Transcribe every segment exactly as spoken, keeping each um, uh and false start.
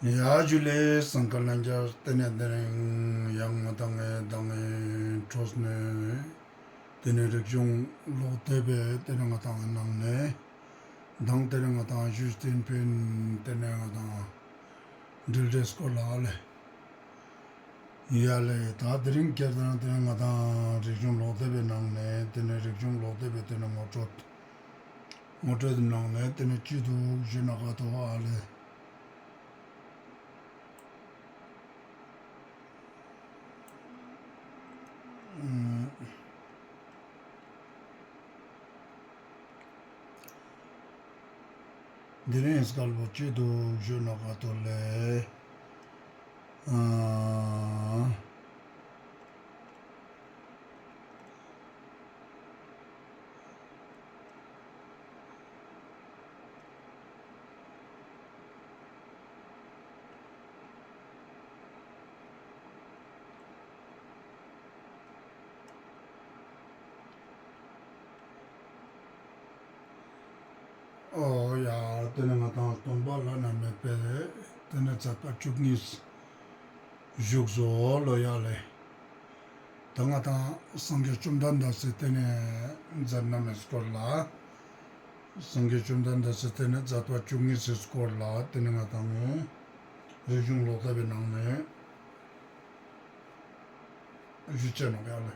ཡ་ཇུ་ལེ། སང་ཀ་ལན་ཇར། ཏེ་ནེ་དེ་རིང་ཡང་ང་དང་ངི་མདང་ངི་འཕྲོས་ནེ་ཏེ་ནེ་རིག་གཞུང་ཀློག་དེབ་བི་ཏེ་ནེ་ང་དང་ངི་ནང་ནེ་མདང་ཏེ་ནེ་ང་དང་ཞུས་ཏེ་ཨིན་པིན། ཏེ་ནེ་ང་དང་འབྲེལ་སྒྲའི་སྐོར་ལ་ཨ་ལེ། ཡ་ལེ། ད་དེ་རིང་ཁྱེར་ཏེ་ན་ཏེ་ནེ་ང་དང་རིག་གཞུང་ཀློག་དེབ་བི་ནང་ནེ་ཏེ་ནེ་རིག་གཞུང་ཀློག་དེབ་བི་ཏེ་ནེ་ངོ་སྤྲོད། ངོ་སྤྲོད་ནང་ནེ་ཏེ་ནེ་ཅི་དུག་ཞུ་ན་ག་ཏོ་ཨ་ལེ། དེ་རིང་སྐལ་བོ་ཅི་དུག་ཞུ་ན་ག་ཏོ་ལེ། ཨ། ཨོ་ཡ། ཏེ་ནེ་ང་དང་སྟོན་པ་བླ་ན་མེད་པའི་ཏེ་ནེ་མཛད་པ་བཅུ་གཉིས་བཞུགས་སོ་ལོ་ཡ་ལེ། ད་ང་དང་སངས་རྒྱས་བཅོམ་ལྡན་འདས་སི་ཏེ་ནེ་མཛད་རྣམ་མི་སྐོར་ལ། སངས་རྒྱས་བཅོམ་ལྡན་འདས་སི་ཏེ་ནེ་མཛད་པ་བཅུ་གཉིས་སི་སྐོར་ལ་ཏེ་ནེ་ང་དང་རིག་གཞུང་ཀློག་དེབ་བི་ནང་ནེ་ཞུ་ཅེས་ནོག་ཡ་ལེ།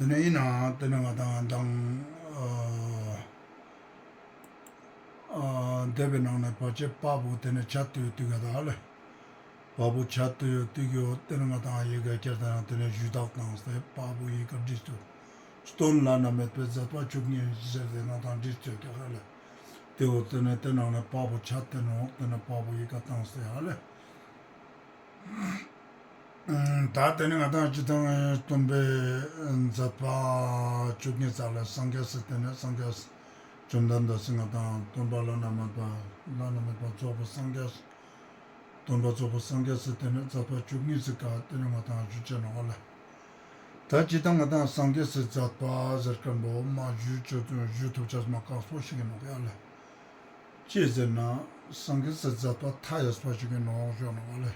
ཏེ་ནེ་ཨིན་ནའང་ཏེ་ནེ་ང་དང་མདང་ཨ་ཨ་དེབ་བི་ནང་ནེ་བར་ཆད་པ་བོ་ཏེ་ནེ་ཆད་དེ་ཡོད་དུག་ག་ད་ལེ། པ་བོ་ཆད་དེ་ཡོད་དུག་ག་ཏེ་ནེ་ང་དང་ཡི་གེ་ཁྱེར་ཏེ་ན་ཏེ་ནེ་ཞུས་དག་དང་སྟེ་པ་བོ་ཡི་གེ་བྲིས་ཏེ་སྟོན་བླ་ན་མེད་པའི་མཛད་པ་བཅུ་གཉིས་ཟེར་ཏེ་ང་དང་བྲིས་ཏེ་ཡོད་ཀྱག་ལེ། ཏེ་བོ་ཏེ་ནེ་ཏེ་ནང་ནེ་པ་བོ་ཆད་དེ་ནོག་ཏེ་ནེ་པ་བོ་ཡི་གེ་བཏང་སྟེ་ཡ་ལེ། ད་ཏེ་ནེ་ང་དང་སྤྱིར་བཏང་སྟོན་པའི་མཛད་པ་བཅུ་གཉིས་ཙ་ལ་སངས་རྒྱས་སི་ཏེ་ནེ་སངས་རྒྱས་བཅོམ་ལྡན་འདས་སི་ང་དང་སྟོན་པ་བླ་ན་མེད་པ་བླ་ན་མེད་པ་རྫོགས་པའི་སངས་རྒྱས་སྟོན་པ་རྫོགས་པའི་སངས་རྒྱས་སི་ཏེ་ནེ་མཛད་པ་བཅུ་གཉིས་སི་ཀ་ཏེ་ནེ་ང་དང་ཞུ་ཅེས་ནོག་ལེ། ད་སྤྱིར་བཏང་ང་དང་སངས་རྒྱས་སི་མཛད་པ་ཟེར་ཁན་བོ་མ་ཞུ་ཅེས་ཞུ་ཐུབ་ཅེས་མ་ཁག་པོ་ཞིག་ཨིན་ནོག་ཡ་ལེ། ཅི་ཟེར་ན་སངས་རྒྱས་སི་མཛད་པ་མཐའ་ཡས་པ་ཞིག་ཨིན་ནོག་ཞུ་ནོག་ལེ།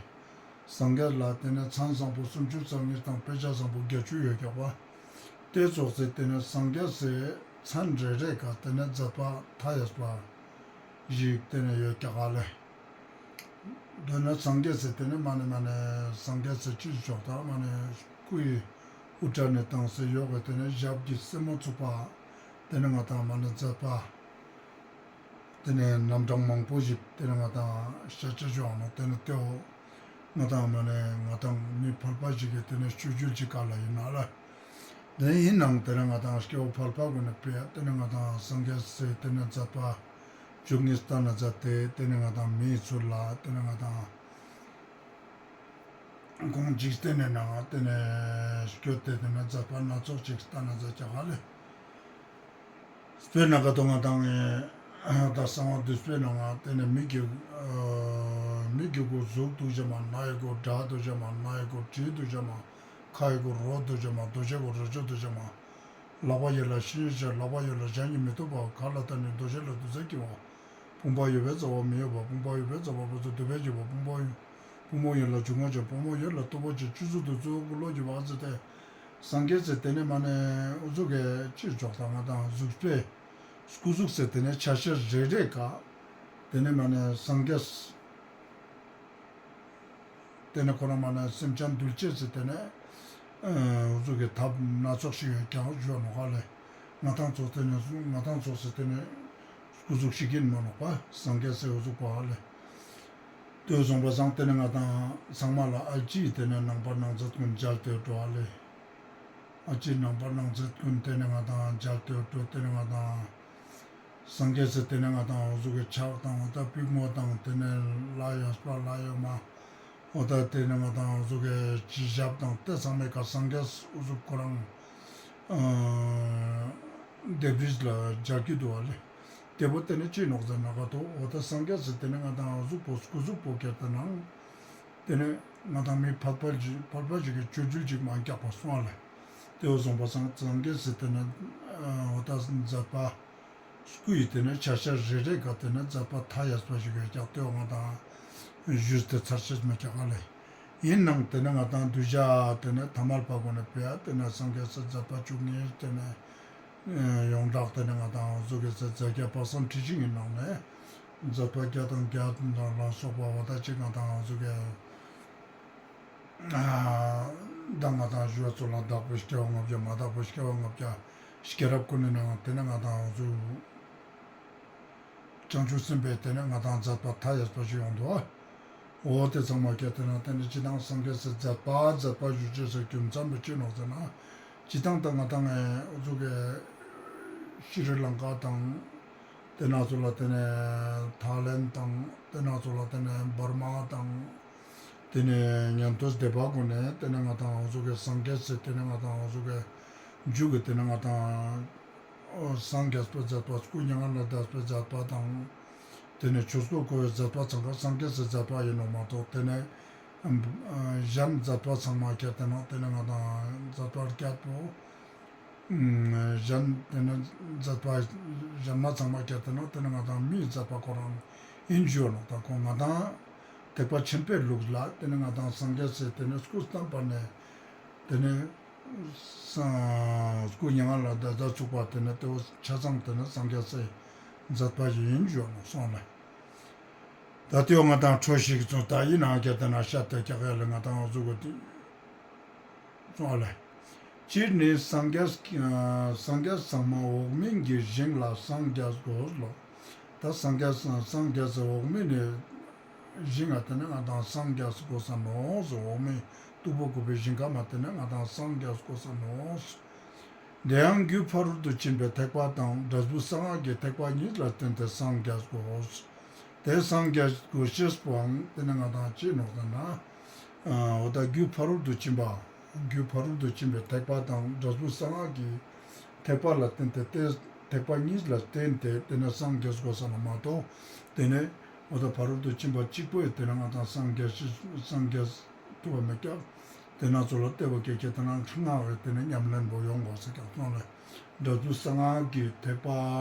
སངས་རྒྱས་ལ་ཏེ་ནེ་མཚན་བཟང་པོ་སུམ་ཅུ་རྩ་གཉིས་དང་དཔེ་བྱད་བཟང་པོ་བརྒྱད་ཅུ་ཡོད་ཀྱག་པ། ཏེ་ཙོགས་སི་ཏེ་ནེ་སངས་རྒྱས་སི་མཚན་རེ་རེ་ཀ་ཏེ་ནེ་མཛད་པ་མཐའ་ཡས་པ་ཞིག་ཏེ་ནེ་ཡོད་ཀྱག་ལེ། དོན་ན་སངས་རྒྱས་སི་ཏེ་ནེ་མ་ནེ་མ་ནེ་སངས་རྒྱས་སི་ཅི་ཞིག་ད་མ་ནེ་སྐུའི་དབུ་སྐྲ་ནེ་བཏང་སྟེ་ཡོག་གི་ཏེ་ནེ་ཞབས་ཀྱི་རྩེ་མོ་ཚུགས་པ་ཏེ་ནེ་ང་དང་མ་ནེ་མཛད་པ་ཏེ་ནེ་རྣམ་གྲངས་མང་པོ་ཞིག་ཏེ་ནེ་ང་དང་ཤ་ཆ་ཞུ་ནོག་ཏེ་ནེ་ཏེའོ་ང་དང་མ་ནེ་ང་དང་མི་ཕལ་པ་ཞིག་གི་ཏེ་ནེ་སྤྱོད་འཇུག་ཅིག་ག་ལ་ཨིན་ན་ལེ། ཏེ་ཨིན་ནའང་ཏེ་ནེ་ང་དང་སྐྱེ་བོ་ཕལ་པ་གུན་ནི་ཕིའ་ཏེ་ནེ་ང་དང་སངས་རྒྱས་སི་ཏེ་ནེ་མཛད་པ་བཅུ་གཉིས་ལྟ་ན་མཛད་དེ་ཏེ་ནེ་ང་དང་མིའི་ཚུལ་ལ་ཏེ་ནེ་ང་དང་ཁོང་ཅིག་ཏེ་ནེ་ནང་ཏེ་ནེ་སྐྱོད་དེ་ཏེ་ནེ་མཛད་པ་སྣ་ཚོགས་ཅིག་ལྟ་ན་མཛད་ཀྱག་ལེ། དཔེར་ན་ག་ཏོ་ང་དང་ངི་ད་གསང་བ་འདུས་པའི་ནང་ང་ཏེ་ནེ་མི་གི་ཨ་མི་གི་གོ་གཟུགས་དུག་ཅེས་མ། སྣ་ཡི་གོ་སྒྲ་དུག་ཅེས་མ། སྣ་ཡི་གོ་དྲི་དུག་ཅེས་མ། ཁ་ཡི་གོ་རོ་དུག་ཅེས་མ། རྡོ་རྗེ་གོ་རོ་ཅོ་དུག་ཅེས་མ། ལག་པ་ཡོད་ལ་ཤིང་ཡོད་ཅེས། ལག་པ་ཡོད་ལ་ཞག་ཉིན་མི་ཐུབ་པ། ཁ་ལ་ལྟ་ནི་རྡོ་རྗེ་ལ་དུག་ས་སྐྱེ་བ། ཕུང་པོ་ཡོད་པའི་རྩ་བ་མི་གཡོ་བ། ཕུང་པོ་ཡོད་པའི་རྩ་བ་ཕུང་པོ་དུ་བས་གྱུར་པ། ཕུང་པོ་ཕུང་པོ་ཡོད་ལ་འབྱུང་བ་ཅན། ཕུང་པོ་ཡོད་ལ་རྟོག་པ་ཅན། བཅུ་གསུམ་དུ་གཙོ་བོ་ཀུན་ལོག་གྱུར་པ་ཟེར་ཏེ། སངས་རྒྱས་སི་ཏེ་ནེ་མ་ནེ་འུ་ཟུག་གི་ཅི་ཞིག་ད་ང་དང་གཟུགས་པོའི་སྐུ་གཟུགས་སི་ཏེ་ནེ་ཆ་ཤས་རེ་རེ་ཀ་ཏེ་ནེ་མ་ནེ་སངས་རྒྱས་ཏེ་ནེ་ཁོ་རང་མ་ནེ་སེམས་ཅན་འདུལ་ཅེས་སི་ཏེ་ནེ་འུ་ཟུག་གི་ཐབས་སྣ་ཚོགས་ཤིག་ཡོད་ཀྱག་ཞུ་ནོག་ལེ། ང་དང་ཙོགས་ཏེ་ནེ་ང་དང་ཙོགས་སི་ཏེ་ནེ་སྐུ་གཟུགས་ཤིག་ཨིན་མ་ནོག་པ། སངས་རྒྱས་སི་འུ་ཟུག་པ་ལེ། ཏེ་བོ་སོང་པ་སང་ཏེ་ནེ་ང་དང་ཚང་མ་ལ་ཨ་ཅིའི་ཏེ་ནེ་ནང་པ་ནང་ཚན་གུན་མཇལ་ཏེ་འགྲོ་ཨ་ལེ། ཨ་ཅིའི་ནང་པ་ནང་ཚན་གུན་ཏེ་ནེ་ང་དང་མཇལ་ཏེ་འགྲོ། ཏེ་ནེ་ང་དང་སངས་རྒྱས་སི་ཏེ་ནེ་ང་དང་འུ་ཟུག་གི་ཕྱག་དང་འོ་ད་པུས་མོ་དང་ཏེ་ནེ་ལྷ་ཡས་པ་ལྷ་ཡོད་མ། འོ་ད་ཏེ་ནེ་ང་དང་འུ་ཟུག་གི་ཞབས་དང་ཏེ་ཚང་མའི་ཀ་སངས་རྒྱས་འུ་ཟུག་ཁོ་རང་ཨ་ལྡེབས་རིས་ལ་མཇལ་གྱི་དུག་ཨ་ལེ། ཏེ་བོ་ཏེ་ནེ་ཅི་ནོག་ཟེར་ན་ག་ཏོ་འོ་ད་སངས་རྒྱས་སི་ཏེ་ནེ་ང་དང་གཟུགས་པོ་སྐུ་གཟུགས་པོ་ཁྱེར་ཏེ་ནང་ཏེ་ནེ་ང་དང་མི་ཕལ་པ་ཞིག་ཕལ་པ་ཞིག་གི་སྤྱོད་འཇུག་ཅིག་མ་ཁག་པ་སོང་ཨ་ལེ། ཏེ་བོ་སོང་པ་སང་སངས་རྒྱས་སི་ཏེ་ནེ་འོ་ད་མཛད་པ་ སྐུ་ཡི་ཏེ་ནེ་ཆ་ཤས་རེ་རེ་ག་ཏེ་ནེ་མཛད་པ་མཐའ་ཡས་པ་ཞིག་ཡོད་ཀྱག། ཏེ་བོ་ང་དང་ཞུས་ཏེ་ཚར་ཅེས་མེད་ཀྱག་ཨ་ལེ། ཨིན་ནའང་ཏེ་ནེ་ང་དང་གདུལ་བྱ་ཏེ་ནེ་ཐ་མལ་པ་གུན་ནི་ཕིའ་ཏེ་ནེ་སངས་རྒྱས་སི་མཛད་པ་བཅུ་གཉིས་ཏེ་ནེ་ཡོངས་གྲགས་ཏེ་ནེ་ང་དང་འོ་ཟུག་གི་ས་མཛད་བརྒྱ་དཔག་བསམ་ཁྲི་བཞི་ཡི་ནང་ནེ་མཛད་པ་བརྒྱ་དང་བརྒྱ་དང་ལ་སོགས་པ་འོ་ད་ཅིག་ང་དང་འོ་ཟུག་གི་ཨ་ད་ང་དང་ཞུ་བ་ཚོ་ལ་དག་པའི་སྐྱེ་བ་ལྔ་བརྒྱ་མ་དག་པའི་སྐྱེ་བ་ལྔ་བརྒྱ་སྐྱེས་རབས་གུན་ནི་ནང་ཏེ་ནེ་ང་དང་འོ་ཟུག་བྱང་ཆུབ་སེམས་དཔའི་ཏེ་ནེ་ང་དང་མཛད་པ་མཐའ་ཡས་པ་ཞིག་ཡོང་དུག། འོ་ཏེ་ཚང་མ་ཁྱེར་ཏེ་ན་ཏེ་ནེ་ཅི་དང་སངས་རྒྱས་སི་མཛད་པ་མཛད་པ་ཞུ་ཅེས་སི་རྒྱུ་མཚན་པོ་ཅི་ནོག་ཟེར་ན། ཅི་དང་ད་ང་དང་ཨེ་འོ་ཟུག་གི་ཤྲི་ལང་ཀ་དང་ཏེ་ནེ་ཚོ་ལ་ཏེ་ནེ་ཐའི་ལེན་དང་ཏེ་ནེ་ཚོ་ལ་ཏེ་ནེ་འབར་མ་དང་ཏེ་ནེ་ཉན་ཐོས་སྡེ་པ་གུན་ནི་ཏེ་ནེ་ང་དང་འོ་ཟུག་གི་སངས་རྒྱས་སི་ཏེ་ནེ་ང་དང་འོ་ཟུག་གི་མཇུག་གི་ཏེ་ནེ་ང་དང་སངས་རྒྱས་པའི་མཛད་པ་སྐུ་མྱ་ངན་ལས་འདས་པའི་མཛད་པ་དང་ཏེ་ནེ་ཆོས་འཁོར་བསྐོར་བའི་མཛད་པ་ཚང་ཀ་སངས་རྒྱས་སི་མཛད་པ་ཨིན་ནོག་མ་གཏོགས་ཏེ་ནེ་གཞན་མཛད་པ་ཚང་མ་ཁྱེར་ཏེ་ན་ཏེ་ནེ་ང་དང་མཛད་པ་བརྒྱད་པོ་གཞན་ཏེ་ནེ་མཛད་པ་གཞན་མ་ཚང་མ་ཁྱེར་ཏེ་ན་ཏེ་ནེ་ང་དང་མིའི་མཛད་པ་ཁོ་རང་ཨིན་ཞུ་ནོག། ད་ཁོ་ང་དང་ཐེག་པ་ཆེན་པོའི་ལུགས་ལ་ཏེ་ནེ་ང་དང་སངས་རྒྱས་སི་ཏེ་ནེ་སྐུ་བལྟམས་པ་ནེ་ཏེ་ནེ་ས་སྐུ་མྱ་ངན་ལས་འདས་ཚུག་པ་ཏེ་ནེ་ཏེ་བོ་ཆ་ཚང་ཏེ་ནེ་སངས་རྒྱས་སི་མཛད་པ་ཞིག་ཨིན་ཞུ་ནོག་སོང་ལེ། ད་ཏེ་བོ་ང་དང་འཕྲོ་ཞིག་ཚོ་ད་ཨིན་ན་ཁྱེར་ཏེ་ན་ཤད་དེ་ཀྱག་ཡ་ལེ་ང་དང་འོ་ཟུག་གི་སོང་ལེ། སྤྱིར་ནི་སངས་རྒྱས་སངས་རྒྱས་ཚང་མ་འོག་མིན་གྱི་ཞིང་ལ་སངས་རྒྱས་དགོས་ལོ། ད་སངས་རྒྱས་སངས་རྒྱས་སི་འོག་མིན་ནི་ཞིང་ང་ཏེ་ནེ་ང་དང་སངས་རྒྱས་དགོས་ས་ནོག་ཟེར། འོག་མིན་སྟུག་པོ་བཀོད་པའི་ཞིང་ཁམས་ཏེ་ནེ་ང་དང་སངས་རྒྱས་དགོས་ས་ནོག། དེ་ཡང་རྒྱུ་ཕ་རོལ་ཏུ་ཕྱིན་པའི་ཐེག་པ་དང་འབྲས་བུ་གསང་སྔགས་ཀྱི་ཐེག་པ་གཉིས་ལ་བརྟེན་ཏེ་སངས་རྒྱས་དགོས། ཏེ་སངས་རྒྱས་དགོས་ཤེས་པོའང་ཏེ་ནེ་ང་དང་ཅི་ནོག་ཟེར་ན། འོ་ད་རྒྱུ་ཕ་རོལ་ཏུ་ཕྱིན་པ། རྒྱུ་ཕ་རོལ་ཏུ་ཕྱིན་པའི་ཐེག་པ་དང་འབྲས་བུ་གསང་སྔགས་ཀྱི་ཐེག་པ་ལ་བརྟེན་ཏེ་ཏེ་ཐེག་པ་གཉིས་ལ་བརྟེན་ཏེ་ཏེ་ནེ་སངས་རྒྱས་དགོས་ས་ན་མ་གཏོགས་ཏེ་ནེ་འོ་ད་ཕ་རོལ་ཏུ་ཕྱིན་པ་གཅིག་པོ་ཡིས་ཏེ་ནེ་ང་དང་སངས་རྒྱས་སངས་རྒྱས་ཐུབ་པ་མེད་ཀྱག། ཏེ་ནེ་ཚོ་ལ་ལྟེ་བ་སྐྱེ་ཁྱེར་ཏེ་ན་སྔགས་རེ་ཏེ་ནེ་ཉམས་ལེན་པོ་ཡོང་དགོས་ས་ཀྱག་སོང་ལེ། འབྲས་བུ་གསང་སྔགས་ཀྱི་ཐེག་པ་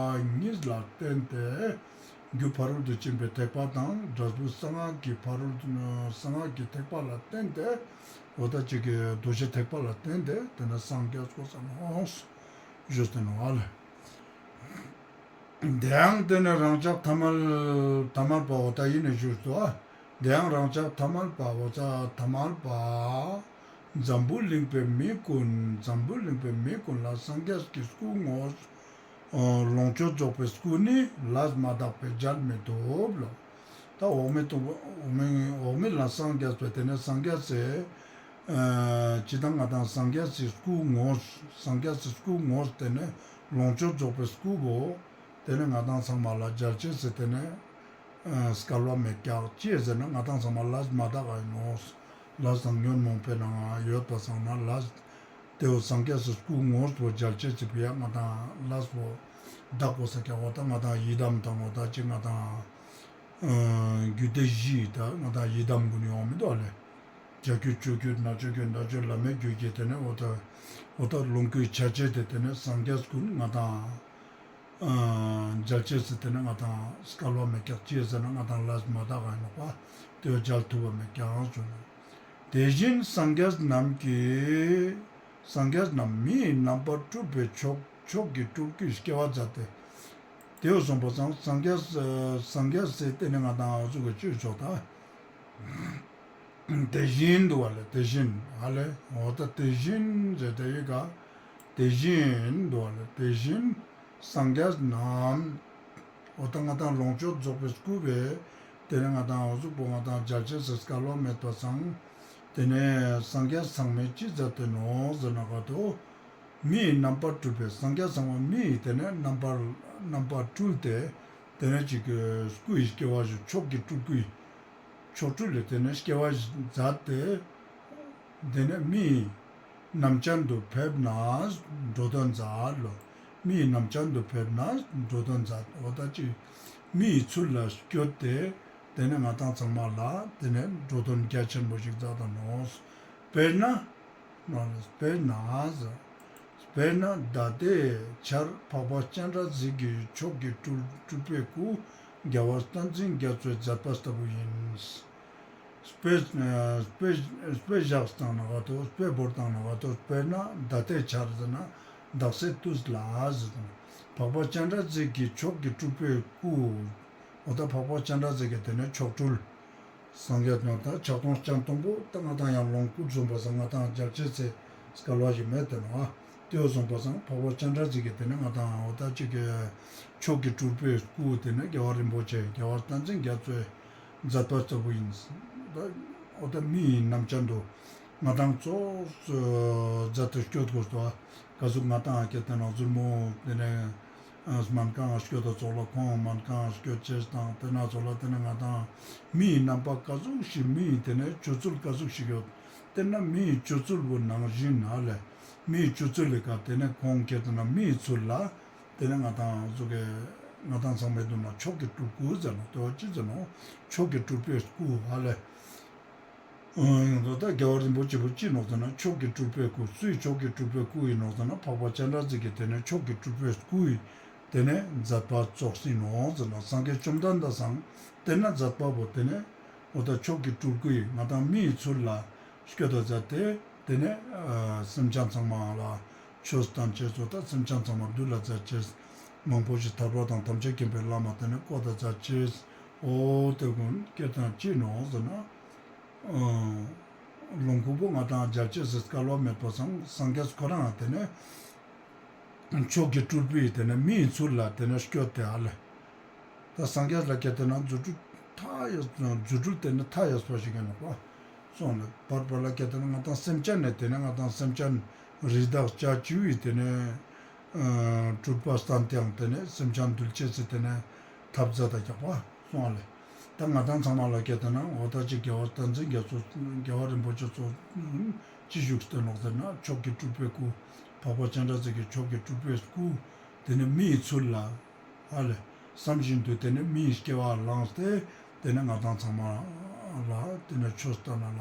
གཉིས་ལ་བརྟེན་ཏེ་རྒྱུ་ཕ་རོལ་ཏུ་ཕྱིན་པའི་ཐེག་པ་དང་འབྲས་བུ་གསང་སྔགས་ཀྱི་ཕ་རོལ་ཏུ་གསང་སྔགས་ཀྱི་ཐེག་པ་ལ་བརྟེན་ཏེ་འོ་ད་ཅིག་གི་རྡོ་རྗེ་ཐེག་པ་ལ་བརྟེན་ཏེ་ཏེ་ནེ་སངས་རྒྱས་དགོས་ས་ནོག་ཞུས་ཏེ་ནོག་ཨ་ལེ། དེ་ཡང་ཏེ་ནེ་རང་ཅག་ཐ་མལ་ཐ་མལ་པའོ་ད་ཨིན་ནེ་ཞུས་ཏོ། དེ་ཡང་རང་ཅག་ཐ་མལ་པའོ་ད་ཐ་མལ་པ། འཛམ་བུ་གླིང་པའི་མི་ཀུན་འཛམ་བུ་གླིང་པའི་མི་ཀུན་ལ་སངས་རྒྱས་ཀྱི་སྐུ་ངོ་ལོངས་སྤྱོད་རྫོགས་པའི་སྐུ་ནི་ལས་མ་དག་པས་མཇལ་མི་ཐུབ་ལོ། ད་འོག་མིན་སྟུག་པོ་འོག་མིན་འོག་མིན་ལ་སངས་རྒྱས་པའི་ཏེ་ནེ་སངས་རྒྱས་སི་ཅི་དང་ང་དང་སངས་རྒྱས་སི་སྐུ་ངོ་སངས་རྒྱས་སི་སྐུ་ངོ་ཏེ་ནེ་ལོངས་སྤྱོད་རྫོགས་པའི་སྐུ་བོ་ཏེ་ནེ་ང་དང་ཚང་མ་ལ་མཇལ་ཅེས་སི་ཏེ་ནེ་སྐལ་བ་མེད་ཀྱག་ཅི་ཟེར་ན་ང་དང་ཚང་མ་ལས་མ་དག་ག་ཨིན་ནོག། ལས་དང་ཉོན་མོངས་པའི་ནང་ཡོད་པ་སང་ན་ལས་ཏེ་བོ་སངས་རྒྱས་སི་སྐུ་ངོ་བོ་མཇལ་ཅེས་སི་ཕིའ་ང་དང་ལས་པོ་དག་དགོས་ས་ཀྱག། འོ་ད་ང་དང་ཡི་དམ་དང་འོ་ད་ཅི་ང་དང་རྒྱུད་སྡེ་བཞི་ད་ང་དང་ཡི་དམ་གུན་ཡོང་མི་འདུག་ཨ་ལེ། བྱ་རྒྱུད་སྤྱོད་རྒྱུད་རྣལ་འབྱོར་རྒྱུད་བརྡ་སྤྱོད་བླ་མེད་རྒྱུད་ཀྱི་ཏེ་ནེ་འོ་ད་འོ་ད་ལོངས་སྐུའི་ཆ་བྱད་དེ་ཏེ་ནེ་སངས་རྒྱས་ཀུན་ང་དང་མཇལ་ཅེས་སི་ཏེ་ནེ་ང་དང་སྐལ་བ་མེད་ཀྱག་ཅི་ཟེར་ན་ང་དང་ལས་མ་དག་ག་ཨིན་ནོག་པ། ཏེ་བོ་མཇལ་ཐུབ་པ་མེད་ཀྱག་ཞུ་ནོག། དེ་བཞིན་སངས་རྒྱས་རྣམས་ཀྱིས་སངས་རྒྱས་རྣམས་མི་ཡི་རྣམ་པར་སྤྲུལ་པའི་མཆོག་མཆོག་གི་སྤྲུལ་སྐུའི་སྐྱེ་བ་མཛད་དེ། ཏེ་བོ་སོང་པ་སང་སངས་རྒྱས་སངས་རྒྱས་སི་ཏེ་ནེ་ང་དང་འོ་ཟུག་གི་ཅི་ཆོག་ད། དེ་བཞིན་དུ་བ་ལེ་དེ་བཞིན་ཨ་ལེ་འོ་ད་དེ་བཞིན་ཟེར་ཏེ་ཡི་ག་དེ་བཞིན་དུ་བ་ལེ་དེ་བཞིན་སངས་རྒྱས་རྣམས་འོ་ད་ང་དང་ལོངས་སྤྱོད་རྫོགས་པའི་སྐུ་བོ་ཏེ་ནེ་ང་དང་འོ་ཟུག་པོ་ང་དང་མཇལ་ཅེས་སི་སྐལ་བ་མེད་པ་སང་ཏེ་ནེ་སངས་རྒྱས་ཚང་མས་ཅི་མཛད་དེ་ནོག་ཟེར་ན་ག་ཏོ། མི་ཡི་རྣམ་པར་སྤྲུལ་པའི་སངས་རྒྱས་ཚང་མ་མི་ཡི་ཏེ་ནེ་རྣམ་པར་རྣམ་པར་སྤྲུལ་ཏེ་ཏེ་ནེ་ཅིག་གི་སྐུ་ཡི་སྐྱེ་བ་ཞིག་མཆོག་གི་སྤྲུལ་སྐུའི་ཆོ་འཕྲུལ་ལས་ཏེ་ནེ་སྐྱེ་བ་ཞིག་མཛད་དེ་ཏེ་ནེ་མི་ཡི་རྣམ་ཅན་དུ་ཕེབས་ནས་འགྲོ་དོན་མཛད་ལོ། མི་ཡི་རྣམ་ཅན་དུ་ཕེབས་ནས་འགྲོ་དོན་མཛད། འོ་ད་ཅི་མི་ཡི་ཚུལ་ལ་སྐྱོད་དེ་ཏེ་ནེ་ང་དང་ཚང་མ་ལ་ཏེ་ནེ་འགྲོ་དོན་རྒྱ་ཆེན་པོ་ཞིག་མཛད་དོ་ནོག། དཔེར་ན། དཔེར་ན་ཟེར། དཔེར་ན་ད་ལྟའི་ཆར་འཕགས་པ་སྤྱན་རས་གཟིགས་ཀྱི་མཆོག་གི་སྤྲུལ་སྤྲུལ་པའི་སྐུ་རྒྱལ་བ་བསྟན་འཛིན་རྒྱ་མཚོའི་མཛད་པ་ལྟ་བུ་ཡིན། དཔེ་དཔེ་དཔེ་བཞག་སྟངས་ན་ག་ཏོ་དཔེ་བོར་སྟངས་ན་ག་ཏོ། དཔེར་ན་ད་ལྟའི་ཆར་ཟེར་ན་དག་སའི་དུས་ལ་ཟེར་དང་། འཕགས་པ་སྤྱན་རས་གཟིགས་ཀྱི་མཆོག་གི་སྤྲུལ་པའི་སྐུ། འོ་ད་འཕགས་པ་སྤྱན་རས་གཟིགས་ཀྱི་དེ་ནས་མཆོག་སྤྲུལ། སངས་རྒྱས་ནང་ད་ཕྱག་སྟོང་སྤྱན་སྟོང་པོ་ད་ང་དང་ཡང་ལོངས་སྐུ་བཟུང་བ་སང་ང་དང་མཇལ་ཅེས་སི་སྐལ་བ་ཞིག་མེད་དེ་ནོག། དེ་བཟུང་བ་སང་འཕགས་པ་སྤྱན་རས་གཟིགས་ཀྱི་དེ་ནས་ང་དང་འོ་ད་ཅིག་གི་མཆོག་གི་སྤྲུལ་པའི་སྐུ་དེ་ནས་རྒྱལ་བ་རིན་པོ་ཆེ་རྒྱལ་བ་བསྟན་འཛིན་རྒྱ་མཚོའི་མཛད་པ་ལྟ་བུ་ཡིན། ད་འོ་ད་མིའི་རྣམ་ཅན་དུ་ང་དང་ཙོགས་མཛད་དེ་སྐྱོད་དགོས་སོ། ག་ཟུག་ང་དང་སྐད་དེ་ནང་ཟུར་མོ་དེ་ནས་སྨན་ཁང་སྐྱོད་དེ་ཙོགས་ལ་ཁོང་སྨན་ཁང་སྐྱོད་ཅེས་དང་དེ་ན་ཙོགས་ལ་དེ་ནས་ང་དང་མིའི་རྣམ་པ་ག་ཟུག་ཞིག་མིའི་དེ་ནས་སྤྱོད་ཚུལ་ག་ཟུག་ཞིག་ཡོད། དེ་ན་མིའི་སྤྱོད་ཚུལ་བོ་ནང་བཞིན་ཧ་ལས་མིའི་སྤྱོད་ཚུལ་ལས་ཀ་དེ་ནས་ཁོང་སྐད་དེ་ན་མིའི་ཚུལ་ལ། དེ་ནས་ང་དང་ཟུག་གི་ང་དང་ཚང་མའི་མདུན་ན་མཆོག་གི་སྤྲུལ་སྐུ་ཟེར་ནོག། དེ་བ་ཅི་ཟེར་ནོག། མཆོག་གི་སྤྲུལ་པའི་སྐུ་ཧ་ལས། འོ་ད་རྒྱལ་བ་རིན་པོ་ཆེ་བོ་ཅི་ནོག་ཟེར་ན་མཆོག་གི་སྤྲུལ་པའི་སྐུ། སུའི་མཆོག་གི་སྤྲུལ་པའི་སྐུ་ཡིན་ནོག་ཟེར་ན་འཕགས་པ་སྤྱན་རས་གཟིགས་ཀྱི་དེ་ནས་མཆོག་གི་སྤྲུལ་པའི་སྐུ་ཡི་དེ་ནས་མཛད་པ་ཙོགས་ཡིན་ནོག་ཟེར་ན་སངས་རྒྱས་བཅོམ་ལྡན་འདས་སང་དེ་ན་མཛད་པ་བོ་དེ་ནས་འོ་ད་མཆོག་གི་སྤྲུལ་སྐུ་ཡིས་ང་དང་མིའི་ཚུལ་ལ་སྐྱོད་དེ་མཛད་དེ་དེ་ནས་སེམས་ཅན་ཚང་མ་ལ་ཆོས་སྟན་ཅེས་སོ་ད་སེམས་ཅན་ཚང་མ་འདུལ་ལ་མཛད་ཅེས། མང་པོ་ཞིག་ཐར་པ་དང་ཐམས་ཅད་མཁྱེན་པའི་ལམ་དེ་ནས་བཀོད་དེ་མཛད་ཅེས། འོ་དེ་ཀུན་སྐད་དང་ཅི་ནོག་ཟེར་ན། ལོངས་སྐུ་བོ་ང་དང་མཇལ་ཅེས་སི་སྐལ་བ་མེད་པ་སང་སངས་རྒྱས་ཁོ་རང་དེ་ནས་མཆོག་གི་སྤྲུལ་པའི་དེ་ནས་མིའི་ཚུལ་ལ་དེ་ནས་སྐྱོད་དེ་ཧ་ལས། ད་སངས་རྒྱས་ལ་སྐད་དེ་ན་རྫུ་འཕྲུལ་མཐའ་ཡས་རྫུ་འཕྲུལ་དེ་ནས་མཐའ་ཡས་པ་ཞིག་ཡིན་ནོག་པ། སོང་ལ་བར་བར་ལ་སྐད་དེ་ན་ང་དང་སེམས་ཅན་ནས་དེ་ནས་ང་དང་སེམས་ཅན་རི་དྭགས་བྱ་བྱིའུ་ཡི་དེ་ནས་སྤྲུལ་པ་སྟན་ཏེའང་དེ་ནས་སེམས་ཅན་འདུལ་ཅེས་སི་དེ་ནས་ཐབས་མཛད་དེ་རྒྱག་པ་སོང་ལེ། ད་ང་དང་ཚང་མ་ལ་སྐད་དེ་ན་འོ་ད་ཅིག་རྒྱལ་བ་བསྟན་འཛིན་རྒྱ་མཚོ་རྒྱལ་བ་རིན་པོ་ཆེ་ཚོ་ཅི་བཞུགས་སྟེ་ནོག་ཟེར་ན་མཆོག་གི་སྤྲུལ་པའི་སྐུ། འཕགས་པ་སྤྱན་རས་གཟིགས་ཀྱི་མཆོག་གི་སྤྲུལ་པའི་སྐུ། དེ་ནས་མིའི་ཚུལ་ལ། ཨ་ལེ། བསམ་བཞིན་དུ་དེ་ནས་མིའི་སྐྱེ་བ་བླངས་ཏེ་དེ་ནས་ང་དང་ཚང་མ་ལ་དེ་ནས་ཆོས་སྟན་ན་ལ་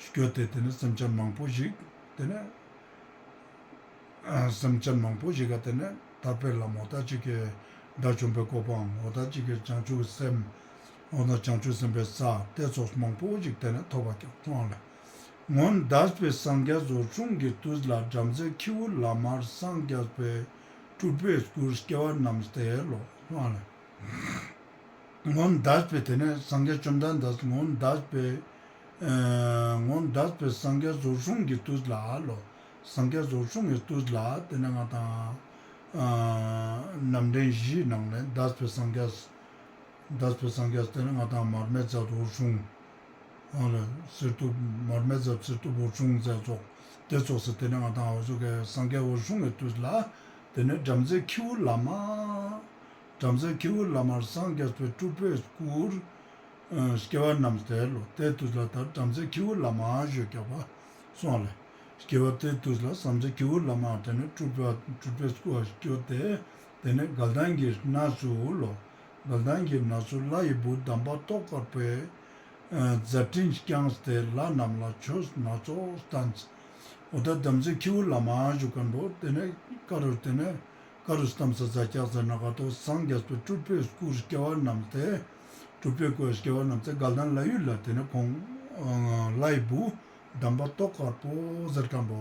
སྐྱོད་དེ་དེ་ནས་སེམས་ཅན་མང་པོ་ཞིག་དེ་ནས་སེམས་ཅན་མང་པོ་ཞིག་ག་དེ་ནས་ཐར་པའི་ལམ་འོ་ད་ཅིག་གི་དགྲ་བཅོམ་པའི་གོ་འཕང་འོ་ད་ཅིག་གི་བྱང་ཆུབ་སེམས་འོ་ད་བྱང་ཆུབ་སེམས་དཔའི་ས་དེ་ཚོགས་མང་པོ་ཞིག་དེ་ནས་ཐོབ་པ་ཀྱང་མཐོང་ལ། སྔོན་འདས་པའི་སངས་རྒྱས་འོད་སྲུང་གི་དུས་ལ་བྲམ་ཟེ་ཁྱེའུ་བླ་མར་སངས་རྒྱས་པའི་སྤྲུལ་པའི་སྐུར་སྐྱེ་བ་བསྣམས་ཏེ་ལོ། སྔོན་སྔོན་འདས་པའི་དེ་ནས་སངས་རྒྱས་བཅོམ་ལྡན་འདས་སྔོན་འདས་པའི་ཨ་སྔོན་འདས་པའི་སངས་རྒྱས་འོད་སྲུང་གི་དུས་ལ་ལོ། སངས་རྒྱས་འོད་སྲུང་གི་དུས་ལ་དེ་ནས་ང་དང་ཨ་རྣམ་འདྲེན་བཞིའི་ནང་ནས་འདས་པའི་སངས་རྒྱས། འདས་པའི་སངས་རྒྱས་དེ་ནི་ང་དང་མར་མེ་མཛད་འོད་སྲུང་། ཨ་ལ་གསེར་ཐུབ་མར་མེ་མཛད་གསེར་ཐུབ་འོད་སྲུང་མཛད་ཙོགས་དེ་ཙོགས་སུ་དེ་ནི་ང་དང་འོ་ཟུག་གི་སངས་རྒྱས་འོད་སྲུང་གི་དུས་ལ་དེ་ནི་བྲམ་ཟེ་ཁྱེའུ་བླ་མ། བྲམ་ཟེ་ཁྱེའུ་བླ་མར་སངས་རྒྱས་པའི་སྤྲུལ་པའི་སྐུར་སྐྱེ་བ་བསྣམས་ཏེ་ལོ། དེ་དུས་ལ་ད་བྲམ་ཟེ་ཁྱེའུ་བླ་མ་ཞུ་རྒྱག་པ་སོང་ལེ། སྐྱེ་བ་དེ་དུས་ལ་བྲམ་ཟེ་ཁྱེའུ་བླ་མ་དེ་ནི་སྤྲུལ་པ་སྤྲུལ་པའི་སྐུ་ལ་སྐྱོད་དེ། དེ་ནས་དགའ་ལྡན་གྱི་གནས་སུ་ལོ། དགའ་ལྡན་གྱི་གནས་སུ་ལྷ་ཡི་བུ་དམ་པ་ཏོག་དཀར་པོས་མཛད་འཕྲིན་བསྐྱངས་ཏེ་ལྷ་རྣམས་ལ་ཆོས་སྣ་ཚོགས་བསྟན། འོ་ད་བྲམ་ཟེ་ཁྱེའུ་བླ་མ་ཞུ་མཁན་པོ་དེ་ནས་ཀ་རུ་དེ་ནས་ཀ་རུ་བསྟན་ས་མཛད་ཀྱག་ཟེར་ན་ག་ཏོ་སངས་རྒྱས་པའི་སྤྲུལ་པའི་སྐུར་སྐྱེ་བ་བསྣམས་ཏེ། སྤྲུལ་པའི་སྐུར་སྐྱེ་བ་བསྣམས་ཏེ་དགའ་ལྡན་ལྷ་ཡུལ་ལ་དེ་ནས་ཁོང་ལྷ་ཡི་བུ། དམ་པ་ཏོག་དཀར་པོ་ཟེར་མཁན་པོ་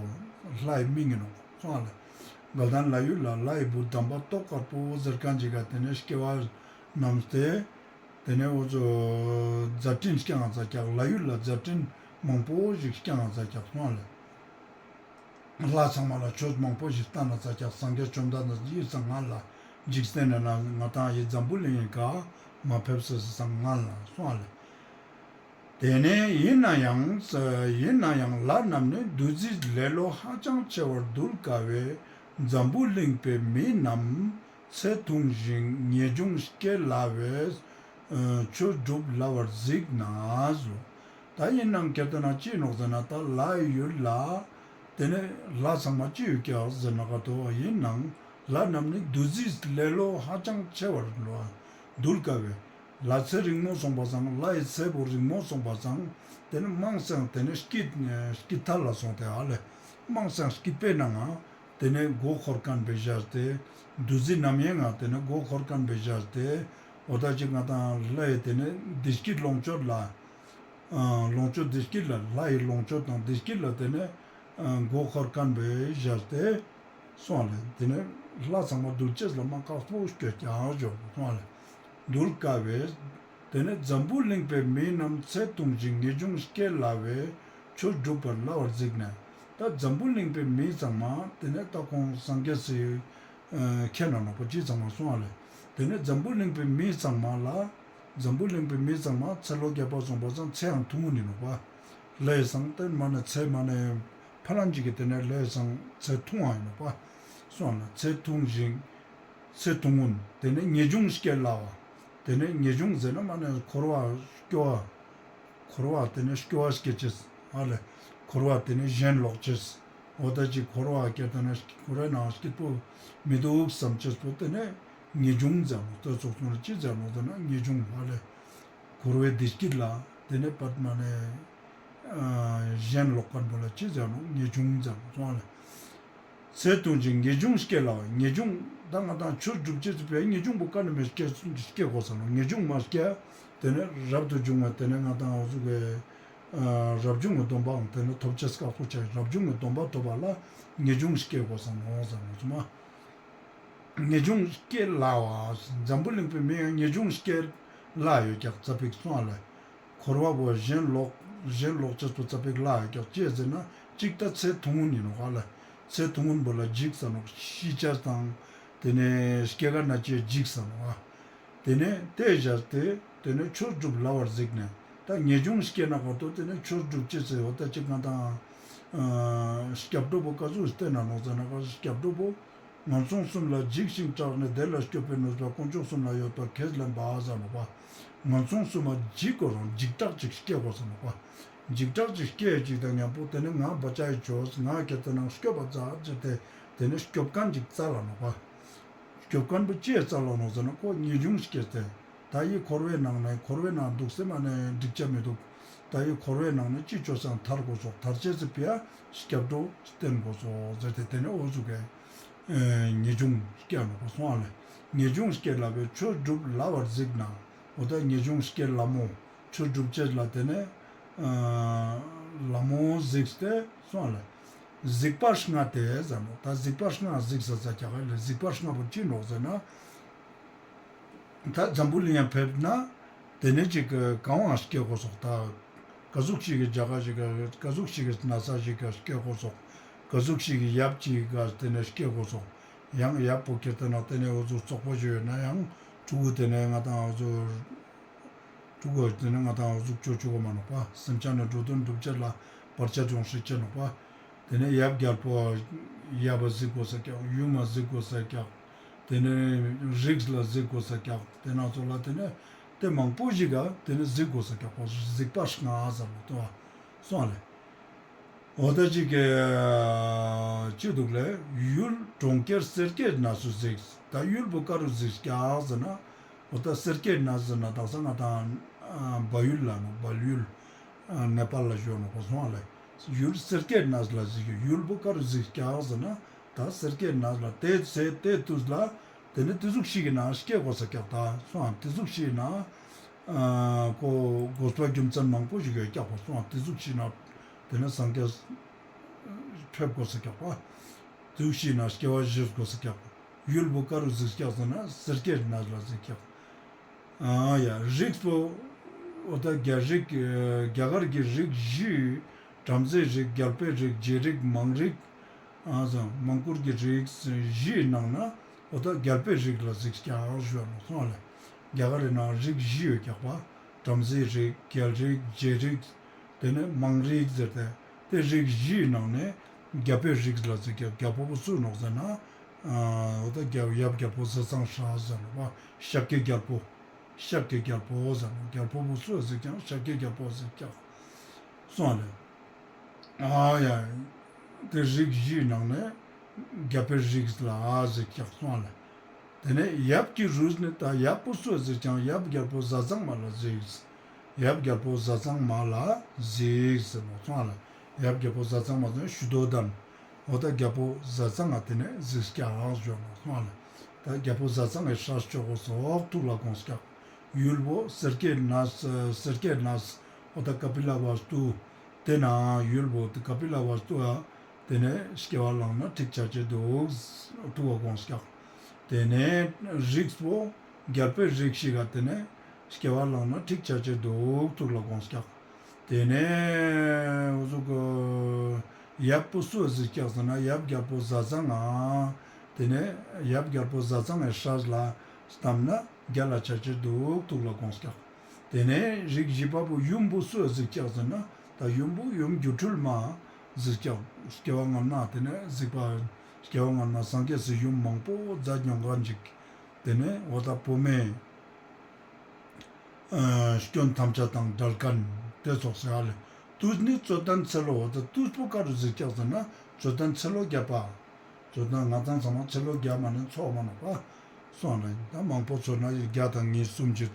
ལྷའི་མིང་ཡིན་ནོག་སོང་ལེ། དགའ་ལྡན་ལྷ་ཡུལ་ལ་ལྷའི་བུ་དམ་པ་ཏོག་དཀར་པོ་ཟེར་མཁན་ཅིག་ག་དེ་ནས་སྐྱེ་བ་བསྣམས་ཏེ། དེ་ནས་འོ་ཙོ་མཛད་འཕྲིན་བསྐྱངས་ཙ་ཀྱག་ལྷ་ཡུལ་ལ་མཛད་འཕྲིན་མང་པོ་ཞིག་བསྐྱངས་ཙ་ཀྱག་སོང་ལེ། ལྷ་ཚང་མ་ལ་ཆོས་མང་པོ་ཞིག་བསྟན་ན་ཙ་ཀྱག་སངས་རྒྱས་བཅོམ་ལྡན་འདས་ཡིད་ཙང་ང་ལ་འཇིག་རྟེན་ན་ང་དང་ཡི་འཛམ་བུ་གླིང་ག་མ་ཕེབས་ས་ཙང་ང་ལ་སོང་ལེ། དེ་ནས་ཡིན་ན་ཡང་ཡིན་ན་ཡང་ལྷ་རྣམས་ནི་འདུ་འཛིའི་ལེ་ལོ་ཧ་ཅང་ཆེ་བར་གདུལ་དཀའ་བས་འཛམ་བུ་གླིང་པའི་མི་རྣམས་ཚེ་ཐུང་ཞིང་ངེས་འབྱུང་སྐྱེ་སླ་བས་ཆོས་སྒྲུབ་སླ་བར་གཟིགས་ནས་སོ། ད་ཡིན་ནའང་ཁྱེད་ལྟ་ན་ཅི་ནོག་ཟེར་ན་ད་ལྷའི་ཡུལ་ལ་དེ་ནས་ལྷ་ཚང་མ་ཅི་ཡོད་ཀྱག་ཟེར་ན་ག་ཏོ་ཡིན་ནའང་ལྷ་རྣམས་ནི་འདུ་འཛིའི་ལེ་ལོ་ཧ་ཅང་ཆེ་བར་གདུལ་དཀའ་བས། ལྷ་ཚེ་རིང་མོ་སོང་པ་སང་ལྷའི་ཚེ་བོ་རིང་མོ་སོང་པ་སང་དེ་ནི་མང་སང་དེ་ནི་སྐྱིད་སྐྱིད་ཐལ་ལ་སོང་སྟེ་ཨ་ལེ། མང་སང་སྐྱིད་པའི་ནང་ང་ ཏེ་ནེ་མགོ་འཁོར་ཁན་བོའེ་ཞར་ཏེ། བདུད་རྩི་རྣམ་གཡེང་ང་ཏེ་ནེ་མགོ་འཁོར་ཁན་བོའེ་ཞར་ཏེ། འོ་ད་ཅིག་ང་དང་ལྷའི་ཏེ་ནེ་བདེ་སྐྱིད་ལོངས་སྤྱོད་ལ། ལོངས་སྤྱོད་བདེ་སྐྱིད་ལ་ལྷའི་ལོངས་སྤྱོད་དང་བདེ་སྐྱིད་ལ་ཏེ་ནེ་མགོ་འཁོར་ཁན་བོའེ་ཞར་ཏེ། སོང་ལེ། ཏེ་ནེ་ལྷ་ཚང་མ་འདུལ་ཅེས་ལ་མ་ཁག་པོ་སྐྱོད་ཀྱག་ཞུ་སོང་ལེ། འདུལ་དཀའ་བས། ཏེ་ནེ་འཛམ་བུ་གླིང་པའི་མི་རྣམས་ཚེ་ཐུང་ཞིང་ངེས་འབྱུང་སྐྱེ་སླ་བས་ཆོས་སྒྲུབ་པར་སླ་བར་གཟིགས་ནས། ད་འཛམ་བུ་གླིང་པའི་མི་ཚང་མ་ཏེ་ནེ་ད་ཁོང་སངས་རྒྱས་སི་ཁྱེད་ན་ནོག་པ་ཅི་ཚང་མ་སོང་ལེ། ཏེ་ནེ་འཛམ་བུ་གླིང་པའི་མི་ཚང་མ་ལ། འཛམ་བུ་གླིང་པའི་མི་ཚང་མ་ཚེ་ལོ་བརྒྱ་པ་སོང་པ་སང་ཚེ་ཡང་ཐུང་ངུན་ཨིན་ནོག་པ། ལྷའི་སང་ཏེ་མ་ནེ་ཚེ་མ་ནེ་ཕ་ལན་ཅིག་གི་ཏེ་ནེ་ལྷའི་སང་ཚེ་ཐུང་བ་ཨིན་ནོག་པ། སོང་ལེ་ཚེ་ཐུང་ཞིང་། ཚེ་ཐུང་ངུན། ཏེ་ནེ་ངེས་འབྱུང་སྐྱེ་སླ་བ། ཏེ་ནེ་ངེས་འབྱུང་ཟེར་ན་མ་ནེ་འཁོར་བ་སྐྱོ་བ། འཁོར་བ་ཏེ་ནེ་སྐྱོ་བ་སྐྱེ་ཅེས། ཨ་ལེ། འཁོར་བ་ཏེ་ནེ་ཞེན་ལོག་ཅེས། འོ་ད་ཅིག་འཁོར་བ་སྐྱེ་ཏེ་ནེ་འཁོར་བའི་ནང་སྐྱིད་པོ་མི་དུག་སམ་ཅེས་པོ་ཏེ་ནེ་ངེས་འབྱུང་ཟེར་ནོག་ཏེ་ཙོགས་ཙོགས་ཅི་ཟེར་ནོག་ཟེར་ན་ངེས་འབྱུང་ཨ་ལེ། འཁོར་བའི་བདེ་སྐྱིད་ལ་ཏེ་ནེ་པད་མ་ནེ་ཞེན་ལོག་ཁན་བོ་ལ་ཅི་ཟེར་ནོག་ངེས་འབྱུང་ཟེར་ནོག་སོང་ལེ། ཚེ་ཐུང་ཞིང་ངེས་འབྱུང་སྐྱེ་སླ་བ། ངེས་འབྱུང་ད་ང་དང་ཆོས་སྒྲུབ་ཅེས་སི་ཕིའ་ངེས་འབྱུང་པོ་ཀ་ནེ་མེད་སྐྱེ་སྐྱེ་གོས་ས་ནོག་ངེས་འབྱུང་མ་སྐྱེ་ཏེ་ནེ་རབ་ཏུ་བྱུང་བ་ཏེ་ནེ་ང་དང་འོ་ཟུག་གི་རབ་བྱུང་གི་སྡོམ་པའང་ཏེ་ནེ་ཐོབ་ཅེས་ཁག་པོ་ཆ། རབ་བྱུང་གི་སྡོམ་པ་ཐོབ་པ་ལ་ངེས་འབྱུང་སྐྱེ་གོས་ས་ནོག་ཟེར་ནོག་སོང་མ། ངེས་འབྱུང་སྐྱེ་སླ་བ། འཛམ་བུ་གླིང་པའི་མི་ཡང་ངེས་འབྱུང་སྐྱེ་སླ་ཡོད་ཀྱག་ཙ་པིག་སོང་ལེ། འཁོར་བ་བོ་ཞེན་ལོག་ཞེན་ལོག་ཅེས་པོ་ཙ་པིག་སླ་ཡོད་ཀྱག་ཅི་ཟེར་ན་ཅིག་ད་ཚེ་ཐུང་ངུན་ཨིན་ནོག་ལེ། ཚེ་ཐུང་ངུན་པོ་ལ་འཇིགས་ས་ནོག་ཤི་ཅེས་དང་ཏེ་ནེ་སྐྱེ་རྒ་ན་འཆི་འཇིགས་ས་ནོག་ཏེ་ནེ་ཏེའི་ཞར་ཏེ་ཏེ་ནེ་ཆོས་སྒྲུབ་སླ་བར་གཟིགས་ནས། ད་ངེས་འབྱུང་སྐྱེ་ན་ག་ཏོ་ཏེ་ནེ་ཆོས་སྒྲུབ་ཅེས་ཟེར་བ་ད་ཅིག་ང་དང་སྐྱབས་འགྲོ་པོ་ཀ་ཟུག་སྟན་ན་ནོག་ཟེར་ན་ག་སྐྱབས་འགྲོ་པོ། ངན་སོང་གསུམ་ལ་འཇིགས་ཤིང་སྐྲག་ནས། བདེ་ལ་སྐྱོབ་པའི་ནུས་པ། དཀོན་མཆོག་གསུམ་ལ་ཡོད་པར་ཁས་ལེན་པ་ཟེར་ནོག་པ། ངན་སོང་གསུམ་མ་འཇིགས་དགོས་རང་འཇིགས་སྐྲག་ཅིག་སྐྱེ་དགོས་ཟེར་ནོག་པ། འཇིགས་སྐྲག་ཅིག་སྐྱེ་ཅིག་དང་མཉམ་པོ་ཏེ་ནེ་ང་བ་ཅའི་ཇོས་ང་ཁྱེད་ཏེ་ནང་སྐྱོབ་པ་ཙ་ཅེ་ཏེ་ཏེ་ནེ་སྐྱོབ་ཁན་ཅིག་ཙལ་ལ་ནོག་པ། སྐྱོབ་ཁན་པོ་ཅི་ཙལ་ལ་ནོག་ཟེར་ན་ཁོ་ངེས་འབྱུང་སྐྱེས་ཏེ། ད་འི་འཁོར་བའི་ནང་ནེ་འཁོར་བའི་ནང་དུག་སེ་མ་ནེ་འགྲིག་ཅེས་མི་དུག་ད་འི་འཁོར་བའི་ནང་ནེ་ཅི་ཅོས་སང་ཐར་གོས་སོག་ཐར་ཅེས་སི་ཕིའ་སྐྱབས་འགྲོ་སྟན་གོས་སོག་ཟེར་ཏེ་ཏེ་ནེ་འོ་ཟུག་གི་ངེས་འབྱུང་སྐྱེ་ནོག་པ་སོང་ལེ། ངེས་འབྱུང་སྐྱེ་སླ་བས་ཆོས་སྒྲུབ་སླ་བར་གཟིགས་ན། འོ་ད་ངེས་འབྱུང་སྐྱེ་སླ་མོ། ཆོས་སྒྲུབ་ཅེས་ལ་ཏེ་ནེ་སླ་མོ་གཟིགས་ཏེ་སོང་ལེ། གཟིགས་པ་ལྔ་སྟེ་ཟེར་ནོག་ད་གཟིགས་པ་ལྔ་གཟིགས་ས་ཙ་ཀྱག་ལེ། གཟིགས་པ་ལྔ་པོ་ཅི་ནོག་ཟེར་ན། ད་འཛམ་བུ་གླིང་ཡང་ཕེབས་ན་ཏེ་ནེ་ཅིག་གང་བ་སྐྱེ་གོས་སོག་ད་ཀ་ཟུག་ཞིག་གི་རྒྱ་གར་ཞིག་ག་ཀ་ཟུག་ཞིག་གི་ན་ས་ཞིག་ག་སྐྱེ་གོས་སོག་ཀ་ཟུག་ཞིག་གི་ཡབ་ཅིག་ག་ཏེ་ནེ་སྐྱེ་གོས་སོག་ཡང་ཡབ་པོ་ཁྱེད་ཏེ་ན་ཏེ་ནེ་འོ་ཟུག་ཙོག་པོ་ཞིག་ཡོད་ན་ཡང་ཕྲུ་གུ་ཏེ་ནེ་ང་དང་འོ་ཟུག་ཕྲུ་གུ་ཏེ་ནེ་ང་དང་འོ་ཟུག་ཅོ་ཅུག་གོ་མ་ནོག་པ། སེམས་ཅན་ནི་འགྲོ་དོན་སྒྲུབ་ཅེས་ལ་བར་ཆད་ཡོང་སྲིད་ཅེས་ནོག་པ། ཏེ་ནེ་ཡབ་རྒྱལ་པོ་ཡབ་པ་གཟིགས་གོས་ས་ཀྱག་ཡུམ་མ་གཟིགས་གོས་ས་ཀྱག་ཏེ་ནེ་རིགས་ལ་གཟིགས་གོས་ས་ཀྱག་ཏེ་ན་ཚོ་ལ་ཏེ་ནེ་ཏེ་མང་པོ་ཞིག་ག་ཏེ་ནེ་གཟིགས་གོས་ས་ཀྱག་པ་གཟིགས་པ་ལྔ་ཟེར་ནོག་ཏོ་སོང་ལེ། འོ་ད་ཅིག་གི་ཅི་དུག་ལེ། ཡུལ་གྲོང་ཁྱེར་སེར་སྐྱའི་གནས་སུ་གཟིགས། ད་ཡུལ་པོ་ཀ་རུ་གཟིགས་ཀྱག་ཟེར་ན། འོ་ད་སེར་སྐྱའི་གནས་ཟེར་ན་དག་ས་ང་དང་བལ་ཡུལ་ལ་ནོག་བལ་ཡུལ། ནེ་པཱལ་ལ་ཞུ་ནོག་པ་སོང་ལེ། ཡུལ་སེར་སྐྱའི་གནས་ལ་གཟིགས། ཡུལ་པོ་ཀ་རུ་གཟིགས་ཀྱག་ཟེར་ན། ད་སེར་སྐྱའི་གནས་ལ་ཏེ་ཚེ་ཏེ་དུས་ལ་ཏེ་ནེ་ཏེ་ཟུག་ཞིག་གི་ནང་སྐྱེ་གོས་ས་ཀྱག་ད་སོང་ཏེ་ཟུག་ཞིག་ན། ཨ་ཁོ་དགོས་པ་རྒྱུ་མཚན་མང་པོ་ཞིག་ཡོད་ཀྱག་པ་སོང་། ཏེ་ཟུག་ཞིག་ན་ཏེ་ནེ་སངས་རྒྱས་ཕེབས་གོས་ས་ཀྱག་པ། ཏེ་ཟུག་ཞིག་ན་སྐྱེ་བ་བཞེས་གོས་ས་ཀྱག་པ། ཡུལ་པོ་ཀ་རུ་གཟིགས་ཀྱག་ཟེར་ན་སེར་སྐྱའི་གནས་ལ་གཟིགས་ཀྱག་ཨ་ཡ་རིགས་པོ་འོ་ད་རྒྱ་རིགས་རྒྱ་གར་གྱི་རིགས་བཞི། བྲམ་ཟེའི་རིགས། རྒྱལ་པོའི་རིགས། རྗེ་རིགས། མང་རིགས། ཨ་ཟ་མང་བཀུར་གྱི་རིགས་བཞིའི་ནང་ན་འོ་ད་རྒྱལ་པོའི་རིགས་ལ་གཟིགས་ཀྱག་ཞུ་ནོག་སོང་ལེ། རྒྱ་གར་རི་ནང་རིགས་བཞི་ཡོད་ཀྱག་པ། བྲམ་ཟེའི་རིགས། རྒྱལ་རིགས། རྗེ་རིགས། ཏེ་ནེ་མང་རིགས་ཟེར་ཏེ་ཏེ་རིགས་བཞིའི་ནང་ནེ་རྒྱལ་པོའི་རིགས་ལ་གཟིགས་ཀྱག་རྒྱལ་པོ་བོ་སུ་ནོག་ཟེར་ན། འོ་ད་རྒྱལ་ཡབ་རྒྱལ་པོ་ཟས་གཙང་སྲས་ཟེར་ནོག་པ། ཤཱཀྱའི་རྒྱལ་པོ། ཤཱཀྱའི་རྒྱལ་པོ་ཟེར་ནོག་རྒྱལ་པོ་བོ་སུ་གཟིགས་ཀྱག་ཤཱཀྱའི་རྒྱལ་པོ་གཟིགས་ཀྱག་སོང་ལེ། ཨ་ཡ། ཏེ་རིགས་བཞིའི་ནང་ནེ་རྒྱལ་པོའི་རིགས་ལ་ཨ་གཟིགས་ཀྱག་སོང་ལེ། ཏེ་ནེ་ཡབ་ཀྱི་རུས་ནི་ད་ཡབ་པོ་སུ་གཟིགས་ཀྱག་ཡབ་རྒྱལ་པོ་ཟས་གཙང་མ་ལ་གཟིགས། ཡབ་རྒྱལ་པོ་ཟས་གཙང་མ་ལ་གཟིགས་ཟེར་ནོག་སོང་ལེ། ཡབ་རྒྱལ་པོ་ཟས་གཙང་མ་ཟེར་ན་ཤུ་དོ་དན། འོ་ད་རྒྱལ་པོ་ཟས་གཙང་ང་དེ་ནས་གཟིགས་ཀྱག་ཞུ་ནོག་སོང་ལེ། ད་རྒྱལ་པོ་ཟས་གཙང་ངི་སྲས་ཆོ་གོ་སོགས་ཐུགས་ལ་དགོངས་ཀྱག། ཡུལ་པོ་སེར་སྐྱའི་གནས་སེར་སྐྱའི་གནས་འོ་ད་ཀ་པི་ལ་བ་སྟུ། དེ་ན་ཡུལ་པོ་དེ་ཀ་པི་ལ་བ་སྟུ་ཨ། དེ་ནས་སྐྱེ་བ་བླངས་ན་འགྲིག་ཆ་ཅེས་འདུག། ཐུགས་ལ་དགོངས་ཀྱག། དེ་ནས་རིགས་པོ་རྒྱལ་པོའི་རིགས་ཤིག་ག་དེ་ནས་སྐྱེ་བ་བླངས་ན་འགྲིག་ཆ་ཅེས་འདུག། ཐུགས་ལ་དགོངས་ཀྱག། དེ་ནས་འུ་ཟུག་གི་ཡབ་པོ་སུ་གཟིགས་ཀྱག་ཟེར་ན་ཡབ་རྒྱལ་པོ་ཟས་གཙང་ང་། དེ་ནས་ཡབ་རྒྱལ་པོ་ཟས་གཙང་ངི་སྲས་ལ་བལྟམས་ན་རྒྱལ་ལ་ཆ་ཅེས་འདུག། ཐུགས་ལ་དགོངས་ཀྱག། དེ་ནས་རིགས་བཞི་པ་པོ་ཡུམ་བུ་སུ་གཟིགས་ཀྱག་ཟེར་ན་ད་ཡུམ་བུ་ཡུམ་སྒྱུ་འཕྲུལ་མ་གཟིགས་ཀྱག། སྐྱེ་བ་སྔ་མ་དེ་ནས་གཟིགས་པ་སྐྱེ་བ་སྔ་མ་སངས་རྒྱས་སི་ཡུམ་མང་པོ་མཛད་མྱོང་མཁན་ཅིག། དེ་ནས་འོ་ད་བུད་མེད་ཨ་སྐྱོན་ཐམས་ཅད་དང་བྲལ་མཁན་དེ་ཙོགས་ཟེར་ཨ་ལེ། དུས་ནི་རྩོད་ལྡན་ཚེ་ལོ། འོ་ད་དུས་པོ་ག་རུ་གཟིགས་ཀྱག་ཟེར་ན་རྩོད་ལྡན་ཚེ་ལོ་བརྒྱ་པ། རྩོད་ལྡན་ང་ཏང་ཚང་མ་ཚེ་ལོ་བརྒྱ་མ་ནེ་ཚོགས་མ་ནོག་པ། སོང་ལེ། ད་མང་པོ་ཚོར་ན་བརྒྱ་དང་གཉིས་གསུམ་གྱི་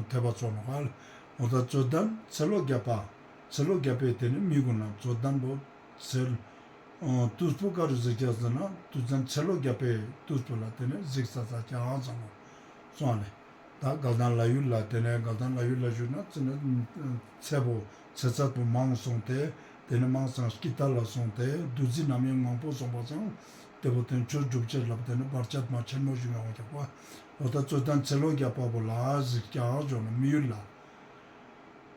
ཐེབས་པ་ཚོར་ནོག་ཨ་ལེ། འོ་ད་རྩོད་ལྡན་ཚེ་ལོ་བརྒྱ་པ། ཚེ་ལོ་བརྒྱ་པའི་དེ་ནི་མི་ཀུན་ལ་རྩོད་ལྡན་པོ་ཚེ་ལོ། དུས་པོ་ག་རུ་གཟིགས་ཀྱག་ཟེར་ན་དུས་ཚན་ཚེ་ལོ་བརྒྱ་པའི་དུས་པོ་ལ་དེ་ནས་གཟིགས་ས་ས་ཀྱག་ཟེར་ནོག། སོང་ལེ། ད་དགའ་ལྡན་ལྷ་ཡུལ་ལ་དེ་ནས་དགའ་ལྡན་ལྷ་ཡུལ་ལ་བཞུགས་ན་ཚེ་ནི་ཚེ་པོ་ཚེ་ཚད་པོ་མང་སོང་སྟེ་དེ་ནས་མང་སང་སྐྱིད་ལ་སོང་སྟེ་བདུད་རྩི་རྣམ་གཡེང་མང་པོ་སོང་པ་སང་དེ་པོ་དེ་ཆོས་སྒྲུབ་ཅེས་ལ་དེ་ནས་བར་ཆད་མ་ཆེན་མོ་ཞིག་ཡོང་ཀྱག་པ། འོ་ད་རྩོད་ལྡན་ཚེ་ལོ་བརྒྱ་པ་པོ་ལ་གཟིགས་ཀྱག་ཞུ་ནོག་མི་ཡུལ་ལ།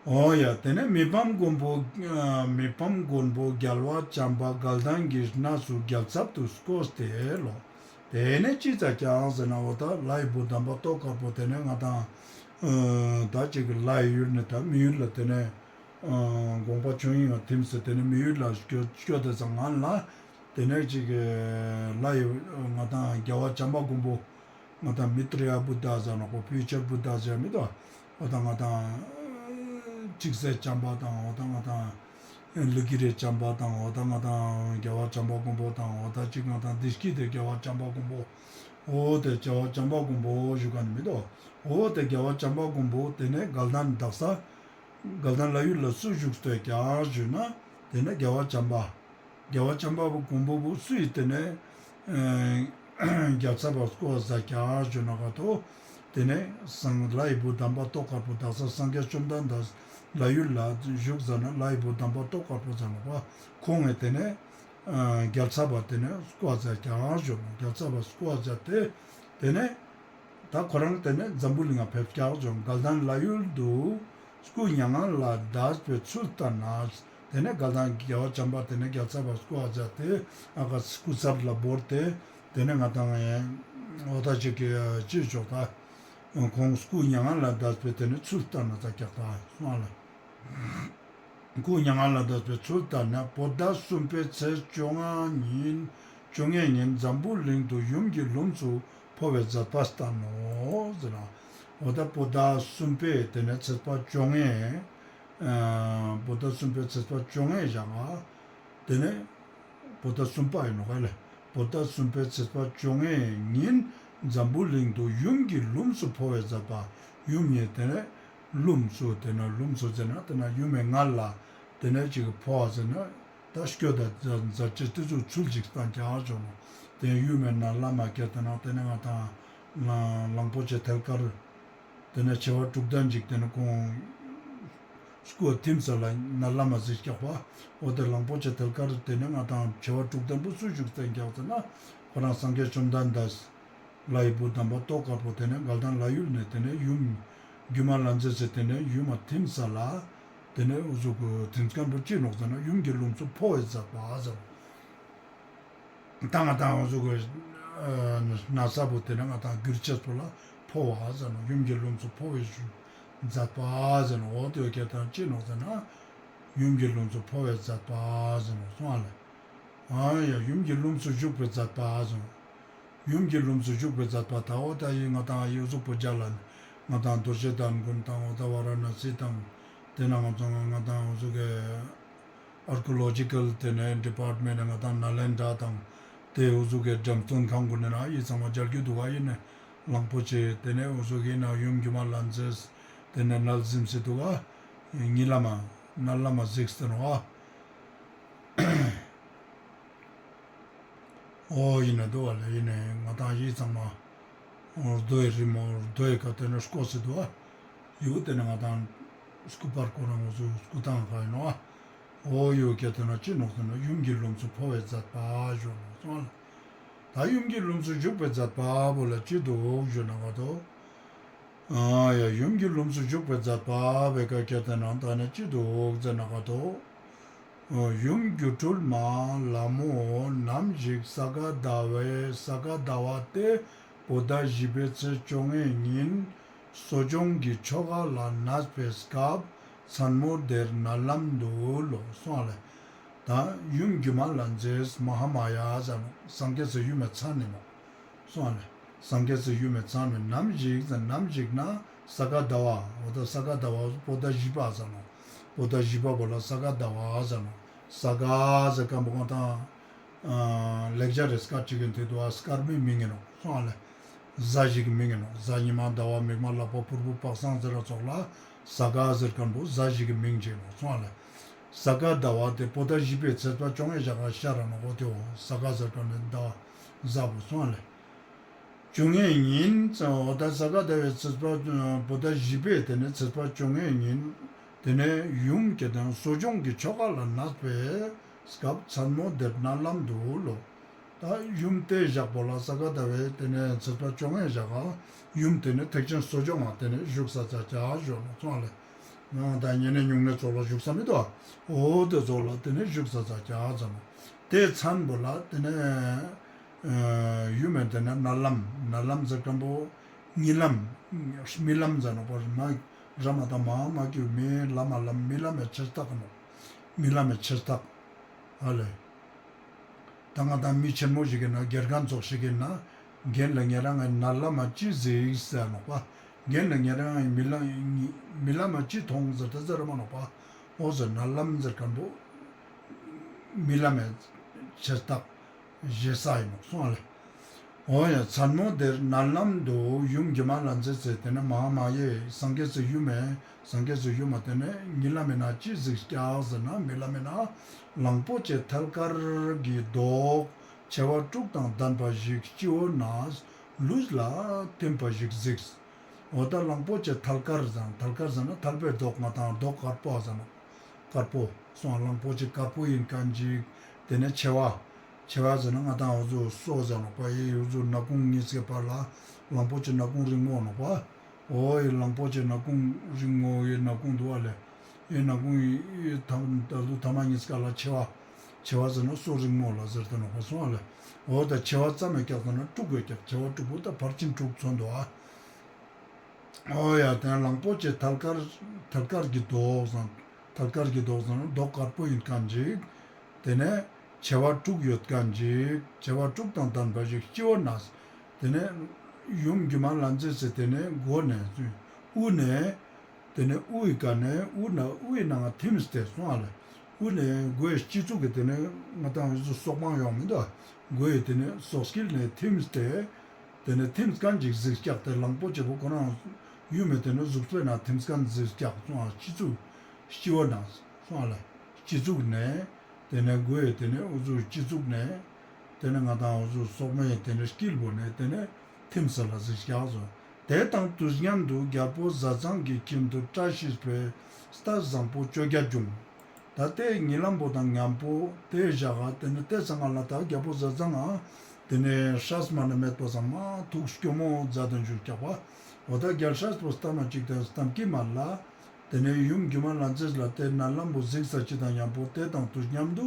འོ་ཡ། དེ་ནས་མི་ཕམ་མགོན་པོ་ཨ་མི་ཕམ་མགོན་པོ་རྒྱལ་བ་བྱམས་པ་དགའ་ལྡན་གྱི་གནས་སུ་རྒྱལ་ཚབ་ཏུ་བསྐོས་ཏེ་ལོ། དེ་ནས་ཅི་མཛད་ཀྱག་ཟེར་ན་འོ་ད་ལྷའི་བུ་དམ་པ་ཏོག་དཀར་པོ་དེ་ནས་ང་ཏང་ཨ་ད་ཅིག་ལྷའི་ཡུལ་ནས་ད་མི་ཡུལ་ལ་དེ་ནས་ཨ་དགོངས་པ་ཆོས་དབྱིངས་ལ་ཐིམ་སྟེ་དེ་ནས་མི་ཡུལ་ལ་སྐྱོད་སྐྱོད་དེ་ཙང་ང་ལ་དེ་ནས་ཅིག་ལྷའི་ང་ཏང་རྒྱལ་བ་བྱམས་པ་མགོན་པོ། ང་ཏང་མེ་ཏྲི་ཡ་བུདྡྷ་ཟེར་ནོག་པོ། ཕིའུ་ཅར་བུདྡྷ་ཟེར་མི་འདུག། འོ་ད་ང་ཏང་ཁྲིག་སེ་བྱམས་པ་དང་འོ་ད་ང་ཏང་ལི་ཀིར་བྱམས་པ་དང་འོ་ད་ང་ཏང་རྒྱལ་བ་བྱམས་པ་མགོན་པོ་དང་འོ་ད་ཅིག་ང་ཏང་བདེ་སྐྱིད་དེ་རྒྱལ་བ་བྱམས་པ་མགོན་པོ། འོ་དེ་རྒྱལ་བ་བྱམས་པ་མགོན་པོ་བཞུགས་མཁན་མི་འདུག། འོ་དེ་རྒྱལ་བ་བྱམས་པ་མགོན་པོ་དེ་ནས་དགའ་ལྡན་དག་ས་དགའ་ལྡན་ལྷ་ཡུལ་ལ་སུ་བཞུགས་ཏེ་ཀྱག་ཞུས་ན་དེ་ནས་རྒྱལ་བ་བྱམས་པ། རྒྱལ་བ་བྱམས་པ་མགོན་པོ་བོ་སུའི་དེ་ནས་ཨ་རྒྱལ་ཚབ་པ་བསྐོ་བ་མཛད་ཀྱག་ཞུ་ན་ག་ཏོ། དེ་ནས་སངས་ལྷའི་བུ་དམ་པ་ཏོག་དཀར་པོ་དག་ས་སངས་རྒྱས་བཅོམ་ལྡན་འདས་ལྷ་ཡུལ་ལ་བཞུགས་ཟ་ན་ལྷའི་བུ་དམ་པ་ཏོག་དཀར་པོ་ཟེར་ནོག་པ། ཁོང་ངི་དེ་ནས་ཨ་རྒྱལ་ཚབ་པ་དེ་ནས་བསྐོ་བ་མཛད་ཀྱག་ཞུ་ན་རྒྱལ་ཚབ་པ་བསྐོ་བ་མཛད་དེ་དེ་ནས། ད་ཁོ་རང་དེ་ནས་འཛམ་བུ་གླིང་ང་ཕེབས་ཀྱག་ཞུ་ན་དགའ་ལྡན་ལྷ་ཡུལ་དུ་སྐུ་མྱ་ངན་ལས་འདས་པའི་ཚུལ་ལྟར་ན། དེ་ནས་དགའ་ལྡན་རྒྱལ་བ་བྱམས་པ་དེ་ནས་རྒྱལ་ཚབ་པ་བསྐོ་བ་མཛད་དེ་ཨ་ཀ་སྐུ་ཚབ་ལ་བོར་ཏེ་དེ་ནས་ང་ཏང་ཨེ་འོ་ད་ཅིག་གི་ཅི་ཞོག་ད་ཁོང་སྐུ་མྱ་ངན་ལས་འདས་པའི་དེ་ནས་ཚུལ་ལྟར་ན་ད་ཀྱག་ད་སོང་ལ། སྐུ་མྱ་ངན་ལས་འདས་པའི་ཚུལ་ལྟར་ན་བོད་ཟླ་གསུམ་པའི་ཚེས་བཅོ་ལྔ་ཉིན་བཅོ་ལྔའི་ཉིན་འཛམ་བུ་གླིང་དུ་ཡུམ་གྱི་ལྷུམས་སུ་འཕོ་བའི་མཛད་པ་བསྟན་ནོ་ཟེར་ན། འོ་ད་བོད་ཟླ་གསུམ་པའི་དེ་ནས་ཚེས་པ་བཅོ་ལྔའི་ཨ་བོད་ཟླ་གསུམ་པའི་ཚེས་པ་བཅོ་ལྔའི་ཞག་དེ་ནས་བོད་ཟླ་གསུམ་པ་ཡིན་ནོག་ལེ། བོད་ཟླ་གསུམ་པའི་ཚེས་པ་བཅོ་ལྔའི་ཉིན་འཛམ་བུ་གླིང་དུ་ཡུམ་གྱི་ལྷུམས་སུ་འཕོ་བའི་མཛད་པ། ཡུམ་ཉིད་དེ་ནས་ལྷུམས་སུ་དེ་ནས་ལྷུམས་སུ་ཟེར་ན་དེ་ནས་ཡུམ་མི་མངལ་ལ་དེ་ནས་ཅིག་འཕོ་བ་ཟེར་ན་ད་སྐྱོད་ད་མཛད་ཅེས་དེ་ཚོ་ཚུལ་ཅིག་བསྟན་ཀྱག་ཞུ་ནོག། དེ་ཡུམ་མི་མངལ་ལ་མ་སྐྱེས་དེ་ནས་དེ་ནས་ང་ཏང་གླང་པོ་ཆེ་ཐལ་དཀར། དེ་ནས་བྱེ་བ་དྲུག་ལྡན་ཅིག་དེ་ནས་ཁོང་སྐུ་ཐིམ་ས་ལ་མངལ་ལ་མ་གཟིགས་ཀྱག་པ། འོ་དེ་གླང་པོ་ཆེ་ཐལ་དཀར་དེ་ནས་ང་ཏང་བྱེ་བ་དྲུག་ལྡན་པོ་སུ་བཞུགས་ཏེ་ཀྱག་ཟེར་ན་ཁོ་རང་སངས་རྒྱས་བཅོམ་ལྡན་འདས་ལྷའི་བུ་དམ་པ་ཏོག་དཀར་པོ་དེ་ནས་དགའ་ལྡན་ལྷ་ཡུལ་ནས་དེ་ནས་ཡུམ་སྒྱུ་མ་ལྷ་མཛེས་སི་དེ་ནས་ཡུམ་མ་ཐིམ་ས་ལ་དེ་ནས་འུ་ཟུག་གི་ཐིམ་མཁན་པོ་ཅི་ནོག་ཟེར་ན་ཡུམ་གྱི་ལྷུམས་སུ་འཕོ་བའི་མཛད་པ་ཟེར། ད་ང་ཏང་འུ་ཟུག་གི་ན་ཚ་པོ་དེ་ནས་ང་ཏང་འགུལ་ཅེས་པོ་ལ་འཕོ་བ་ཟེར་ནོག། ཡུམ་གྱི་ལྷུམས་སུ་འཕོ་བའི་མཛད་པ་ཟེར་ནོག། འོ་དེ་བོ་ཁྱེད་དང་ཅི་ནོག་ཟེར་ན་ཡུམ་གྱི་ལྷུམས་སུ་འཕོ་བའི་མཛད་པ་ཟེར་ནོག་སོང་ཨ་ལེ། ཨ་ཡ་ཡུམ་གྱི་ལྷུམས་སུ་བཞུགས་པའི་མཛད་པ་ཟེར་ནོག། ཡུམ་གྱི་ལྷུམས་སུ་བཞུགས་པའི་མཛད་པ་ད་འོ་ད་ཡི་ང་ཏང་ཡུལ་གཟུགས་པོ་རྒྱ་ལ་ང་ཏང་རྡོ་རྗེ་གདན་ཀུན་དང་འོ་ད་ཝ་ར་ཎ་སི་དང་དེ་ན་ང་ཏང་ང་ཏང་འུ་ཟུག་གི་ཨར་ཀི་ཡོ་ལོ་ཇི་ཀལ་དེ་ནས་ཌི་པཱར་ཊ་མེན་ཊ་ང་ཏང་ནཱ་ལེནྡྲ་དང་དེ་འུ་ཟུག་གི་འགྲེམས་སྟོན་ཁང་ཀུན་ནས་ན་ཡི་ཚང་མ་མཇལ་རྒྱུ་འདུག་ག། ཡིན་ནས་གླང་པོ་ཆེ་དེ་ནས་འུ་ཟུག་གི་ན་ཡུམ་སྒྱུ་མ་ལྷ་མཛེས་དེ་ནས་མནལ་གཟིམས་སི་འདུག་ག། ཉི་ལྷ་མ་མནལ་ལྷ་མ་གཟིགས་ཏེ་ནོག་ག། འོ་ཡིན་ན་འདུག་བ་ལེ། ཡིན་ནའི་ང་དང་ཡིད་ཚང་མ་རྡོའི་རི་མོ་རྡོའི་ཀ་དེ་ནི་སྐོར་སེ་འདུག་བ། ཡུལ་དེ་ནི་ང་དང་སྐུ་པར་ཁོ་རང་ངོ་སུ་སྐུ་ཐང་ཁ་ཡིན་ནོག་བ། འོ་ཡུལ་སྐད་དེ་ན་ཅི་ནོག་ཟེར་ན་ཡུམ་གྱི་ལྷུམས་སུ་འཕོ་བའི་མཛད་པ་ཞུ་ནོག་སོང་ལེ། ད་ཡུམ་གྱི་ལྷུམས་སུ་བཞུགས་པའི་མཛད་པ་བོ་ལ་ཅི་འདུག་ཞུ་ན་ག་དོ། ཨ་ཡ་ཡུམ་གྱི་ལྷུམས་སུ་བཞུགས་པའི་མཛད་པ་བོའི་ཀ་སྐད་དེ་ན་ད་ནི་ཅི་འདུག་ཟེར་ན་ག་དོ། ཡུམ་སྒྱུ་འཕྲུལ་མ་ལྷ་མོ་ནམ་ཞིག་ས་ག་ཟླ་བའི་ས་ག་ཟླ་བ་སྟེ་བོད་ཟླ་བཞི་པའི་ཚེས་བཅོ་ལྔའི་ཉིན་གསོ་སྦྱོང་གི་ཆོ་ག་ལ་གནས་པའི་སྐབས་མཚན་མོ་དེར་མནལ་ལམ་དུ་ལོ་སོང་ལེ། ད་ཡུམ་སྒྱུ་མ་ལྷ་མཛེས་མ་ཧཱ་མ་ཡ་ཟེར་ནོག་སངས་རྒྱས་སི་ཡུམ་མི་མཚན་ནི་མོ། སོང་ལེ། སངས་རྒྱས་སི་ཡུམ་མི་མཚན་ནི་ནམ་ཞིག་ཟེར་ནམ་ཞིག་ན་ས་ག་ཟླ་བ་འོ་ད་ས་ག་ཟླ་བ་བོད་ཟླ་བཞི་པ་ཟེར་ནོག་བོད་ཟླ་བཞི་པ་བོ་ལ་ས་ག་ཟླ་བ་ཟེར་ནོག་ས་ག་ཟེར་ཁན་བོ་ང་དང་ལེགས་སྦྱར་རི་སྐད་ཅིག་གི་དེ་དུ་ཨ་སྐར་མའི་མིང་ཡིན་ནོག་སོང་ལེ། གཟའ་ཞིག་གི་མིང་ཡིན་ནོག་གཟའ་ཉི་མ་ཟླ་བ་མིག་དམར་ལྷག་པ་ཕུར་བུ་པ་སངས་ཟེར་ར་ཙོགས་ལ་ས་ག་ཟེར་ཁན་བོ་གཟའ་ཞིག་གི་མིང་ཅིག་ཡིན་ནོག་སོང་ལེ། ས་ག་ཟླ་བ་དེ་བོད་ཟླ་བཞི་པའི་ཚེས་པ་བཅོ་ལྔའི་ཞག་ག་ཤར་ར་ནོག་འོ་དེ་འོ་ས་ག་ཟེར་ཁན་ནི་ཟླ་བ་གཟའ་བོ་སོང་ལེ། བཅོ་ལྔའི་ཉིན་ཙམ་འོ་ད་ས་ག་ཟླ་བའི་ཚེས་པ་བོད་ཟླ་བཞི་པའི་དེ་ནི་ཚེས་པ་བཅོ་ལྔའི་ཉིན་དེ་ནི་ཡུམ་སྐད་དང་གསོ་སྦྱོང་གི་ཆོ་ག་ལ་གནས་པའི་སྐབས་མཚན་མོ་དེར་མནལ་ལམ་དུ་ལོ། ད་ཡུམ་དེ་ཞག་པོ་ལ་ས་ག་ཟླ་བའི་དེ་ནི་ཚེས་པ་བཅོ་ལྔའི་ཞག་ག་ཡུམ་དེ་ནི་ཐེག་ཆེན་གསོ་སྦྱོང་ང་དེ་ནི་བཞུགས་ས་ཙ་ཀྱ་ཞོ་ནོག་སོང་ལེ། ང་དང་ཉེ་གནས་ཉུང་གནས་ཚོགས་ལ་བཞུགས་ས་མི་འདུག་ཨ། འོ་དེ་ཚོགས་ལ་དེ་ནི་བཞུགས་ས་ཙ་ཀྱ་ཟེར་ནོག་དེ་མཚན་བོ་ལ་དེ་ནི་ཡུམ་མི་དེ་ནི་མནལ་ལམ་མནལ་ལམ་ཟེར་ཁན་བོ་གཉིད་ལམ་རྨི་ལམ་ཟེར་ནོག་པ། རྨ་ར་མ་ཏ་མ་མ་གི་རྨི་ལམ་མ་ལམ་རྨི་ལམ་མི་ཆེ་རྟགས་ནོག་རྨི་ལམ་མི་ཆེ་རྟགས་ཨ་ལེ། ད་ང་དང་མི་ཆེན་མོ་ཞིག་གི་ན་དགེ་རྒན་ཚོགས་ཤིག་གི་ན་རྒན་ལ་ཉེ་རང་ངི་མནལ་ལམ་མ་ཅི་གཟིགས་ཟེར་ནོག་པ། རྒན་ལ་ཉེ་རང་ངི་རྨི་ལམ་རྨི་ལམ་མ་ཅི་མཐོང་ཟེར་ཏེ་ཟེར་མ་ནོག་པ། འོ་ཟེར་མནལ་ལམ་ཟེར་ཁན་བོ་རྨི་ལམ་མི་ཆེ་རྟགས་ཞེ་ས་ཡིན་ནོག་སོང་ལེ། འོ་ཡ་མཚན་མོ་དེར་མནལ་ལམ་དུ་ཡུམ་སྒྱུ་མ་ལྷ་མཛེས་སི་དེ་ནི་མ་ཧཱ་མ་ཡེ་སངས་རྒྱས་སི་ཡུམ་མི་སངས་རྒྱས་སི་ཡུམ་མ་དེ་ནི་གཉིད་ལམ་མི་ན་ཅི་གཟིགས་ཀྱག་ཟེར་ན་རྨི་ལམ་མི་ན་གླང་པོ་ཆེ་ཐལ་དཀར་གྱི་མདོག་མཆེ་བ་དྲུག་དང་ལྡན་པ་ཞིག་སྤྱི་བོ་ནས་ལུས་ལ་ཐིམ་པ་ཞིག་གཟིགས། འོ་ད་གླང་པོ་ཆེ་ཐལ་དཀར་ཟེར་ན་ཐལ་དཀར་ཟེར་ན་ཐལ་པའི་མདོག་ང་དང་མདོག་དཀར་པོ་ཟེར་ན། དཀར་པོ་སོང་གླང་པོ་ཆེ་དཀར་པོ་ཡིན་ཁན་ཅིག་དེ་ནས་མཆེ་བ། མཆེ་བ་ཟེར་ན་ང་དང་འུ་ཚོ་སོ་ཟེར་ནོག་པ། ཡེ་འུ་ཚོ་སྣ་ཁུང་གཉིས་ཀའི་བར་ལ་གླང་པོ་ཆེ་སྣ་ཁུང་རིང་མོ་ནོག་པ། འོ་ཡེ་གླང་པོ་ཆེ་སྣ་ཁུང་རིང་མོ་ཡེ་སྣ་ཁུང་འདུག་པ་ལེ། ཡེ་སྣ་ཁུང་ཡེ་ད་ལྟ་ཐ་མ་གཉིས་ཀ་ལ་མཆེ་བ། མཆེ་བ་ཟེར་ན་སོ་རིང་མོ་ལ་ཟེར་ཏེ་ནོག་པ་སོང་པ་ལེ། འོ་ད་མཆེ་བ་ཙམ་མེད་ཀྱག་ཟེར་ན་དྲུག་ཡོད་ཀྱག་མཆེ་བ་དྲུག་པོ་ད་ཕར་ཕྱིན་དྲུག་ཚོན་འདུག་ཨ། འོ་ཡ་དེ་གླང་པོ་ཆེ་ཐལ་དཀར་ཐལ་དཀར་གྱི་མདོག་ཟེར་ན་ཐལ་དཀར་གྱི་མདོག་ཟེར་ན་མདོག་དཀར་པོ་ཡིན་ཁན་ཅིག་དེ་ནས་མཆེ་བ་དྲུག་ཡོད་ཁན་ཅིག་མཆེ་བ་དྲུག་དང་ལྡན་པ་ཞིག་སྤྱི་བོ་ནས། དེ་ནས་ཡུམ་སྒྱུ་མ་ལྷ་མཛེས་སི་དེ་ནས་མགོ་ནས་དབུ་ནས། དེ་ནས་དབུའི་ཀ་ནས་དབུ་ན་དབུའི་ནང་ཐིམས་ཏེ་སོང་པ་ལེ། དབུ་ནས་མགོའི་སྤྱི་གཙུག་གི་དེ་ནས་ང་དང་འུ་ཚོ་སོག་པང་ཡོང་མི་འདུག་མགོའི་དེ་ནས་སོག་སྐྱིལ་ནས་ཐིམས་ཏེ། དེ་ནས་ཐིམས་ཁན་ཅིག་གཟིགས་ཀྱག་དེ་གླང་པོ་ཆེ་བོ་ཁོ་རང་ཡུམ་མི་དེ་ནས་གཟུགས་པོའི་ནང་ཐིམས་ཁན་གཟིགས་ཀྱག་སོང་པ་སྤྱི་གཙུག་སྤྱི་བོ་ནས་སོང་པ་ལེ། སྤྱི་གཙུག་ནས། དེ་ནས་མགོའི་དེ་ནས་འུ་ཚོ་སྤྱི་གཙུག་ནས། དེ་ནས་ང་དང་འུ་ཚོ་སོག་མའི་དེ་ནས་དཀྱིལ་པོ་ནས་དེ་ནས་ཐིམ་ས་ལ་གཟིགས་ཀྱག་སོང་། དེ་དང་དུས་མཉམ་དུ་རྒྱལ་པོ་ཟས་གཙང་གི་ཁྱིམ་དུ་བཀྲ་ཤིས་པའི་རྟགས་བཟང་པོ་བཅོ་བརྒྱད་བྱུང་། ད་དེ་གཉིད་ལམ་པོ་དང་མཉམ་པོ་དེ་ཞག་ག་དེ་ནས་དེ་ཚང་མ་ལ་ད་རྒྱལ་པོ་ཟས་གཙང་ང་དེ་ནས་སྲས་མ་ནས་མེད་པ་ཚང་མ་ཐུགས་སྐྱོ་མོ་མཛད་དེ་བཞུགས་ཀྱག་པ། འོ་ད་རྒྱལ་སྲས་པོ་སྟ་མ་གཅིག་དང་སྟམ་ཀི་མ་ལ། དེ་ནས་ཡུམ་སྒྱུ་མ་ལྷ་མཛེས་ལ་དེ་མནལ་ལམ་པོ་གཟིགས་ས་ཅིག་དང་མཉམ་པོ་དེ་དང་དུས་མཉམ་དུ་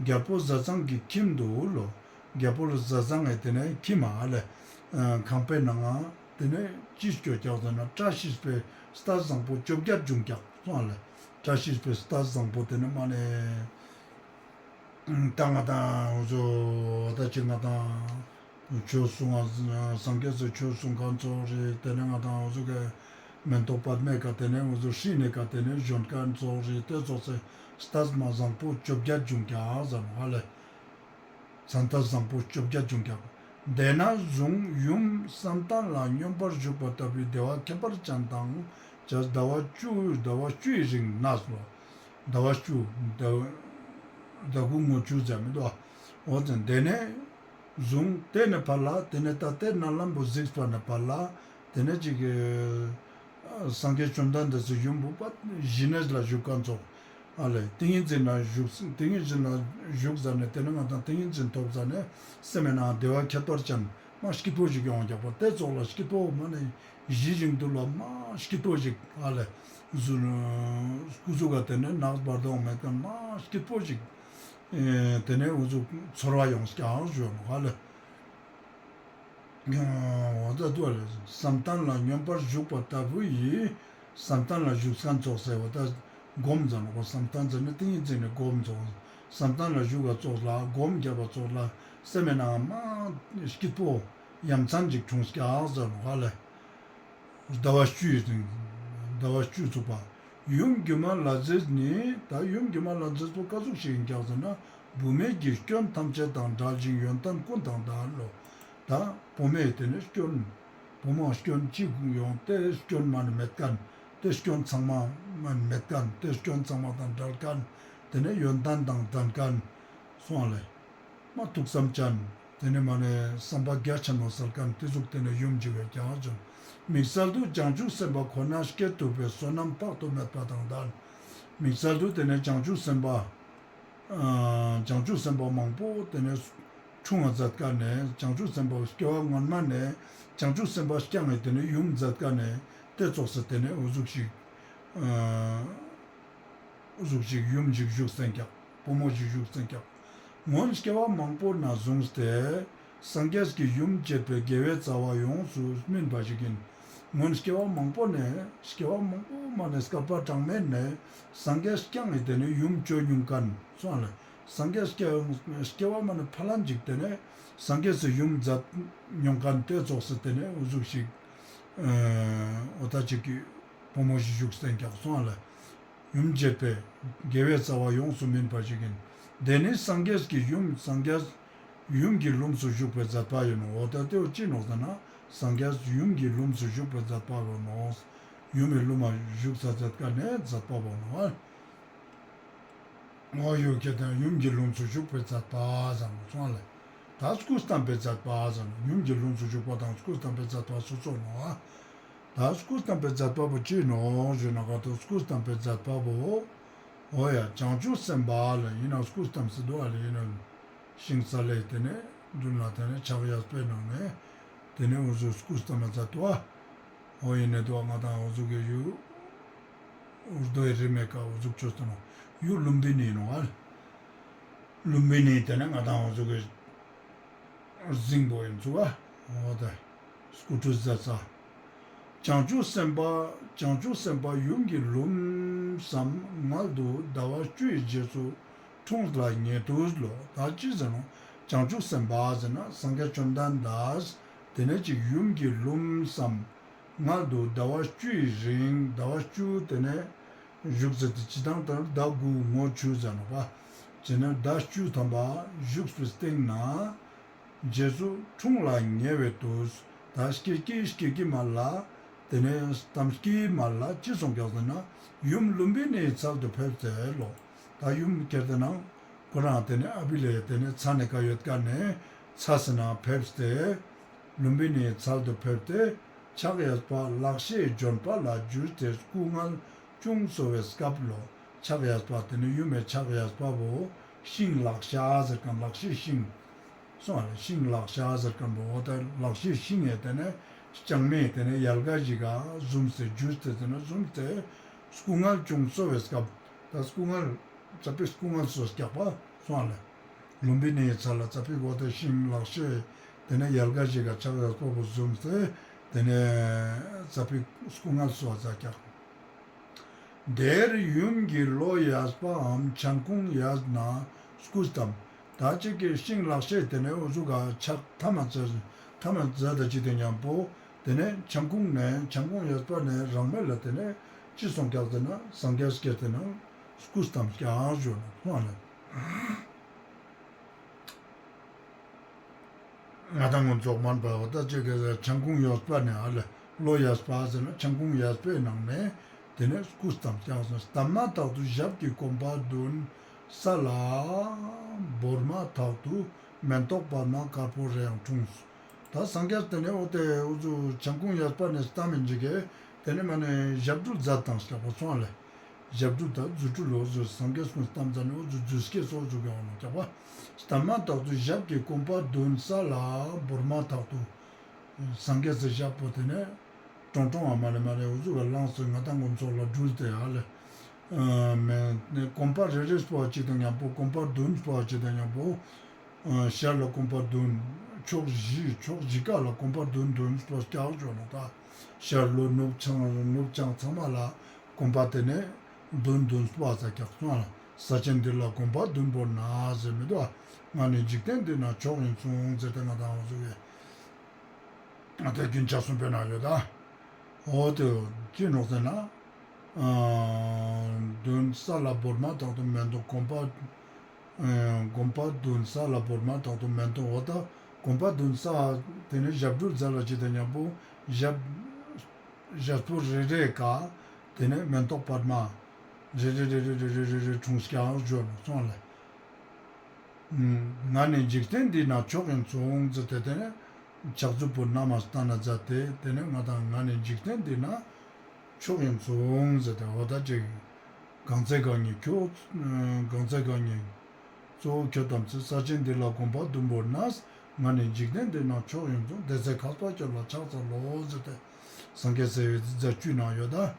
རྒྱལ་པོ་ཟས་གཙང་གི་ཁྱིམ་དུ་ལོ། རྒྱལ་པོ་ལ་ཟས་གཙང་ངི་དེ་ནས་ཁྱིམ་མ་ལེ། ཁང་པའི་ནང་ང་དེ་ནས་ཅི་སྐྱོ་ཀྱག་ཟེར་ན་བཀྲ་ཤིས་པའི་རྟགས་བཟང་པོ་བཅོ་བརྒྱད་བྱུང་ཀྱག་སོང་ལེ། བཀྲ་ཤིས་པའི་རྟགས་བཟང་པོ་དེ་ནས་མ་ནས། ད་ང་དང་འུ་ཚོ་ད་ཅི་ང་དང་ཆོས་གསུང་ང་སངས་རྒྱས་སི་ཆོས་གསུང་ཁན་ཚོགས་རེད། དེ་ནས་ང་དང་འུ་ཚོ་གི་མེ་ཏོག་པདྨའི་ཀ་དེ་ནས་འུ་ཚོ་ཧྲིན་ནི་ཀ་དེ་ནས་བཞོན་ཁན་ཚོགས་རེད། དེ་ཚོགས་སི་རྟགས་མ་བཟང་པོ་བཅོ་བརྒྱད་བྱུང་ཀྱག་ཟེར་ནོག་ཧ་ལེ། མཚན་རྟགས་བཟང་པོ་བཅོ་བརྒྱད་བྱུང་ཀྱག་དེ་ནས་བཟུང་ཡུམ་བསམ་གཏན་ལ་སྙོམས་པར་ཞུགས་པ་ལྟ་བུའི་བདེ་བ་ཁྱད་པར་ཅན་དང་བཅས་ཟླ་བ་བཅུ་ཟླ་བ་བཅུའི་རིང་ནས་ལོ། ཟླ་བ་བཅུ་ཟླ་ཟླ་དགུ་ངོ་བཅུ་ཟེར་མི་འདུག་འོ་ཙམ་དེ་ནས་ བཟུང་། ཏེ་ནེ་ཕར་ལ་ཏེ་ནེ་ད་ཏེ་མནལ་ལམ་བོ་གཟིགས་པ་ནེ་ཕར་ལ་ཏེ་ནེ་ཅིག་སངས་རྒྱས་བཅོམ་ལྡན་འདས་སི་ཡུམ་བོ་པ་ཞི་གནས་ལ་བཞུགས་ཁན་ཙོགས། ཨ་ལེ་ཏིང་ངེ་འཛིན་ལ་བཞུགས། ཏིང་ངེ་འཛིན་ལ་བཞུགས་ཟ་ནེ་ཏེ་ནེ་ང་དང་ཏིང་ངེ་འཛིན་ཐོབ་ཟ་ནེ་སེམས་ནང་བདེ་བ་ཁྱད་པར་ཅན་མ་སྐྱིད་པོ་ཞིག་ཡོང་རྒྱག་པ། ཏེ་ཙོགས་ལ་སྐྱིད་པོ་མ་ནེ་ཞི་ཞིང་དུལ་བ་མ་སྐྱིད་པོ་ཞིག། ཨ་ལེ་གཟུགས་སྐུ་གཟུགས་ཀ་ཏེ་ནེ་ནགས་བར་དོ་མེད་ཁན་མ་སྐྱིད་པོ་ཞིག། ཨེ་ཏེ་ནེ་འུ་ཚུགས་ཚོར་བ་ཡོང་སྐྱག་ཞུ་ནོག་ཨ་ལེ། འོ་ད་དུ་ཨ་ལེ་བསམ་གཏན་ལ་སྙོམས་པར་ཞུགས་པ་ལྟ་བུ་ཡིས། བསམ་གཏན་ལ་བཞུགས་ཁན་ཙོགས་ཟེར་བ་ད་སྒོམ་ཟེར་ནོག་པ། བསམ་གཏན་ཟེར་ན་ཏིང་ངེ་འཛིན་ནི་སྒོམ་ཙོགས། བསམ་གཏན་ལ་བཞུགས་པ་ཙོགས་ལ་སྒོམ་བརྒྱབ་པ་ཙོགས་ལ་སེམས་ནང་མ་སྐྱིད་པོ་ཡ་མཚན་ཅིག་འཁྲུངས་སྐྱག་ཟེར་ནོག་ཨ་ལེ། ཟླ་བ་བཅུའི་རིང་། ཟླ་བ་བཅུ་ཚུགས་པ། ཡུམ་སྒྱུ་མ་ལྷ་མཛེས་ནི། ད་ཡུམ་སྒྱུ་མ་ལྷ་མཛེས་པོ་ཀ་ཟུག་ཞིག་ཨིན་ཀྱག་ཟེར་ན། བུད་མེད་ཀྱི་སྐྱོན་ཐམས་ཅད་དང་བྲལ་ཞིང་ཡོན་ཏན་ཀུན་དང་ལྡན་ལོ། ད་བུད་མེད་ཏེ་ནེ་སྐྱོན། བུ་མོ་སྐྱོན་ཅི་ཡོང་ཏེ་སྐྱོན་མ་ནེ་མེད་ཁན། ཏེ་སྐྱོན་ཚང་མ་མ་ནེ་མེད་ཁན། ཏེ་སྐྱོན་ཚང་མ་དང་བྲལ་ཁན། ཏེ་ནེ་ཡོན་ཏན་དང་ལྡན་ཁན་སོང་ལེ། མ་ཐུགས་བསམ་ཅན། ཏེ་ནེ་མ་ནེ་བསམ་པ་རྒྱ་ཆེན་མོ་སལ་ཁན་ཏེ་ཟུག་ཏེ་ནེ་ཡུམ་ཞིག་གི་ཀྱང་ཅུང་། དམིགས་བསལ་དུ་བྱང་ཆུབ་སེམས་དཔའ་ཁོ་ན་སྐྱེ་ཐུབ་པའི་བསོད་ནམས་དཔག་ཏུ་མེད་པ་དང་ལྡན། དམིགས་བསལ་དུ་ཏེ་ནེ་བྱང་ཆུབ་སེམས་དཔའ་ཨ་བྱང་ཆུབ་སེམས་དཔའ་མང་པོ་ཏེ་ནེ་འཁྲུངས་མཛད་ཁན་ནེ་བྱང་ཆུབ་སེམས་དཔའ་སྐྱེ་བ་སྔོན་མ་ནེ་བྱང་ཆུབ་སེམས་དཔའ་སྐྱེ་ངེ་ཏེ་ནེ་ཡུམ་མཛད་ཁན་ནེ་ཏེ་ཙོགས་སེ་ཏེ་ནེ་འུ་ཟུག་ཞིག་ཨ་འུ་ཟུག་ཞིག་ཡུམ་ཞིག་བཞུགས་སེན་ཀྱག། བུ་མོ་ཞིག་བཞུགས་སེན་ཀྱག། སྔོན་སྐྱེ་བ་མང་པོ་ན་བཟུང་སྟེ་སངས་རྒྱས་ཀྱི་ཡུམ་བྱེད་པའི་དགེ་བའི་རྩ་བ་ཡོངས་སུ་སྨིན་པ་ཞིག་ཨིན། སྔོན་སྐྱེ་བ་མང་པོ་ནེ་སྐྱེ་བ་མང་པོ་མ་ནེ་བསྐལ་པ་གྲངས་མེད་ནེ་སངས་རྒྱས་སྐྱེ་ངེ་ཏེ་ནེ་ཡུམ་ཅོ་མྱོང་ཁན་སོང་ལེ། སངས་རྒྱས་སྐྱེ་སྐྱེ་བ་མ་ནེ་ཕ་ལན་ཅིག་ཏེ་ནེ་སངས་རྒྱས་སི་ཡུམ་མཛད་མྱོང་ཁན་ཏེ་ཙོགས་སེ་ཏེ་ནེ་འུ་ཟུག་ཞིག་ཨ་འོ་ད་ཅིག་གི་བུ་མོ་ཞིག་བཞུགས་སེན་ཀྱག་སོང་ལེ། ཡུམ་བྱེད་པའི་དགེ་བའི་རྩ་བ་ཡོངས་སུ་སྨིན་པ་ཞིག་ཨིན། དེ་ནི་སངས་རྒྱས་ཀྱི་ཡུམ་སངས་རྒྱས་ཡུམ་གྱི་ལྷུམས་སུ་ཞུགས་པའི་མཛད་པ་ཡིན་ནོ། འོ་ད་ཏེ་བོ་ཅི་ནོག་ཟེར་ན་སངས་རྒྱས་ཡུམ་གྱི་ལྷུམས་སུ་ཞུགས་པའི་མཛད་པ་བོ་ནོ། ཡུམ་མི་ལྷུམས་ལ་བཞུགས་ས་མཛད་ཀ་ནེ་མཛད་པ་བོ་ནོ། འོ་ཡུམ་གྱི་ལྷུམས་སུ་ཞུགས་པའི་མཛད་པ་ཟེར་ནོ་སོང་ལེ། ད་སྐུ་བལྟམས་པའི་མཛད་པ་ཟེར་ནོ། ཡུམ་གྱི་ལྷུམས་སུ་ཞུགས་པ་དང་སྐུ་བལྟམས་པའི་མཛད་པ་སོ་སོ་ནོ། ད་སྐུ་བལྟམས་པའི་མཛད་པ་བོ་ཅི་ནོག་ཞུ་ན་ག་ཏོ་སྐུ་བལྟམས་པའི་མཛད་པ་བོ། འོ་ཡ་བྱང་ཆུབ་སེམས་དཔའ་ལ་ཡིན་ན་སྐུ་བལྟམས་སེ་དུག་ཨ་ལེ། ཡིན་ན་ཤིང་ས་ལེ་ཏེ་ནེ་མདུན་ལ་ཏེ་ནེ་ཕྱག་གཡས་པའི་ནང་ནེ་ཏེ་ནེ་འུ་ཟུག་སྐུ་བལྟམས་མཛད་དུག་ཨ། འོ་ཡིན་ནེ་དུག་ང་དང་འུ་ཟུག་གི་ཡུལ་འུར་རྡོའི་རི་མེ་ཀ་འུ་ཟུག་ཅོས་ཏེ་ནོ་ཡུལ་ལུམ་བི་ནི་ནོ་ཨ་ལེ། ལུམ་བི་ནི་ཏེ་ནེ་ང་དང་འུ་ཟུག་གི་རྫིང་བུ་ཡིན་ཚུལ་བ། འོ་ད་སྐུ་ཁྲུས་མཛད་ས། བྱང་ཆུབ་སེམས་དཔའ་བྱང་ཆུབ་སེམས་དཔའ་ཡུམ་གྱི་ལྷུམས་སམ་མངལ་དུ་ཟླ་བ་བཅུའི་རྗེས་སུ་འཁྲུངས་ལ་ཉེ་དུས་ལོ། ད་ཅི་ཟེར་ནོ། བྱང་ཆུབ་སེམས་དཔའ་ཟེར་ན་སངས་རྒྱས་བཅོམ་ལྡན་འདས་ཏེ་ནེ་ཅིག་ཡུམ་གྱི་ལྷུམས་སམ་མངལ་དུ་ཟླ་བ་བཅུའི་རིང་ཟླ་བ་བཅུ་ཏེ་ནེ་བཞུགས་ཟེར་ཏེ་སྤྱིར་བཏང་ལྟར་ཟླ་དགུ་ངོ་བཅུ་ཟེར་ནོག་པ། ཅི་ནེ་ཟླ་བཅུ་ཐམ་པ་བཞུགས་པའི་སྟེང་ན་རྗེས་སུ་འཁྲུངས་ལ་ཉེ་བའི་དུས། ད་སྐྱེ་ཀྱི་སྐྱེ་ཀྱི་མ་ལ་ཏེ་ནེ་གཏམ་སྐྱེ་མ་ལ་ཅི་སོང་ཀྱག་ཟེར་ན་ཡུམ་ལུམ་བི་ནིའི་ཚལ་དུ་ཕེབས་ཏེ་ལོ། ད་ཡུམ་ཁྱེར་ཏེ་ན་ཁོ་རང་ཏེ་ནེ་ཨ་བི་ལེ་ཏེ་ནེ་ཚ་ནེ་ཀ་ཡོད་ཀ་ནེ་ཚ་སེ་ན་ཕེབས་ཏེ། ལུམ་བི་ནིའི་ཚལ་དུ་ཕེབས་ཏེ་ཕྱག་གཡས་པ་ལག་ཤེས་ལྗོན་པ་ལ་འཇུས་ཏེ་སྐུ་ངལ་ཅུང་གསོ་བའི་སྐབས་ལོ། ཕྱག་གཡས་པ་ཏེ་ནེ་ཡུམ་མི་ཕྱག་གཡས་པ་བོ་ཤིང་ལག་ཤ་ཟེར་ཁན་ལག་ཤེས་ཤིང་སོང་ལེ། ཤིང་ལག་ཤ་ཟེར་ཁན་བོ་འོ་ད་ལག་ཤེས་ཤིང་ཡ་ཏེ་ནེ་ལྕང་མའི་ཏེ་ནེ་ཡལ་ག་ཞིག་ག་ཟུམས་ཏེ་འཇུས་ཏེ་ཏེ་ནེ་ཟུམས་ཏེ་སྐུ་ངལ་ཅུང་གསོ་བའི་སྐབས། ད་སྐུ་ངལ་ཙ་པིག་སྐུ་ངལ་གསོ་ཀྱག་པ་སོང་ལེ། ལུམ་བི་ནིའི་ཚལ་ལ་ཙ་པིག་འོ་ད་ཤིང་ལག་ཤེས་ཏེ་ནེ་ཡལ་ག་ཞིག་ག་ཕྱག་གཡས་པ་བོ་ཟུམས་ཏེ་ཏེ་ནེ་ཙ་པིག་སྐུ་ངལ་གསོ་བ་ཙ་ཀྱག། དེར་ཡུམ་གྱིས་ལོ་གཡས་པའམ་མཆན་ཁུང་གཡས་ན་སྐུ་བལྟམས། ད་ཅིག་གི་ཤིང་ལག་ཤེས་ཏེ་ནེ་འུ་ཟུག་ག་ཕྱག་ཐ་མ་ཙ་ཐ་མ་ཙ་ད་ཅི་ཏེ་ཉམ་པོ་ཏེ་ནེ་མཆན་ཁུང་ནེ་མཆན་ཁུང་གཡས་པ་ནེ་རང་མེད་ལ་ཏེ་ནེ་ཅི་སོང་ཀྱག་ཟེར་ན་སངས་རྒྱས་སྐྱེས་ཏེ་ན་སྐུ་བལྟམས་ཀྱག་ཞུ་ནོ་སོང་ལེ། ང་དང་ངོ་ཚོགས་མན་པའོ་ད་ཅིག་གི་མཆན་ཁུང་གཡས་པ་ནེ་ཨ་ལེ་ལོ་གཡས་པ་ཟེར་ན་མཆན་ཁུང་གཡས་པའི་ནང་ནེ་ཏེ་ནེ་སྐུ་བལྟམས་ཀྱག་སོང་། བལྟམས་མ་ཐག་ཏུ་ཞབས་ཀྱི་གོམ་པ་བདུན་ས་ལ་བོར་མ་ཐག་ཏུ་ མེན་ཏོག་པདྨ་དཀར་པོ་རེ་ཡང་འཁྲུངས། ད་སངས་རྒྱས་དེ་ནས་འོ་དེ་འུ་ཚོ་མཆན་ཁུང་གཡས་པ་ནས་བལྟ་མི་འཇིག་གི། དེ་ནས་མ་ནས་ཞབས་དྲུང་མཛད་དང་སྐྱག་པ་སོང་ལེ། ཞབས་དྲུང་དང་རྫུ་འཕྲུལ་ལོ་ཟུར་སངས་རྒྱས་ཀུན་བལྟམས་ཙ་ནས་འུ་ཚོ་རྫུས་སྐྱེས་སོགས་ཟུག་གི་འོང་ནོ་སྐྱག་པ། བལྟམས་མ་ཐག་ཏུ་ཞབས་ཀྱི་གོམ་པ་བདུན་ས་ལ་བོར་མ་ཐག་ཏུ། སངས་རྒྱས་སི་ཞབས་པོ་དེ་ནས་ཀྲོང་ཀྲོང་ཨ་མ་ལེ་མ་ལེ་འུ་ཚོ་ག་ལངས་སོ་ང་དང་ངོམ་ཚོགས་ལ་སྦྲུལ་ཏེ་ཨ་ལེ། མེ་ནས་གོམ་པ་རེ་རེ་སྤོ་བ་ཅིག་དང་མཉམ་པོ་གོམ་པ་བདུན་སྤོ་བ་ཅིག་དང་མཉམ་པོ། ཤར་ལ་གོམ་པ་བདུན། ཕྱོགས་བཞི་ཕྱོགས་བཞི་ཀ་ལ་གོམ་པ་བདུན་བདུན་སྤོ་སྐྱག་ཞོ་ནོ་ད། ཤར་ལྷོ་ནུབ་བྱང་ནུབ་བྱང་ཚང་མ་ལ་གོམ་པ་དེ་ནས་བདུན་བདུན་སྤོ་ས་སྐྱག་སོང་ལ། ས་ཆེན་འདི་ལ་གོམ་པ་བདུན་བོར་ན་ཟེར་མི་འདུག་ང་ནི་འཇིག་རྟེན་འདི་ན་མཆོག་ཡིན་གསུངས་ཟེར་ཏེ་ང་དང་འོ་ཟུག་གི། ཨ་དེ་རྒྱུན་ཆགས་གསུམ་པའི་ནང་ཡོད་ད། འོ་དེ་ཅི་ནོག་ཟེར་ན། ཨ་བདུན་ས་ལ་བོར་མ་ཐག་ཏུ་མེན་ཏོག་གོམ་པ། ཨ་གོམ་པ་བདུན་ས་ལ་བོར་མ་ཐག་ཏུ་མེན་ཏོག་འོ་ད་གོམ་པ་བདུན་ས། དེ་ནས་ཞབས་དྲུང་མཛད་ལ་ཅི་དང་མཉམ་པོ་ཞབས་ཞབས་པོ་རེ་རེ་ཀ་དེ་ནས་མེན་ཏོག་པདྨ་རེ་རེ་རེ་རེ་འཁྲུངས་སྐྱག་ཞོ་ནོ་སོང་ལེ། ང་ནི་འཇིག་རྟེན་འདི་ན་མཆོག་ཡིན་གསུངས་ཟེར་ཏེ་དེ་ནས་ཕྱག་མཛུབ་པོ་གནམ་ལ་བསྟན་ན་མཛད་དེ་དེ་ནས་ང་དང་ང་ནི་འཇིག་རྟེན་འདི་ན་མཆོག་ཡིན་གསུངས་ཟེར་ཏེ་འོ་ད་ཅིག་གང་ཚེ་གང་ཉིད་ཁྱོད་གང་ཚེ་གང་ཉིད་གཙོ་བོ་ཁྱོད་དམ་ཚིག་ས་ཆེན་འདི་ལ་གོམ་པ་བདུན་བོར་ན། ང་ནི་འཇིག་རྟེན་འདི་ན་མཆོག་ཡིན་གསུངས་དེ་ཚེ་མཁས་པ་ཁྱོད་ལ་ཕྱག་འཚལ་ལོ་ཟེར་ཏེ་སངས་རྒྱས་སི་རྫས་བཅུའི་ནང་ཡོད་ད།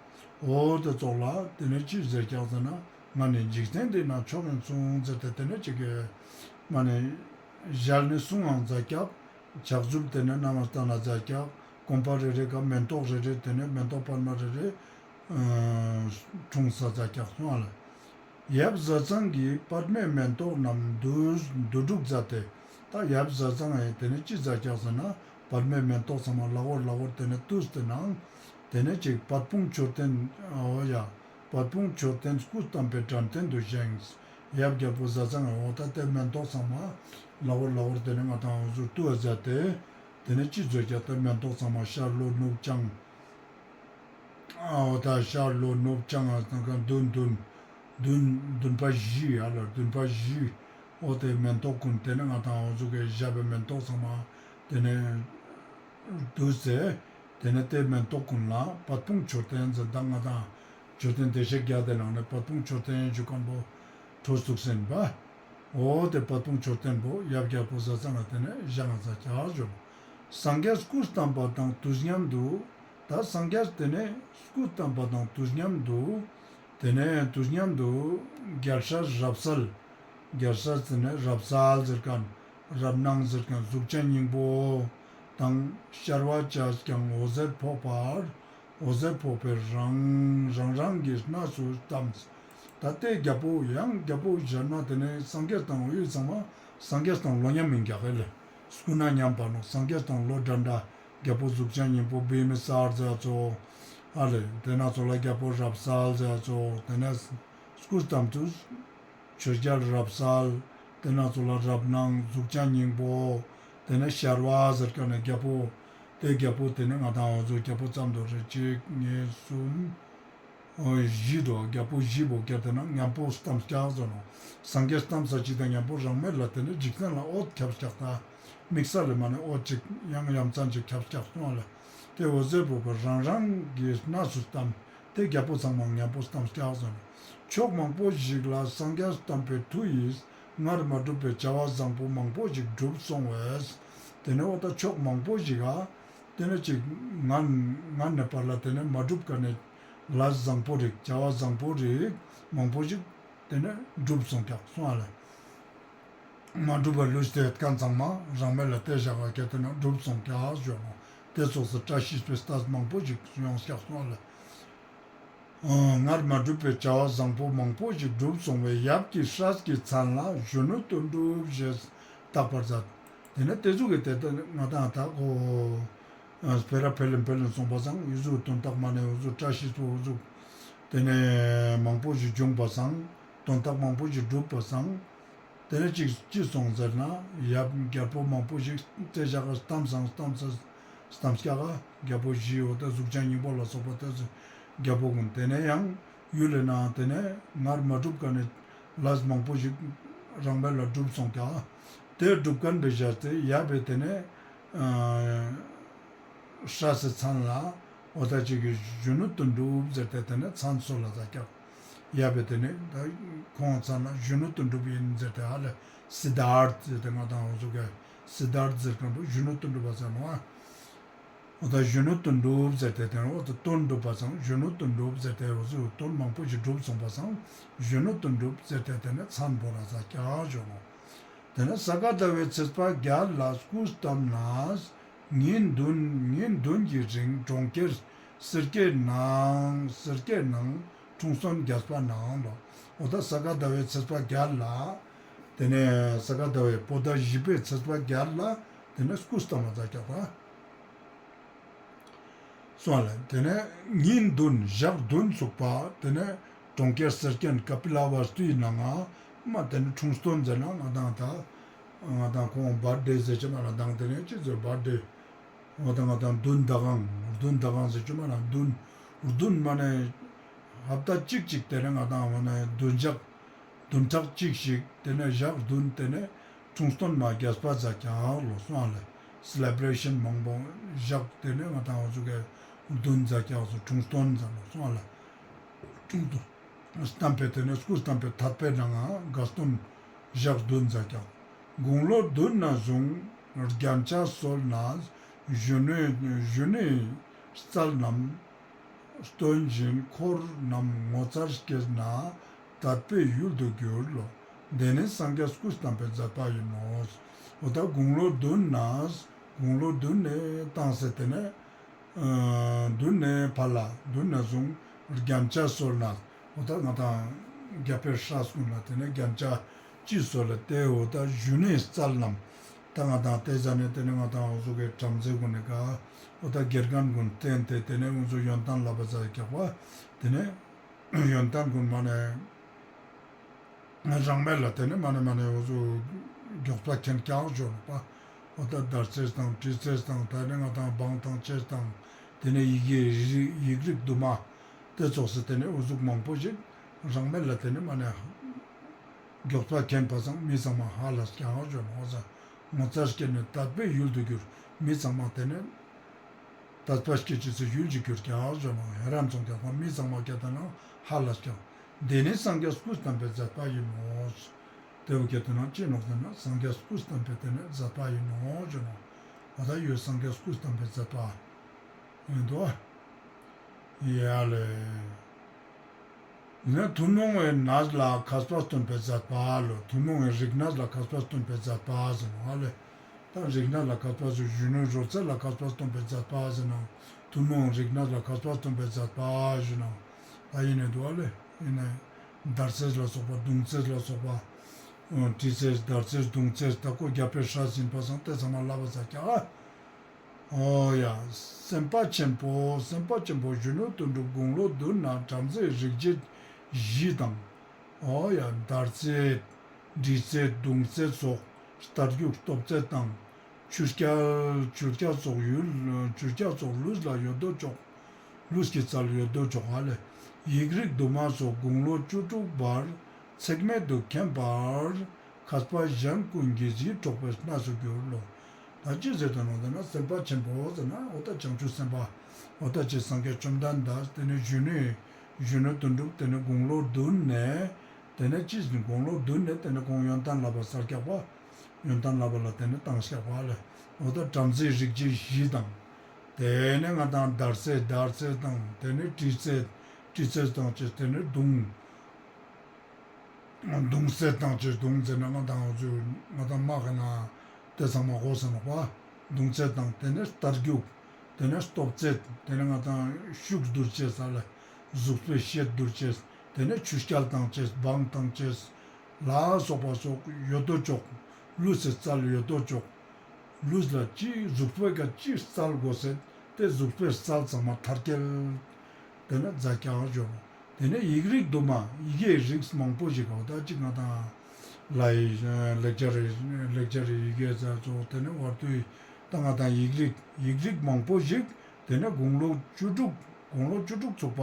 འོ་དེ་ཙོགས་ལ་དེ་ནས་ཅི་ཟེར་སྐྱག་ཟེར་ན། ང་ནི་འཇིག་རྟེན་འདི་ན་མཆོག་ཡིན་གསུངས་ཟེར་ཏེ་དེ་ནས་ཅིག་གི་མ་ནས་ཞལ་ནས་གསུང་ངང་མཛད་སྐྱག་ཕྱག་མཛུབ་དེ་ནས་གནམ་ལ་བསྟན་ན་མཛད་སྐྱག་གོམ་པ་རེ་རེ་ཀ་མེན་ཏོག་རེ་རེ་དེ་ནས་མེན་ཏོག་པདྨ་རེ་རེ་འཁྲུངས་ས་མཛད་སྐྱག་སོང་ལེ། ཡབ་བཟའ་ཚང་གིས་པདྨའི་མེན་ཏོག་རྣམས་བསྡུ་བསྡུ་སྒྲུག་མཛད་དེ། ད་ཡབ་བཟའ་ཚང་ཡིན་དེ་ནས་ཅི་མཛད་སྐྱག་ཟེར་ན་པདྨའི་མེན་ཏོག་ཚང་མ་ལ་འོར་ལ་འོར་དེ་ནས་བསྡུས་ཏེ་ནང་། དེ་ནས་ཅིག་པད་སྤུངས་མཆོད་རྟེན་འོ་ཡ། པད་སྤུངས་མཆོད་རྟེན་སྐུ་བལྟམས་པའི་དྲན་རྟེན་དུ་བཞེངས། ཡབ་རྒྱལ་པོ་བཟའ་ཚང་ངི་འོ་ད་དེ་མེན་ཏོག་ཚང་མ་ལ་འོར་ལ་འོར་དེ་ནས་ང་དང་འོ་ཟུག་བསྡུ་བ་མཛད་དེ། དེ་ནས་ཅི་མཛད་སྐྱག་དེ་མེན་ཏོག་ཚང་མ་ཤར་ལྷོ་ནུབ་བྱང་། འོ་ད་ཤར་ལྷོ་ནུབ་བྱང་ང་དང་བདུན་བདུན་བདུན་བདུན་པ་བཞི་ཡ་ལ་བདུན་པ་བཞི། འོ་དེ་མེན་ཏོག་ཀུན་དེ་ནས་ང་དང་འོ་ཟུག་གི་ཞབས་པའི་མེན་ཏོག་ཚང་མ་དེ་ནས་བསྡུས་ཏེ། དེ་ནས་དེ་མེན་ཏོག་ཀུན་ལ་པད་སྤུངས་མཆོད་རྟེན་ཟེར་ད་ང་དང་མཆོད་རྟེན་བདེ་གཤེགས་བརྒྱད་དེ་ནང་ནས་པད་སྤུངས་མཆོད་རྟེན་ཞུ་མཁན་པོ་འཕྲོ་བཙུགས་ཟིན་པ། འོ་དེ་པད་སྤུངས་མཆོད་རྟེན་པོ་ཡབ་རྒྱལ་པོ་བཟའ་ཚང་ལ་དེ་ནས་བཞེངས་ས་སྐྱག་ཞོ་ནོ། སངས་རྒྱས་སྐུ་བལྟམས་པ་དང་དུས་མཉམ་དུ། ད་སངས་རྒྱས་དེ་ནས་སྐུ་བལྟམས་པ་དང་དུས་མཉམ་དུ། དེ་ནས་དུས་མཉམ་དུ་རྒྱལ་སྲས་རབ་གསལ། རྒྱལ་སྲས་དེ་ནས་རབ་གསལ་ཟེར་མཁན་རབ་སྣང་ཟེར་མཁན་གཟུགས་ཅན་སྙིང་པོ་དང་ཤར་བ་བཅས་ཀྱང་འོད་ཟེར་ཕོག་པར། འོད་ཟེར་ཕོག་པའི་རང་རང་རང་གི་གནས་སུ་བལྟམས། ད་ལྟའི་རྒྱལ་པོ་ཡང་རྒྱལ་པོ་ཞལ་ན་དེ་ནས་སངས་རྒྱས་དང་འོ་ཡུལ་ཚང་མ་སངས་རྒྱས་དང་ལོ་མཉམ་མིན་རྒྱག་གི་ལེ། སྐུ་ན་མཉམ་པ་ནོ་སངས་རྒྱས་དང་ལོ་འདྲ་འདྲ། རྒྱལ་པོ་གཟུགས་ཅན་སྙིང་པོ་བི་མི་སཱར་ཟེར་ཙོགས། ཨ་ལེ་དེ་ན་ཙོགས་ལ་རྒྱལ་པོ་རབ་གསལ་ཟེར་ཙོགས་དེ་ནས་སྐུ་བལྟམས་དུས། ཆོས་རྒྱལ་རབ་གསལ། དེ་ན་ཙོགས་ལ་རབ་སྣང་གཟུགས་ཅན་སྙིང་པོ། དེ་ནས་ཤར་བ་ཟེར་མཁན་ནི་རྒྱལ་པོ། དེ་རྒྱལ་པོ་དེ་ནས་ང་དང་འོ་ཟུག་རྒྱལ་པོ་ཙམ་དུ་རེ་གཅིག་གཉིས་གསུམ། འོ་བཞི་འདུག་རྒྱལ་པོ་བཞི་པོ་རྒྱལ་དེ་ན་མཉམ་པོ་བལྟམས་སྐྱག་ཟེར་ནོ། སངས་རྒྱས་བལྟམས་ས་ཅིག་དང་མཉམ་པོ་རང་མེད་ལ་དེ་ནས་འཇིག་རྟེན་ལ་འོད་ཁྱབ་སྐྱག་ད། དམིགས་བསལ་ལས་མ་ནས་འོད་ཅིག་ཡང་ཡ་མཚན་ཅིག་ཁྱབ་སྐྱག་སོང་ལེ། དེ་འོད་ཟེར་ཕོག་པའི་རང་རང་གི་གནས་སུ་བལྟམས། དེ་རྒྱལ་པོ་ཚང་མ་མཉམ་པོ་བལྟམས་སྐྱག་ཟེར་ནོ། ཕྱོགས་མང་པོ་ཞིག་ལ་སངས་རྒྱས་བལྟམས་པའི་མཐུ་ཡིས་སྔར་མ་གྲུབ་པའི་བྱ་བ་བཟང་པོ་མང་པོ་ཞིག་གྲུབ་སོང་བས། དེ་ནས་འོ་ད་ཕྱོགས་མང་པོ་ཞིག་ག་དེ་ནས་ཅིག་སྔར་སྔར་ནས་བར་ལ་དེ་ནས་མ་གྲུབ་མཁན་ནི་ལས་བཟང་པོ་རིགས་བྱ་བ་བཟང་པོ་རིགས་མང་པོ་ཞིག་དེ་ནས་གྲུབ་སོང་སྐྱག་སོང་ཨ་ལེ། མ་གྲུབ་པ་ལུས་ཏེ་ཡོད་མཁན་ཚང་མ་རང་མེད་ལ་དེ་བཞག་ག་གལ་ཏེ་ན་གྲུབ་སོང་སྐྱག་ཞོ་ནོ། དེ་ཙོགས་སུ་བཀྲ་ཤིས་པའི་རྟགས་མང་པོ་ཞིག་ཡོང་སྐྱག་སོང་ཨ་ལེ། སྔར་མ་གྲུབ་པའི་བྱ་བ་བཟང་པོ་མང་པོ་ཞིག་གྲུབ་སོང་བས་ཡབ་ཀྱི་སྲས་ཀྱི་མཚན་ལ་གཞོན་ནུ་དོན་གྲུབ་ཞེས་བཏགས་པར་མཛད། དེ་ནས་དེ་ཟུག་གི་དེ་ལྟར་ང་དང་ད་གོ་སྤེ་ར་འཕེལ་ལེན་འཕེལ་ལེན་སོང་པ་སང་འུ་ཟུག་དོན་དག་མ་ནས་འུ་ཟུག་བཀྲ་ཤིས་པོ་འུ་ཟུག་དེ་ནས་མང་པོ་ཞིག་བྱུང་པ་སང་དོན་དག་མང་པོ་ཞིག་འགྲུབ་པ་སང་། དེ་ནས་ཅིག་ཅི་སོང་ཟེར་ན་ཡབ་རྒྱལ་པོ་མང་པོ་ཞིག་དེ་བཞག་ག་བལྟམས་སང་བལྟམས་ས་བལྟམས་སྐྱག་ག་རྒྱལ་པོ་བཞི་འོ་ད་གཟུགས་ཅན་སྙིང་པོ་ལ་སོགས་པ་དེ་ཚོ་རྒྱལ་པོ་ཀུན་དེ་ནས་ཡང་ཡུལ་ལས་ན་དེ་ནས་སྔར་མ་གྲུབ་མཁན་ནི་ལས་མང་པོ་ཞིག་རང་བས་ལ་གྲུབ་སོང་སྐྱག་ག་ དེ་སྒྲུབ་ཁན་བོ་བཞག་སྟེ་ཡབ་བི་དེ་ནས་ཨ་སྲས་སི་མཚན་ལ་འོ་ད་ཅིག་གི་གཞོན་ནུ་དོན་གྲུབ་ཟེར་ཏེ་དེ་ནས་མཚན་གསོལ་ལ་ཛད་ཀྱག། ཡབ་བི་དེ་ནས་ད་ཁོང་མཚན་ལ་གཞོན་ནུ་དོན་གྲུབ་ཨིན་ཟེར་ཏེ་ཧ་ལས་སིད་དྷརྠ་ཟེར་ཏེ་ང་དང་འོ་ཟུག་གི་སིད་དྷརྠ་ཟེར་ཁན་བོ་གཞོན་ནུ་དོན་གྲུབ་པ་ཟེར་ནོག། འོ་ད་གཞོན་ནུ་དོན་གྲུབ་ཟེར་ཏེ་དེ་ནས་འོ་ད་དོན་གྲུབ་པ་སང་གཞོན་ནུ་དོན་གྲུབ་ཟེར་ཏེ་འོ་ཟུག་དོན་མང་པོ་ཞིག་གྲུབ་སོང་པ་སང་གཞོན་ནུ་དོན་གྲུབ་ཟེར་ཏེ་དེ་ནས་མཚན་བོར་ལ་ཛད་ཀྱག་ཞུ་ནོག། དེ་ནས་ས་ག་ཟླ་བའི་ཚེས་པ་བརྒྱད་ལ་སྐུ་བལྟམས་ནས་ཉིན་བདུན་ཉིན་བདུན་གྱི་རིང་གྲོང་ཁྱེར་སེར་སྐྱའི་ནང་སེར་སྐྱའི་ནང་འཁྲུངས་སྟོན་རྒྱས་པ་གནང་ལོ། འོ་ད་ས་ག་ཟླ་བའི་ཚེས་པ་བརྒྱད་ལ་དེ་ནས་ས་ག་ཟླ་བའི་བོད་ཟླ་བཞི་པའི་ཚེས་པ་བརྒྱད་ལ་དེ་ནས་སྐུ་བལྟམས་ལ་ཛད་ཀྱག་པ། སོང་ལེ། དེ་ནས་ཉིན་བདུན་ཞག་བདུན་ཚུགས་པ་དེ་ནས་གྲོང་ཁྱེར་སེར་སྐྱའི་ཀ་པི་ལ་ཝ་སྟུའི་ནང་ང་མ་དེ་ནས་འཁྲུངས་སྟོན་ཟེར་ན་ང་དང་ད་ང་དང་ཁོང་བར་ཐ་ཌེ་ཟེར་ཅེས་མ་ལ་དང་དེ་ནས་ཅི་ཟེར་བར་ཐ་ཌེ་ང་དང་ང་དང་བདུན་ཟླ་གང་བདུན་ཟླ་གང་ཟེར་ཅེས་མ་ལ་བདུན་བདུན་མ་ནས་ཧབ་ཏ་གཅིག་གཅིག་དེ་ནས་ང་དང་མ་ནས་བདུན་ཞག་བདུན་ཕྲག་གཅིག་ཞིག་དེ་ནས་ཞག་བདུན་དེ་ནས་འཁྲུངས་སྟོན་མ་རྒྱས་པ་ཛད་ཀྱག་ལོ། སོང་ལེ། སེ་ལེ་བྲེ་ཤན་མང་པོ་ཞག་དེ་ནས་ང་དང་འོ་ཟུག་གི་བདུན་ཛད་ཀྱག་སོ་འཁྲུངས་སྟོན་ཛད་ལོ། སོང་ལེ། འཁྲུངས་སྟོན་བལྟམས་པའི་དེ་ནས་སྐུ་བལྟམས་པའི་ཐད་པའི་ནང་ང་དགའ་སྟོན་ཞག་བདུན་ཛད་ཀྱག། དགུང་ལོ་བདུན་ནས་བཟུང་རྒྱན་ཆ་གསོལ་ནས་གཞོན་ནུའི་གཞོན་ནུའི་རྩལ་རྣམས་སྟོན་བཞིན་འཁོར་རྣམས་ངོ་མཚར་སྐྱེས་ནས་དད་པའི་ཡུལ་དུ་གྱུར་ལོ། དེ་ནས་སངས་རྒྱས་སྐུ་བལྟམས་པའི་མཛད་པ་ཡིན་ནོ། འོ་ད་དགུང་ལོ་བདུན་ནས་དགུང་ལོ་བདུན་ནས་བཏང་སྟེ་དེ་ནས་ཨ་བདུན་ནས་ཕར་ལ་བདུན་ནས་བཟུང་རྒྱན་ཆ་གསོལ་ནས་འོ་ད་ང་དང་རྒྱལ་པོའི་སྲས་ཀུན་ལ་དེ་ནས་རྒྱན་ཆ་ཅི་གསོལ་ལ་དེ་འོ་ད་གཞོན་ནུའི་རྩལ་རྣམས་ད་ང་དང་དེ་ཟ་ནས་དེ་ནས་ང་དང་འོ་ཟུག་གི་བྲམ་ཟེ་ཀུན་ནི་ག་འོ་ད་དགེ་རྒན་ཀུན་བསྟེན་ཏེ་དེ་ནས་འོ་ཟུག་ཡོན་ཏན་བསླབ་པ་ཛད་ཀྱག་པ། དེ་ནས་ཡོན་ཏན་ཀུན་མ་ནས་རང་མེད་ལ་དེ་ནས་མ་ནས་མ་ནས་འོ་ཟུག་མགྱོགས་པ་མཁྱེན་ཀྱག་ཞུ་ནོག་པ། འོ་ད་མདའ་རྩེད་དང་གྲི་རྩེད་དང་དེ་ནས་ང་དང་འབངས་དང་ཅེས་དང་དེ་ནས་ཡི་གེ་ཡིག་རིགས་དུ་མ་དེ་ཙོགས་སེ་དེ་ནས་འོ་ཟུག་མང་པོ་ཞིག་རང་མེད་ལ་དེ་ནས་མ་ནས་མགྱོགས་པ་མཁྱེན་པ་སང་མི་ཚང་མ་ཧ་ལས་ཀྱག་ཞུ་ནོག། འོ་ཟུག་ངོ་མཚར་སྐྱེས་ནས་དད་པའི་ཡུལ་དུ་གྱུར། མི་ཚང་མ་དེ་ནས་དད་པ་སྐྱེ་ཅེས་སི་ཡུལ་ཅིག་གྱུར་ཀྱག་ཞུ་ནོག། ཧེ་རན་སོང་ཀྱག་པ། མི་ཚང་མ་ཀྱང་དེ་ནས་ཧ་ལས་ཀྱག། དེ་ནི་སངས་རྒྱས་སྐུ་བལྟམས་པའི་མཛད་པ་ཡིན་ནོ། དེ་བོ་ཀྱང་དེ་ནས་ཅི་ནོག་ཟེར་ན་སངས་རྒྱས་སྐུ་བལྟམས་པའི་དེ་ནས་མཛད་པ་ཡིན་ནོ་ཞུ་ནོག། འོ་ད་ཡོད་སངས་རྒྱས་སྐུ་བལྟམས་པའི་མཛད་པ་ཡིན་འདུག། ཡ་ལེ། ནི་ཐུན་མོང་བའི་གནས་ལ་མཁས་པ་སྟོན་པའི་མཛད་པ་ལོ། ཐུན་མོང་བའི་རིག་གནས་ལ་མཁས་པ་སྟོན་པའི་མཛད་པ་ཟེར་ནོག་ཨ་ལེ། ད་རིག་གནས་ལ་མཁས་པ་ཟེར་གཞོན་ནུའི་རོལ་རྩེད་ལ་མཁས་པ་སྟོན་པའི་མཛད་པ་ཟེར་ན། ཐུན་མོང་རིག་གནས་ལ་མཁས་པ་སྟོན་པའི་མཛད་པ་ཟེར་ན། ད་ཡིན་ནི་འདུག་ཨ་ལེ། ཡིན་ནི་མདའ་རྩེད་ལ་སོགས་པ་མདུང་རྩེད་ལ་སོགས་པ། གྲི་རྩེད་མདའ་རྩེད་མདུང་རྩེད་ད་ཁོ་རྒྱལ་པོའི་སྲས་ཡིན་པ་སང་དེ་ཚང་མ་བསླབ་པ་ཛད་ཀྱག། འོ་ཡ། སེམས་དཔའ་ཆེན་པོ་སེམས་དཔའ་ཆེན་པོ་གཞོན་ནུ་དོན་གྲུབ་དགུང་ལོ་བདུན་ན་བྲམ་ཟེའི་རིག་བྱེད་བཞི་དང་། འོ་ཡ། མདའ་རྩེད། གྲི་རྩེད་མདུང་རྩེད་སོགས་རྟ་རྒྱུག་སྟོབས་རྩེད་དང་། ཆུ་རྐྱལ་ཆུ་རྐྱལ་སོགས་ཡུལ་ཆུ་རྐྱལ་སོགས་ལུས་ལ་ཡོད་དོ་ཅོག། ལུས་ཀྱི་རྩལ་ཡོད་དོ་ཅོག་ཨ་ལེ། ཡིག་རིགས་དུ་མ་སོགས་དགུང་ལོ་བཅུ་དྲུག་བར་ཚེགས་མེད་དུ་མཁྱེན་པར་མཁས་པ་གཞན་ཀུན་གྱིས་ཡིད་འཕྲོག་པའི་གནས་སུ་གྱུར་ལོ། ད་ཅི་ཟེར་དོན་ནོ་ཟེར་ན་སེམས་དཔའ་ཆེན་པོ་ཟེར་ན་འོ་ད་བྱང་ཆུབ་སེམས་དཔའ་འོ་ད་ཅི་སངས་རྒྱས་བཅོམ་ལྡན་འདས་དེ་ནས་གཞོན་ནུ་གཞོན་ནུ་དོན་གྲུབ་དེ་ནས་དགུང་ལོ་བདུན་ནས་དེ་ནས་ཅི་ཟེར་དགུང་ལོ་བདུན་ནས་དེ་ནས་ཁོང་ཡོན་ཏན་བསླབ་པ་སལ་ཀྱག་པ། ཡོན་ཏན་བསླབ་པ་ལ་དེ་ནས་བཏང་ཀྱག་པ་ལེ། འོ་ད་བྲམ་ཟེའི་རིག་བྱེད་བཞི་དང་། དེ་ནས་ང་དང་མདའ་རྩེད་མདའ་རྩེད་དང་དེ་ནས་གྲི་རྩེད་གྲི་རྩེད་དང་ཅི་དེ་ནས་མདུང་མདུང་རྩེད་དང་ཅི་མདུང་རྩེད་ན་ང་དང་འོ་ཚོ་ང་དང་དམག་གི་ནང་དེ་ཚང་མ་གོ་ས་ནོག་པ། མདུང་རྩེད་དང་དེ་ནས་རྟ་རྒྱུག་དེ་ནས་སྟོབས་རྩེད་དེ་ནས་ང་དང་ཤུགས་བསྡུར་ཅེས་ས་ལ་གཟུགས་པོའི་ཤེད་བསྡུར་ཅེས་དེ་ནས་ཆུ་རྐྱལ་བཏང་ཅེས་སྦང་བཏང་ཅེས་ལ་སོགས་པ་སོགས་ཡོད་དོ་ཅོག། ལུས་སི་རྩལ་ཡོད་དོ་ཅོག། ལུས་ལ་ཅི་གཟུགས་པོའི་ཀ་ཅི་རྩལ་དགོས་སེད་དེ་གཟུགས་པོའི་རྩལ་ཚང་མ་མཐར་སྐྱེལ། དེ་ནས་མཛད་ཀྱག་ཞུ་ནོག། དེ་ནས་ཡིག་རིགས་དུ་མ་ཡི་གེའི་རིགས་མང་པོ་ཞིག་ག་ད་ཅིག་ང་དང་ལ་ཡི་ལེགས་སྦྱར་ལེགས་སྦྱར་ཡི་གེ་ཟེར་ཙོགས་དེ་ནས་བར་དུ་ཡི་ད་ང་དང་ཡིག་རིགས་ཡིག་རིགས་མང་པོ་ཞིག་དེ་ནས་དགུང་ལོ་བཅུ་དྲུག་དགུང་ལོ་བཅུ་དྲུག་ཚུགས་པ་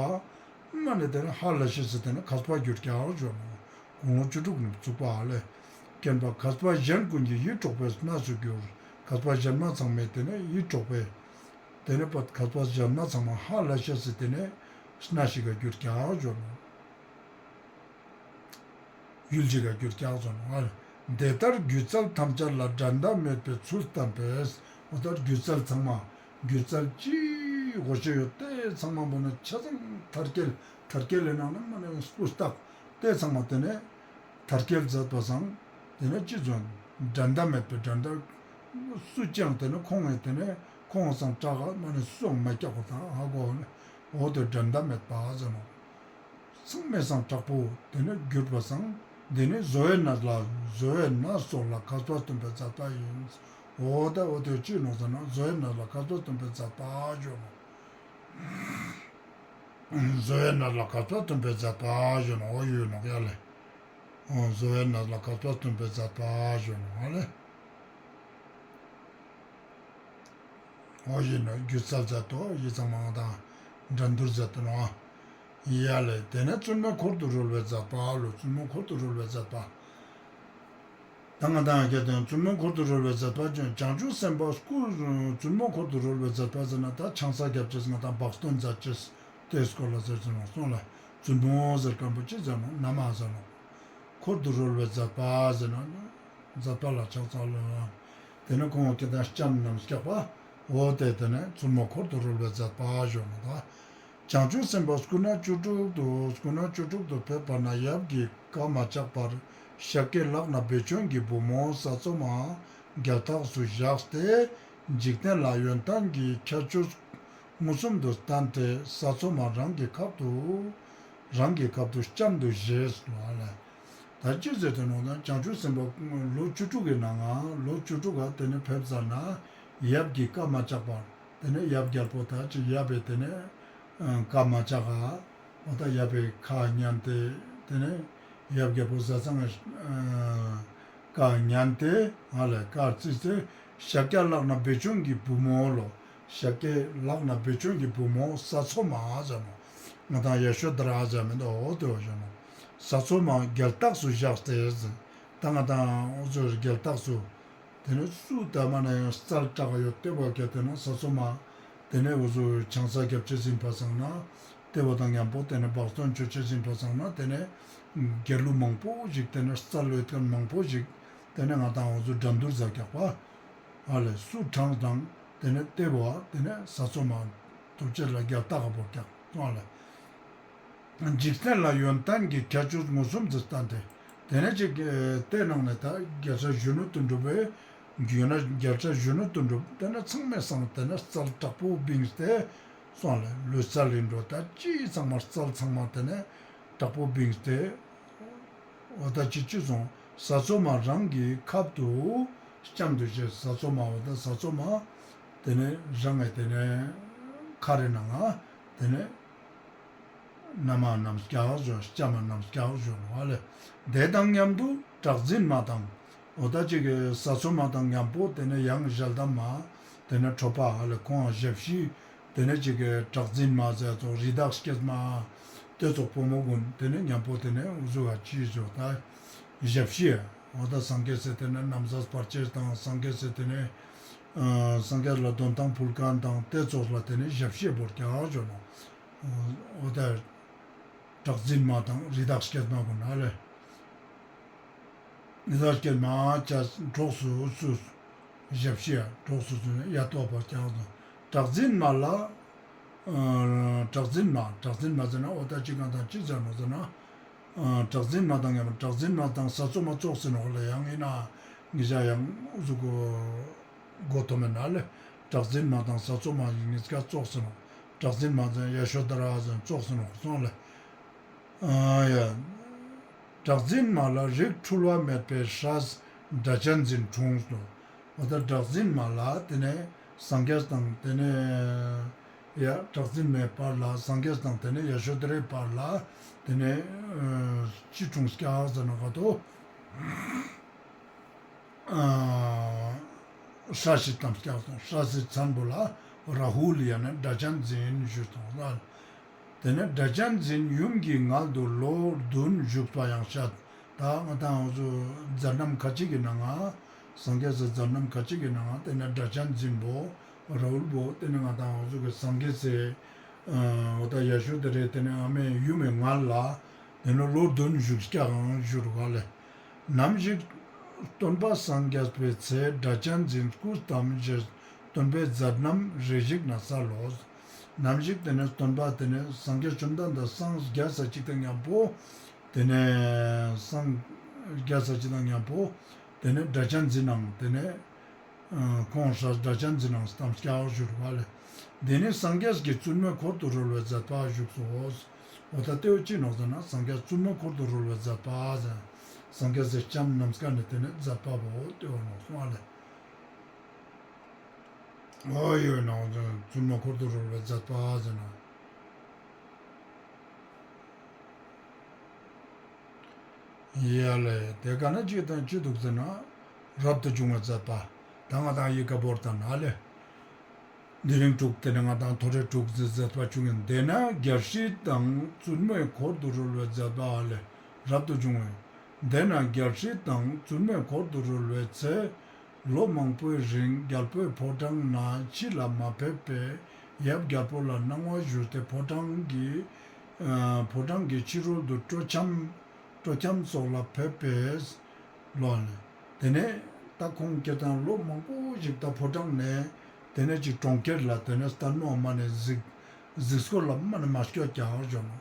མ་ནས་དེ་ནས་ཧ་ལས་ཤེས་སེ་དེ་ནས་མཁས་པ་གྱུར་ཀྱག་ཞུ་ནོག། དགུང་ལོ་བཅུ་དྲུག་ནས་ཚུགས་པ་ཧ་ལས། མཁྱེན་པ་མཁས་པ་གཞན་ཀུན་གྱི་ཡིད་འཕྲོག་པའི་གནས་སུ་གྱུར། མཁས་པ་གཞན་མ་ཚང་མའི་ཏེ་ནེ་ཡིད་འཕྲོག་པའི་ཏེ་ནེ་པ་མཁས་པ་གཞན་མ་ཚང་མ་ཧ་ལས་ཤེས་སི་ཏེ་ནེ་གནས་ཤིག་ག་གྱུར་ཀྱག་ཞུ་ནོག། ཡུལ་ཅིག་ག་གྱུར་ཀྱག་ཞུ་ནོག། དེ་ལྟར་སྒྱུ་རྩལ་ཐམས་ཅད་ལ་འགྲན་ཟླ་མེད་པའི་ཚུལ་བསྟན་པས། འོ་ད་སྒྱུ་རྩལ་ཚང་མ་སྒྱུ་རྩལ་ཅི་གོ་ཤེས་ཡོད་ཏེ་ཚང་མ་བོ་ནི་ཆ་ཚང་མཐར་སྐྱེལ་མཐར་སྐྱེལ་ལེ་ནང་ན་མ་ནེ་སྤུས་དག་ཏེ་ཚང་མ་ཏེ་ནེ་མཐར་སྐྱེལ་མཛད་པ་སང་ཏེ་ནེ་ཅི་ཙམ་འགྲན་ཟླ་མེད་པའི་འགྲན་ཟླ་སུ་ཅང་ཏེ་ནེ་ཁོང་ངི་ཏེ་ནེ་ཁོང་སང་དྲག་ག་མ་ནེ་སུའང་མ་སྐྱག་པ་དང་ཧ་གོ་ནི་འོ་ཏེ་འགྲན་ཟླ་མེད་པ་ཟེར་ནོག། ཚང་མའི་སང་དྲག་པོ་ཏེ་ནེ་གྱུར་པ་སང་འདི་ནི་བཟོ་བའི་གནས་ལ་བཟོ་བའི་གནས་སོགས་ལ་མཁས་པ་སྟོན་པའི་མཛད་པ་ཡིན། འོ་ད་འོ་ཏེ་ཅི་ནོག་ཟེར་ན་བཟོ་བའི་གནས་ལ་མཁས་པ་སྟོན་པའི་མཛད་པ་ཞུ་ནོག། བཟོ་བའི་གནས་ལ་མཁས་པ་སྟོན་པའི་མཛད་པ་ཞུ་ནོག། འོ་ཡོད་ནོག་ཡ་ལེ། འོ་བཟོ་བའི་གནས་ལ་མཁས་པ་སྟོན་པའི་མཛད་པ་ཞུ་ནོག་ཡ་ལེ། འོ་ཡིན་ནོག། སྒྱུ་རྩལ་མཛད་དོ་ཡི་ཚང་མ་དང་འགྲན་བསྡུར་མཛད་དོ་ནོག། ཡ་ལེ་ཏེ་ནེ་བཙུན་མོ་འཁོར་དུ་རོལ་བའི་མཛད་པ་ལོ། བཙུན་མོ་འཁོར་དུ་རོལ་བའི་མཛད་པ། ད་ང་དང་ཡ་གྱད་དེ་བཙུན་མོ་འཁོར་དུ་རོལ་བའི་མཛད་པ་ཅན་བྱང་ཆུབ་སེམས་དཔའ་སྐུ་བཙུན་མོ་འཁོར་དུ་རོལ་བའི་མཛད་པ་ཟེར་ན་ད་ཆང་ས་རྒྱབ་ཅེས་ང་དང་བག་སྟོན་མཛད་ཅེས་ཏེ་སྐོར་ལ་ཟེར་ཅེས་ནོག་སོང་ལ། བཙུན་མོ་ཟེར་མཁན་པོ་ཅི་ཟེར་ནོག་ན་མ་ཟེར་ནོག། འཁོར་དུ་རོལ་བའི་མཛད་པ་ཟེར་ན་མཛད་པ་ལ་ཕྱག་འཚལ་ལོ། ཏེ་ནེ་ཁོང་གི་ད་ལྕམ་རྣམས་སྐྱག་པ་འོ་ཏེ་ཏེ་ནེ་བཙུན་མོ་འཁོར་དུ་རོལ་བའི་མཛད་པ་ཞུ་ནོག་ད། བྱང་ཆུབ་སེམས་དཔའ་སྐུ་ན་བཅུ་དྲུག་ཏུ་སྐུ་ན་བཅུ་དྲུག་ཏུ་ཕེབས་པ་ན་ཡབ་ཀྱིས་བཀའ་མ་བཅག་པར་ཤཱཀྱའི་ལག་ན་བེ་ཅོན་གྱི་བུ་མོ་ས་འཚོ་མ་རྒྱལ་ཐགས་སུ་བཞག་སྟེ་འཇིག་རྟེན་ལ་ཡོན་ཏན་གྱི་ཁྱད་ཆོས་མངོན་སུམ་དུ་བསྟན་ཏེ་ས་འཚོ་མ་རང་གི་ཁབ་ཏུ་རང་གི་ཁབ་ཏུ་ལྕམ་དུ་བཞེས་ལ་ལེ། ད་ཅི་ཟེར་ཏེ་ནོག་ན་བྱང་ཆུབ་སེམས་དཔའ་ལོ་བཅུ་དྲུག་གི་ནང་ང་ལོ་བཅུ་དྲུག་ག་ཏེ་ནེ་ཕེབས་ཟ་ན་ཡབ་ཀྱིས་བཀའ་མ་བཅག་པར་ཏེ་ནེ་ཡབ་རྒྱལ་པོ་ད་ཅི་ཡབ་བི་ཏེ་ནེ་བཀའ་མ་བཅག་ག་འོ་ད་ཡབ་བི་ཁ་ཉན་ཏེ་ཏེ་ནེ་ཡབ་རྒྱལ་པོ་ཟས་གཙང་ངི་བཀའ་ཉན་ཏེ་ང་ལེ་བཀའ་བརྩིས་ཏེ་ཤཱཀྱ་ལག་ན་བེ་ཅོན་གྱི་བུ་མོ་ལོ། ཤཱཀྱའི་ལག་ན་བེ་ཅོན་གྱི་བུ་མོ་ས་འཚོ་མ་ཟེར་ནོག། ང་དང་ཡ་ཤོ་དྷ་ར་ཟེར་མི་འདུག་འོ་ཏེ་བོ་ཟེར་ནོག། ས་འཚོ་མ་རྒྱལ་ཐགས་སུ་བཞག་སྟེ་ཟེར། ད་ང་དང་འོ་ཟུག་རྒྱལ་ཐགས་སུ་ཏེ་ནེ་སུ་ད་མ་ནེ་རྩལ་དྲག་ཡོད་ཏེ་བོ་ག་ཏེ་ནེ་ས་འཚོ་མ་ཏེ་ནེ་འོ་ཟུག་ཆང་ས་རྒྱབ་ཅེས་ཨིན་པ་སང་ན་ཏེ་བོ་དང་མཉམ་པོ་ཏེ་ནེ་བག་སྟོན་ཅོ་ཅེས་ཨིན་པ་སང་ན་ཏེ་ནེ་རྒྱལ་གླུ་མང་པོ་ཞིག་ཏེ་ནེ་རྩལ་ཡོད་མཁན་མང་པོ་ཞིག་ཏེ་ནེ་ང་དང་འོ་ཟུག་འགྲན་བསྡུར་མཛད་ཀྱག་པ། ཨ་ལེ་སུ་དྲངས་དང་ཏེ་ནེ་ཏེ་བོ་ཏེ་ནེ་ས་འཚོ་མ་ཐོབ་ཅེས་ལ་རྒྱལ་ཐགས་བོར་ཀྱག་སོང་ལེ། འཇིག་རྟེན་ལ་ཡོན་ཏན་གྱི་ཁྱད་ཆོས་མངོན་སུམ་དུ་བསྟན་ཏེ་ཏེ་ནེ་ཅིག་ཏེ་ནང་ནེ་ད་རྒྱལ་སྲས་གཞོན་ནུ་དོན་གྲུབ་བི་ཡོད་ན་རྒྱལ་སྲས་གཞོན་ནུ་དོན་གྲུབ་ཏེ་ནེ་ཚང་མའི་སང་ཏེ་ནེ་རྩལ་དྲག་པོ་བིངས་ཏེ་སོང་ལེ། ལུས་རྩལ་ཨིན་འགྲོ་ད་ཅི་ཚང་མ་རྩལ་ཚང་མ་ཏེ་ནེ་དྲག་པོ་བིངས་ཏེ། འོ་ད་ཅི་ཅི་སོང་ས་འཚོ་མ་རང་གི་ཁབ་ཏུ་ལྕམ་དུ་བཞེས། ས་འཚོ་མ་འོ་ད་ས་འཚོ་མ་ཏེ་ནེ་རང་ངི་ཏེ་ནེ་ཁ་རི་ནང་ང་ཏེ་ནེ་ན་མ་རྣམས་སྐྱག་ཞུ་ལྕམ་མ་རྣམས་སྐྱག་ཞུ་ལ་ལེ། དེ་དང་མཉམ་དུ་གྲགས་འཛིན་མ་དང་འོ་ད་ཅིག་གི་ས་འཚོ་མ་དང་མཉམ་པོ་ཏེ་ནེ་ཡང་ཞལ་གདམས་མ་ཏེ་ནེ་ཁྲོ་པ་ཧ་ལེ་ཁོང་ཞབས་ཕྱི་ཏེ་ནེ་ཅིག་གི་གྲགས་འཛིན་མ་ཟེར་ཙོགས་རི་དྭགས་སྐྱེས་མ་ཏེ་ཙོགས་བུ་མོ་གུན་ཏེ་ནེ་མཉམ་པོ་ཏེ་ནེ་འུ་ཟུག་ག་ཅི་ཟེར་ད་ཞབས་ཕྱི་འོ་ད་སངས་རྒྱས་སི་ཏེ་ནེ་ན་བཟའ་བར་ཆད་དང་སངས་རྒྱས་སི་ཏེ་ནེ་ཨ་སངས་རྒྱས་ལ་དོན་ཐང་ཕུལ་མཁན་དང་ཏེ་ཙོགས་ལ་ཏེ་ནེ་ཞབས་ཕྱི་བོར་ཀྱག་ཞུ་ནོག། འོ་ད་གྲགས་འཛིན་མ་དང་རི་དྭགས་སྐྱེས་མ་གུན་ཨ་ལེ། རི་དྭགས་སྐྱེས་མ་ཅ་གྲོགས་སུ་སུ་ཞབས་ཕྱི་ཡ་གྲོགས་སུ་སུ་ཡ་ཏོ་བ་ཀྱང་དང་གྲགས་འཛིན་མ་ལ་ཨ་གྲགས་འཛིན་མ་གྲགས་འཛིན་མ་ཟེར་ན་འོ་ད་ཅི་གང་དང་ཅི་ཟེར་ནོག་ཟེར་ན་ཨ་གྲགས་འཛིན་མ་དང་ཡང་གྲགས་འཛིན་མ་དང་ས་འཚོ་མ་ཙོགས་ཟེར་ནོག་ལེ། ཡང་ཨིན་ན་ངེད་ཅག་ཡང་འུ་ཟུག་གོ་གོ་ཐོབ་མེད་ན་ལེ། གྲགས་འཛིན་མ་དང་ས་འཚོ་མ་ཡིན་ངེད་ཀ་ཙོགས་ཟེར་ནོག། གྲགས་འཛིན་མ་དང་ཡ་ཤོ་དྷ་ར་ཟེར་ཙོགས་ཟེར་ནོག་སོང་ལེ། ཨ་ཡ། གྲགས་འཛིན་མ་ལ་རིགས་འཁྲུལ་བ་མེད་པའི་སྲས་སྒྲ་གཅན་འཛིན་འཁྲུངས་སོ། འོ་ད་གྲགས་འཛིན་མ་ལ་ཏེ་ནེ་སངས་རྒྱས་དང་ཏེ་ནེ་ཡ་གྲགས་འཛིན་མའི་བར་ལ་སངས་རྒྱས་དང་ཏེ་ནེ་ཡ་ཤོ་དྷ་རའི་བར་ལ་ཏེ་ནེ་ཨ་ཅི་འཁྲུངས་ཀྱག་ཟེར་ན་ག་ཏོ། ཨ་སྲས་ཤིག་དང་སྐྱག་སོང་། སྲས་སི་མཚན་པོ་ལ་ར་ཧུ་ལ་ཡང་ན་སྒྲ་གཅན་འཛིན་ཞུས་སོང་ལ། ཏེ་ནེ་སྒྲ་གཅན་འཛིན་ཡུམ་གྱི་མངལ་དུ་ལོ་བདུན་བཞུགས་པ་ཡང་བཤད། ད་ང་དང་འོ་ཟུག་མཛད་རྣམ་ཁ་ཅིག་གི་ནང་ང་སངས་རྒྱས་སི་མཛད་རྣམ་ཁ་ཅིག་གི་ནང་ང་དེ་ནེ་སྒྲ་གཅན་འཛིན་པོ་ར་ཧུལ་པོ་དེ་ནེ་ང་དང་འོ་ཟུག་གི་སངས་རྒྱས་སི་འོ་ད་ཡ་ཤོ་དྷ་རེ་དེ་ནེ་ཨ་མའི་ཡུམ་མི་མངལ་ལ་དེ་ནེ་ལོ་བདུན་བཞུགས་སྐྱག་ཡང་བཞུགས་རུག་ལེ། ནམ་ཞིག་སྟོན་པ་སངས་རྒྱས་པའི་ཚེ། སྒྲ་གཅན་འཛིན་སྐུ་བལྟམས་ཞེས། སྟོན་པའི་མཛད་རྣམ་རེ་ཞིག་ན་གསལ་ལོ། ནམ་ཞིག་དེ་ནེ་སྟོན་པ་དེ་ནེ་སངས་རྒྱས་བཅོམ་ལྡན་འདས་སངས་རྒྱས་ས་ཅིག་དང་མཉམ་པོ་དེ་ནེ་སངས་རྒྱས་ས་ཅིག་དང་མཉམ་པོ་དེ་ནེ་སྒྲ་གཅན་འཛིན་ནང་དེ་ནེ་ཁོང་སྒྲ་གཅན་འཛིན་ནང་བལྟམས་སྐྱག་བཞུགས་རུག་ལེ། དེ་ནེ་སངས་རྒྱས་ཀྱི་བཙུན་མོའི་འཁོར་དུ་རོལ་བའི་མཛད་པ་བཞུགས་སོ། འོ་ད་དེ་བོ་ཅི་ནོག་ཟེར་ན་སངས་རྒྱས་བཙུན་མོའི་འཁོར་དུ་རོལ་བའི་མཛད་པ་ཟེར། སངས་རྒྱས་སི་ལྕམ་ནམ་མཁའ་ནེ་དེ་ནེ་མཛད་པ་བོ་དེ་བོ་ནོག་སོང་ལེ། འོ་ཡོད་ནོག་བཙུན་མོའི་འཁོར་དུ་རོལ་བའི་མཛད་པ་ཟེར་ན། ཡ་ལེ། དེ་ཀ་ནེ་ཅི་དང་ཅི་འདུག་ཟེར་ན། རབ་ཏུ་བྱུང་བའི་མཛད་པ། ད་ང་དང་ཡི་གེ་བོར་ད་ན་ལེ། དེ་རིང་དྲུག་དེ་ནེ་ང་དང་ཐོ་རེ་དྲུག་ཟེར་མཛད་པ་བྱུང་ཡིན། དེ་ནེ་རྒྱལ་སྲིད་དང་བཙུན་མོའི་འཁོར་དུ་རོལ་བའི་མཛད་པ་ལེ། རབ་ཏུ་བྱུང་བའི། དེ་ནེ་རྒྱལ་སྲིད་དང་བཙུན་མོའི་འཁོར་དུ་རོལ་བའི་ཚེ། ལོ་མང་པོའི་རིང་རྒྱལ་པོའི་ཕོ་བྲང་ནེ་ཕྱི་ལ་མ་ཕེབས་པས་ཡབ་རྒྱལ་པོ་ལ་གནང་བ་ཞུས་ཏེ་ཕོ་བྲང་གི་ཨ་ཕོ་བྲང་གི་ཕྱི་རོལ་དུ་སྤྲོ་འཆམ་སྤྲོ་འཆམ་སོགས་ལ་ཕེབས་པས་ལོ་ནེ། དེ་ནེ་ད་ཁོང་སྐྱེ་དང་ལོ་མང་པོ་ཞིག་ད་ཕོ་བྲང་ནེ་དེ་ནེ་ཅིག་གྲོང་ཁྱེར་ལ་དེ་ནེ་ལྟ་ནོ་མ་ནེ་གཟིགས་གཟིགས་སྐོར་ལ་མ་ནེ་མ་སྐྱོད་ཀྱག་ཞུ་ནོག།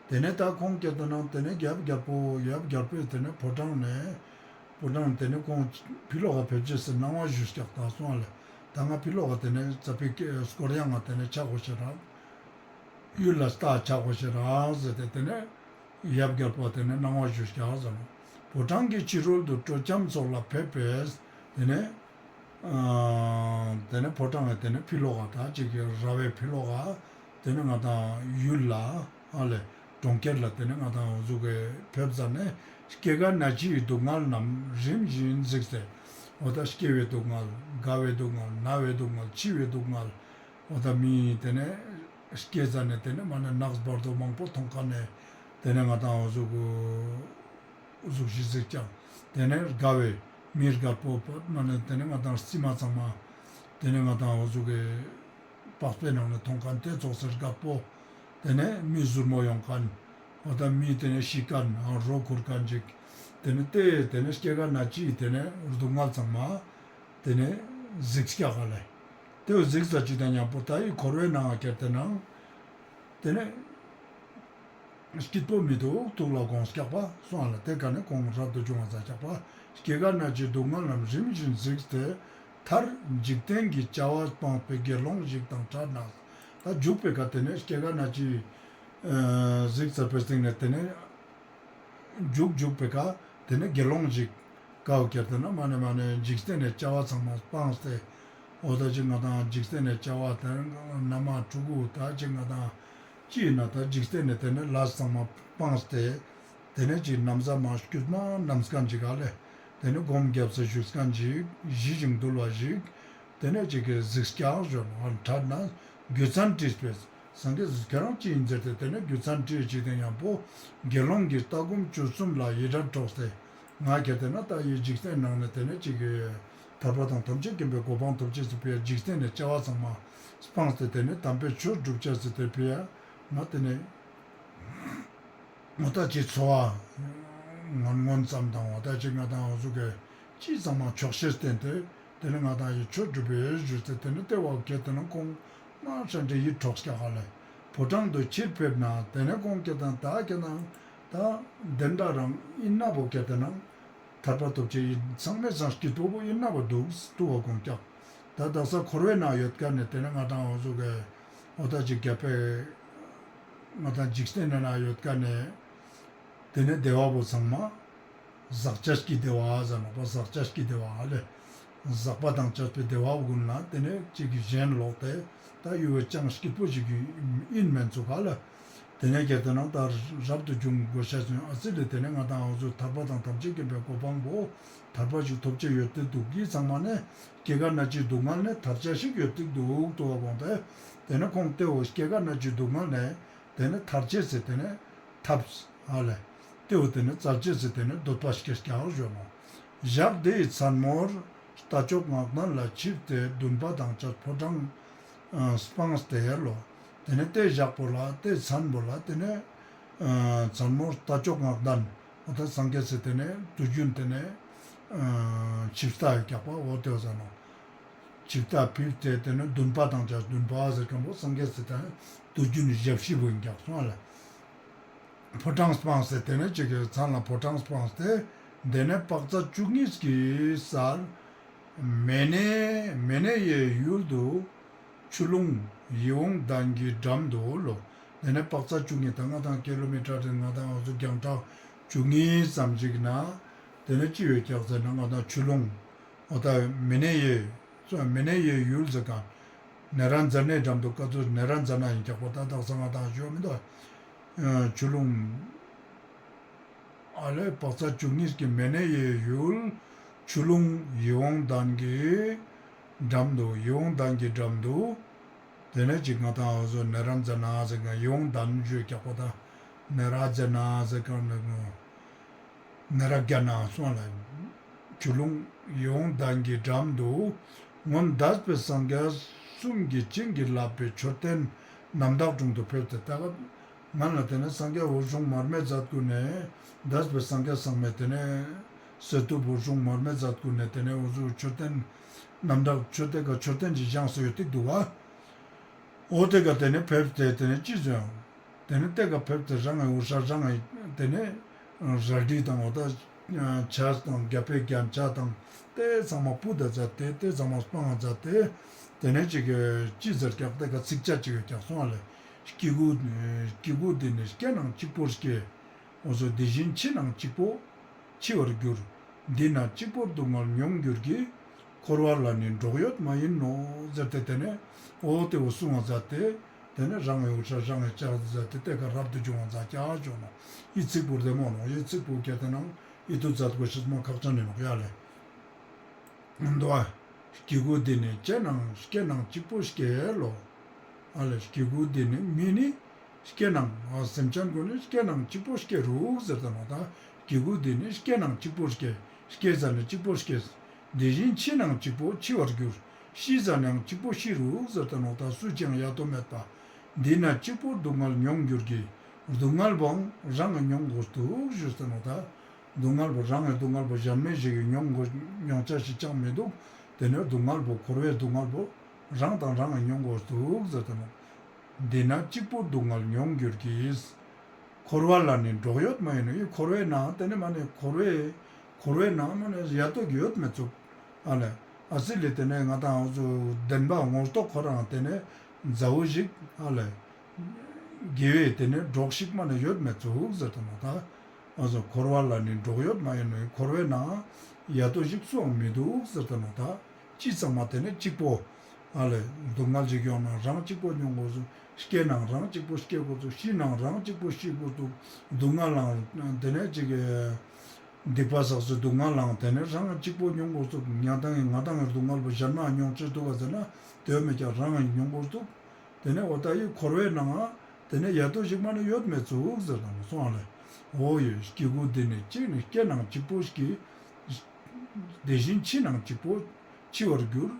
དེ་ནེ་ད་ཁོང་སྐྱེ་དང་ནང་དེ་ནེ་ཡབ་རྒྱལ་པོ་ཡབ་རྒྱལ་པོས་དེ་ནེ་ཕོ་བྲང་ནེ་ཕོ་བྲང་དེ་ནེ་ཁོང་ཕི་ལོག་ག་ཕེབས་ཅེས་སི་གནང་བ་ཞུས་ཀྱག་ད་སོང་ལེ། ད་ང་ཕི་ལོག་ག་དེ་ནེ་ཙ་པིག་སྐོར་ཡང་ང་དེ་ནེ་ཆ་དགོས་ཤེས་རག་ཡུལ་ལ་ལྟ་ཆ་དགོས་ཤེས་རག་ཟེར་ཏེ་དེ་ནེ་ཡབ་རྒྱལ་པོ་དེ་ནེ་གནང་བ་ཞུས་ཀྱག་ཟེར་ནོག། ཕོ་བྲང་གི་ཕྱི་རོལ་དུ་སྤྲོ་འཆམ་སོགས་ལ་ཕེབས་པས་དེ་ནེ་ཨ་དེ་ནེ་ཕོ་བྲང་ངི་དེ་ནེ་ཕི་ལོག་ག་ད་ཅིག་གི་ར་བའི་ཕི་ལོག་ག་དེ་ནེ་ང་དང་ཡུལ་ལ་ཨ་ལེ་གྲོང་ཁྱེར་ལ་དེ་ནེ་ང་དང་འོ་ཟུག་གི་ཕེབས་ཟ་ནེ་སྐྱེ་རྒ་ན་འཆིའི་སྡུག་བསྔལ་རྣམས་རིམ་བཞིན་གཟིགས་ཏེ། འོ་ད་སྐྱེ་བའི་སྡུག་བསྔལ་རྒ་བའི་སྡུག་བསྔལ་ན་བའི་སྡུག་བསྔལ་འཆི་བའི་སྡུག་བསྔལ། འོ་ད་མི་དེ་ནེ་སྐྱེ་ཟ་ནེ་དེ་ནེ་མ་ནེ་ནགས་བར་དོ་མང་པོ་མཐོང་ཁན་ནེ་དེ་ནེ་ང་དང་འོ་ཟུག་འོ་ཟུག་ཞིག་གཟིགས་ཀྱག། དེ་ནེ་རྒ་བའི་མི་རྒད་པོ་མ་ནེ་དེ་ནེ་ང་དང་རྩིབ་མ་ཚང་མ་དེ་ནེ་ང་དང་འོ་ཟུག་གི་པགས་པའི་ནང་ནེ་མཐོང་ཁན་དེ་ཙོགས་སི་རྒད་པོ། དེ་ནེ་མི་ཟུར་མོ་ཡོང་ཁན། འོ་ད་མི་དེ་ནེ་ཤི་ཁན་རོ་ཁུར་ཁན་ཅིག། དེ་ནེ་དེ་དེ་ནེ་སྐྱེ་རྒ་ན་འཆིའི་དེ་ནེ་སྡུག་བསྔལ་ཚང་མ་དེ་ནེ་གཟིགས་ཀྱག་ལེ། དེ་བོ་གཟིགས་ས་ཅིག་དང་མཉམ་པོ་ད་ཡི་འཁོར་བའི་ནང་ང་སྐྱེ་དེ་ནང་དེ་ནེ་སྐྱིད་པོ་མི་འདུག་ཐུགས་ལ་དགོངས་སྐྱག་པ་སོང་ལེ། དེ་ཀ་ནེ་ཁོང་རབ་ཏུ་བྱུང་བ་ཟ་སྐྱག་པ། སྐྱེ་རྒ་ན་འཆིའི་སྡུག་བསྔལ་རྣམས་རིམ་བཞིན་གཟིགས་ཏེ། མཐར་འཇིག་རྟེན་གྱི་བྱ་བ་སྤངས་པའི་དགེ་སློང་ཞིག་དང་ཕྲད་ན། ད་འཇུག་པའི་ཀ་དེ་ནེ་སྐྱེ་རྒ་ན་འཆི་ཨ་གཟིགས་ཚར་བའི་སྟིང་ནེ་དེ་ནེ་འཇུག་འཇུག་པའི་ཀ་དེ་ནེ་དགེ་སློང་ཞིག་ཀ་བོ་ཁྱེར་ཏེ་ན་མ་ནེ་མ་ནེ་འཇིག་རྟེན་ནི་བྱ་བ་ཚང་མ་སྤངས་ཏེ། འོ་ད་ཅིག་ང་དང་འཇིག་རྟེན་ནི་བྱ་བ་དེ་ན་མ་ཕྲུ་གུ་ད་ཅིག་ང་དང་ཅི་ཡིན་ན་ད་འཇིག་རྟེན་ནི་དེ་ནེ་ལས་ཚང་མ་སྤངས་ཏེ། དེ་ནེ་ཅིག་ན་བཟའ་མ་སྐྱུད་མ་ནམ་སྐན་ཅིག་ག་ལེ། དེ་ནེ་སྒོམ་རྒྱབ་སེ་བཞུགས་སྐན་ཅིག་ཞི་ཞིང་དུལ་བ་ཞིག། དེ་ནེ་ཅིག་གི་གཟིགས་སྐྱག་ཞོར་ཕྲད་ན་རྒྱུ་མཚན་དྲིས་པས། སངས་རྒྱས་ཁྱེད་རང་ཅི་ཡིན་ཟེར་ཏེ་དེ་ནེ་རྒྱུ་མཚན་དྲིས་ཅིག་དེ་མཉམ་པོ་དགེ་སློང་གི་ལྟ་སྒོམ་སྤྱོད་གསུམ་ལ་ཡིད་རབ་འཕྲོག་སྟེ། ང་ཁྱེར་ཏེ་ན་ད་ཡི་འཇིག་རྟེན་ནང་ནེ་དེ་ནེ་ཅིག་གི་ཐར་པ་དང་ཐམས་ཅད་མཁྱེན་པའི་གོ་འཕང་ཐོབ་ཅེས་སི་ཕི་ཡ་འཇིག་རྟེན་ནི་བྱ་བ་ཚང་མ་སྤངས་ཏེ་དེ་ནེ་དམ་པའི་ཆོས་སྒྲུབ་ཅེས་སི་དེ་ཕི་ཡ་ང་དེ་ནེ་ང་ད་ཅི་འཚོ་བ་ངན་ངོན་ཙམ་དང་འོ་ད་ཅི་ང་དང་འོ་ཟུག་གི་ཅི་ཚང་མ་ཆོག་ཤེས་བསྟེན་ཏེ་དེ་ནེ་ང་དང་ཡི་ཆོས་སྒྲུབ་པའི་ཞུས་ཏེ་དེ་ནེ་ལྟེ་བ་ཁྱེར་ཏེ་ན་ཁོང་མ་ཧྲན་ཏེ་ཡིད་འཕྲོག་སྐྱག་ག་ལེ། ཕོ་བྲང་དུ་ཕྱིར་ཕེབས་ན་དེ་ནེ་ཁོང་ཁྱེར་ཏེ་ན་ད་ཁྱེར་ཏེ་ན་ད་དེ་འདྲ་རང་ཡིན་ན་བོ་ཁྱེར་ཏེ་ན་ཐར་པ་ཐོབ་ཅེས་ཡིན་ཚང་མའི་སང་སྐྱིད་པོ་བོ་ཡིན་ན་བོ་འདུག་ཏུ་བ་དགོངས་ཀྱག། ད་དག་ས་འཁོར་བའི་ནང་ཡོད་ཀ་ནེ་དེ་ནེ་ང་དང་འོ་ཟུག་གི་འོ་ད་ཅིག་རྒྱལ་པོའི་ང་དང་འཇིག་རྟེན་ནི་ནང་ཡོད་ཀ་ནེ་དེ་ནེ་བདེ་བ་བོ་ཚང་མ་ཟག་བཅས་ཀྱི་བདེ་བ་ཟེར་ནོག་པ། ཟག་བཅས་ཀྱི་བདེ་བ་ལེ། ཟག་པ་དང་བཅས་པའི་བདེ་བ་ཀུན་ལ་དེ་ནེ་ཅིག་གི་ཞེན་ལོག་སྟེ་ད་ཡུལ་བོ་ཅང་སྐྱིད་པོ་ཞིག་ཡིན་མེན་ཚུག་ག་ལེ། དེ་ནེ་ཁྱེར་ཏེ་ན་ད་རབ་ཏུ་བྱུང་དགོས་ཤེས་ཨ་ཙི་ལེ། དེ་ནེ་ང་དང་འོ་ཟུག་ཐར་པ་དང་ཐམས་ཅད་མཁྱེན་པའི་གོ་འཕང་པོ་ཐར་པ་ཞིག་ཐོབ་ཅེས་ཡོད་དེ་འདུག་གི་ཚང་མ་ནེ་སྐྱེ་རྒ་ན་འཆིའི་སྡུག་བསྔལ་ནེ་ཐར་ཅེས་ཞིག་ཡོད་དེ་འདུག་ཏུ་བ་དགོངས་ཏེ། དེ་ནེ་ཁོང་ལྟེ་བོ་སྐྱེ་རྒ་ན་འཆིའི་སྡུག་བསྔལ་ནེ་དེ་ནེ་ཐར་ཅེས་སི་དེ་ནེ་ཐབས་ཨ་ལེ། ཏེ་བོ་ཏེ་ནེ་རྩལ་བཅས་སི་ཏེ་ནེ་འདོད་པ་སྐྱེས་ཀྱག་ཞུ་ནོག། ཞག་དེའི་མཚན་མོར་རྟ་མཆོག་ངག་ལྡན་ལ་ཆིབས་ཏེ་འདུན་པ་དང་བཅས་ཕོ་བྲང་ཨ་སྤངས་ཏེ་ལོ། ཏེ་ནེ་ཏེ་ཞག་པོ་ལ་ཏེ་མཚན་པོ་ལ་ཏེ་ནེ་ཨ་མཚན་མོར་རྟ་མཆོག་ངག་ལྡན་འོ་ད་སངས་རྒྱས་སི་ཏེ་ནེ་དུས་རྒྱུན་ཏེ་ནེ་ཨ་ཆིབས་རྟ་ཡོད་ཀྱག་པ་འོ་ཏེ་བོ་ཟེར་ནོག། ཆིབས་རྟ་ཕུལ་ཏེ་ཏེ་ནེ་འདུན་པ་དང་བཅས་འདུན་པ་ཟེར་ཁན་པོ་སངས་རྒྱས་སི་ཏེ་ནེ་དུས་རྒྱུན་ཞབས་ཕྱི་བོ་ཨིན་ཀྱག་སོང་ཨ་ལེ། ཕོ་བྲང་སྤངས་ཏེ་ཏེ་ནེ་ཅིག་གི་མཚན་ལ་ཕོ་བྲང་སྤངས་ཏེ་ཏེ་ནེ་དཔག་ཚད་བཅུ་གཉིས་ཀྱི་སར་མེ་ནེ་མེ་ནེ་ཡའི་ཡུལ་དུ་ཆུ་ཀླུང་ཡིད་འོང་ལྡན་གྱི་འགྲམ་དུ་ལོ། ཏེ་ནེ་དཔག་ཚད་བཅུ་གཉིས་ད་ང་དང་ཀི་ལོ་མི་ཊར་ཏེ་ང་དང་འོ་ཚོ་རྒྱང་གྲགས་བཅུ་གཉིས་ཙམ་ཞིག་ན་ཏེ་ནེ་ཅི་ཡོད་ཀྱག་ཟེར་ན་ང་དང་ཆུ་ཀླུང་འོ་ད་མེ་ནེ་ཡའི་མེ་ནེ་ཡའི་ཡུལ་ཟེར་ཁན་ནེ་རན་ཛ་ནའི་འགྲམ་དུ་ཀ་ཏུ་ནེ་རན་ཛ་ན་ཨིན་ཀྱག་པ་ད་དག་ས་ང་དང་ཞུ་མི་འདུག། ཆུ་ཀླུང་ཨ་ལེ་དཔག་ཚད་བཅུ་གཉིས་ཀྱི་མེ་ནེ་ཡའི་ཡུལ་ཆུ་ཀླུང་ཡིད་འོང་ལྡན་གྱི་འགྲམ་དུ་ཡིད་འོང་ལྡན་གྱི་འགྲམ་དུ་ཏེ་ནེ་ཅིག་ང་དང་འོ་ཚོ་ནེ་རན་ཛ་ན་ཟེར་ཁན་ཡིད་འོང་ལྡན་ཞུ་ཀྱག་པ་ད་ནེ་རན་ཛ་ན་ཟེར་ཁན་ནི་ནེ་རན་ཛ་ན་སོང་ལ་ཆུ་ཀླུང་ཡིད་འོང་ལྡན་གྱི་འགྲམ་དུ་སྔོན་འདས་པའི་སངས་རྒྱས་གསུམ་གྱིས་བྱིན་གྱིས་བརླབས་པའི་མཆོད་རྟེན་རྣམ་དག་དྲུང་དུ་ཕེབས་ཏེ་ད་ག་ང་ལ་ཏེ་ནེ་སངས་རྒྱས་འོད་སྲུང་མར་མེ་མཛད་གུན་ནེ་འདས་པའི་སངས་རྒྱས་ཚང་མའི་ཏེ་ནེ་གསེར་ཐུབ་འོད་སྲུང་མར་མེ་མཛད་གུན་ནེ་ཏེ་ནེ་འོ་ཚོ་མཆོད་རྟེན་རྣམ་དག་མཆོད་རྟེན་ག་མཆོད་རྟེན་ཅིག་བཞེངས་སེ་ཡོད་ཏེ་འདུག་བ། འོ་ཏེ་ག་ཏེ་ནེ་ཕེབས་ཏེ་ཏེ་ནེ་ཅི་ཟེར་ཡང་ཏེ་ནེ་ཏེ་ག་ཕེབས་ཏེ་རང་ངི་འོ་ཤ་རང་ངི་ཏེ་ནེ་རལ་གྲི་དང་འོ་ད་ཆས་དང་རྒྱལ་པོའི་རྒྱན་ཆ་དང་ཏེ་ཚང་མ་ཕུད་ད་མཛད་དེ་ཏེ་ཚང་མ་སྤང་ང་མཛད་དེ་ཏེ་ནེ་ཅིག་གི་ཅི་ཟེར་ཀྱག་ཏེ་ག་ཚིགས་བཅད་ཅིག་ཡོད་ཀྱག་སོང་ཨ་ལེ། སྐྱེ་དགུ་སྐྱེ་དགུ་འདི་ནི་སྐྱེ་ནའང་གཅིག་པོར་སྐྱེ། འོ་ཟོ་དེ་བཞིན་འཆི་ནའང་གཅིག་པོ་འཆི་བར་འགྱུར། འདི་ན་གཅིག་པོར་སྡུག་བསྔལ་མྱོང་འགྱུར་གྱི། འཁོར་བ་ལ་ནི་གྲོགས་ཡོད་མ་ཡིན་ནོ། ཟེར་ཏེ་ཏེ་ནེ་འོ་ཏེ་བོ་གསུང་ང་མཛད་དེ་ཏེ་ནེ་རང་ངི་འོ་ཤ་རང་ངི་ལྕགས་མཛད་དེ་ཏེ་ག་རབ་ཏུ་བྱུང་བ་མཛད་ཀྱག་ཞུ་ནོག། འི་ཚིག་པོ་བདེ་མོ་ནོག། འི་ཚིག་པོ་ཁྱེར་ཏེ་ནང་འི་ཏུ་མཛད་དགོས་ཤེས་མ་ཁག་ཅན་ནི་ནོག་ཡ་ལེ། འདུག་ཨ། སྐྱེ་དགུ་འདི་ནི་སྐྱེ་ནའང་སྐྱེ་ནའང་གཅིག་པོ་སྐྱེ་ལོ། ཨ་ལེ་སྐྱེ་དགུ་འདི་ནི་མི་ནི་སྐྱེ་ནའང་ཨ་སེམས་ཅན་ཀུན་ནི་སྐྱེ་ནའང་གཅིག་པོ་སྐྱེ་རུག་ཟེར་ཏེ་ནོག་ད། སྐྱེ་དགུ་འདི་ནི་སྐྱེ་ནའང་གཅིག་པོ་སྐྱེ། སྐྱེ་ཟ་ནི་གཅིག་པོ་སྐྱེ། དེ་བཞིན་འཆི་ནའང་གཅིག་པོ་འཆི་བར་འགྱུར། ཤི་ཟ་ནའང་གཅིག་པོ་ཤི་རུག་ཟེར་ཏེ་ནོག་ད། སུ་ཅི་ཡང་ཡ་ཏོ་མེད་པ། འདི་ན་གཅིག་པོར་སྡུག་བསྔལ་མྱོང་འགྱུར་གྱི། སྡུག་བསྔལ་བོའང་རང་ངི་མྱོང་དགོས་འདུག་ཞུས་ཏེ་ནོག་ད། སྡུག་བསྔལ་བོ་རང་ངི་སྡུག་བསྔལ་བོ་གཞན་མའི་ཞིག་གི་མྱོང་དགོས་མྱོང་ཆ་ཞིག་ཅང་མི་འདུག། ཏེ་ནེ་སྡུག་བསྔལ་བོ་འཁོར་བའི་སྡུག་བསྔལ་བོ་རང་དང་རང་ངི་མྱོང་དགོས་འདུག་ཟེར་ཏེ་ནོག། འདི་ན་གཅིག་པོར་སྡུག་བསྔལ་མྱོང་འགྱུར་གྱི། འཁོར་བ་ལ་ནི་གྲོགས་ཡོད་མ་ཡིན་ནོ། འི་འཁོར་བའི་ནང་ཏེ་ནེ་མ་ནེ་འཁོར་བའི་འཁོར་བའི་ནང་མ་ནེ་ཡ་ཏོ་ཡོད་མི་ཚུགས། ཨ་ལེ་ཨ་སི་ལེ་ཏེ་ནེ་ང་དང་འུ་ཚོ་བདེན་པ་ངོ་ཐོག་ཁོ་རང་ཏེ་ནེ་མཛའ་བོ་ཞིག་ཨ་ལེ། དགེ་བའི་ཏེ་ནེ་གྲོགས་ཤིག་མ་ནེ་ཡོད་མི་ཚུགས་ཟེར་ཏེ་ནོག་ད། ཨ་ཟོ་འཁོར་བ་ལ་ནི་གྲོགས་ཡོད་མ་ཡིན་ནོ། འཁོར་བའི་ནང་ཡ་ཏོ་ཞིག་སུའང་མི་འདུག་ཟེར་ཏེ་ནོག་ད། ཅི་ཚང་མ་ཏེ་ནེ་གཅིག་པོ། ཨ་ལེ་སྡུག་བསྔལ་ཞིག་ཡོང་ན་རང་གཅིག་པོ་མྱོང་དགོས་སུ། སྐྱེ་ནའང་རང་གཅིག་པོ་སྐྱེ་དགོས་སུ། ཤི་ནའང་རང་གཅིག་པོ་ཤི་དགོས་སུ། སྡུག་བསྔལ་ལའང་ཏེ་ནེ་ཅིག་གི་སྡིག་པ་བསགས་སུ་སྡུག་བསྔལ་ལའང་ཏེ་ནེ་རང་གཅིག་པོ་མྱོང་དགོས་སུ། ང་དང་ང་དང་ངི་སྡུག་བསྔལ་བོ་གཞན་མ་མྱོང་ཅེས་འདུག་ག་ཟེར་ན་ཏེ་བོ་མེད་ཀྱག་རང་ངི་མྱོང་དགོས་སུ། ཏེ་ནེ་འོ་ད་འི་འཁོར་བའི་ནང་ཏེ་ནེ་ཡ་ཏོ་ཞིག་མ་ནེ་ཡོད་མི་ཚུགས་ཟེར་ཏེ་ནོག་སོང་ཨ་ལེ། འོ་ཡོད་སྐྱེ་དགུ་འདི་ནི་གཅིག་ནི་སྐྱེ་ནའང་གཅིག་པོ་སྐྱེ། དེ་བཞིན་འཆི་ནའང་གཅིག་པོ་འཆི་བར་འགྱུར།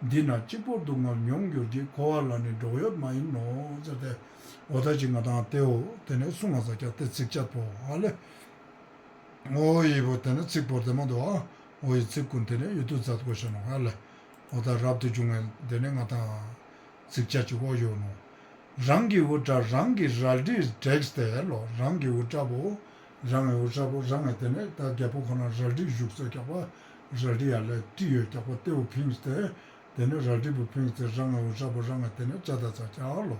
འདི་ན་གཅིག་པོར་སྡུག་བསྔལ་མྱོང་འགྱུར་གྱི། འཁོར་བ་ལ་ནི་གྲོགས་ཡོད་མ་ཡིན་ནོ། ཟེར་ཏེ་འོ་ད་ཅིག་ང་དང་ཏེ་བོ་ཏེ་ནེ་གསུང་ང་མཛད་ཀྱག་ཏེ་ཚིགས་བཅད་པོ་ཨ་ལེ། འོ་འི་བོ་ཏེ་ནེ་ཚིག་པོ་བདེ་མོ་འདུག་ཨ། འོ་འི་ཚིག་ཀུན་ཏེ་ནེ་ཡུལ་དུ་མཛད་དགོས་ཤེས་ནོག་ཨ་ལེ། འོ་ད་རབ་ཏུ་བྱུང་བའི་ཏེ་ནེ་ང་དང་ཚིགས་བཅད་ཅིག་འོ་ཡོད་ནོག། རང་གི་དབུ་སྐྲ་རང་གིས་རལ་གྲིས་བྲེགས་ཏེ་ལོ། རང་གི་དབུ་སྐྲ་བོ་རང་གི་དབུ་སྐྲ་བོ་རང་ངི་ཏེ་ནེ་ད་རྒྱལ་པོ་ཁོ་ན་རལ་གྲི་བཞུགས་སེ་ཀྱག་པ་རལ་གྲི་ཡ་ལེ་གྲི་ཡོད་ཀྱག་པ་ཏེ་བོ་ཕིངས་ཏེ་ཏེ་ནེ་རལ་གྲི་བོ་ཕིངས་ཏེ་རང་ངི་དབུ་སྐྲ་བོ་རང་ངི་ཏེ་ནེ་བཅད་ད་ཙ་ཀྱག་ལོ།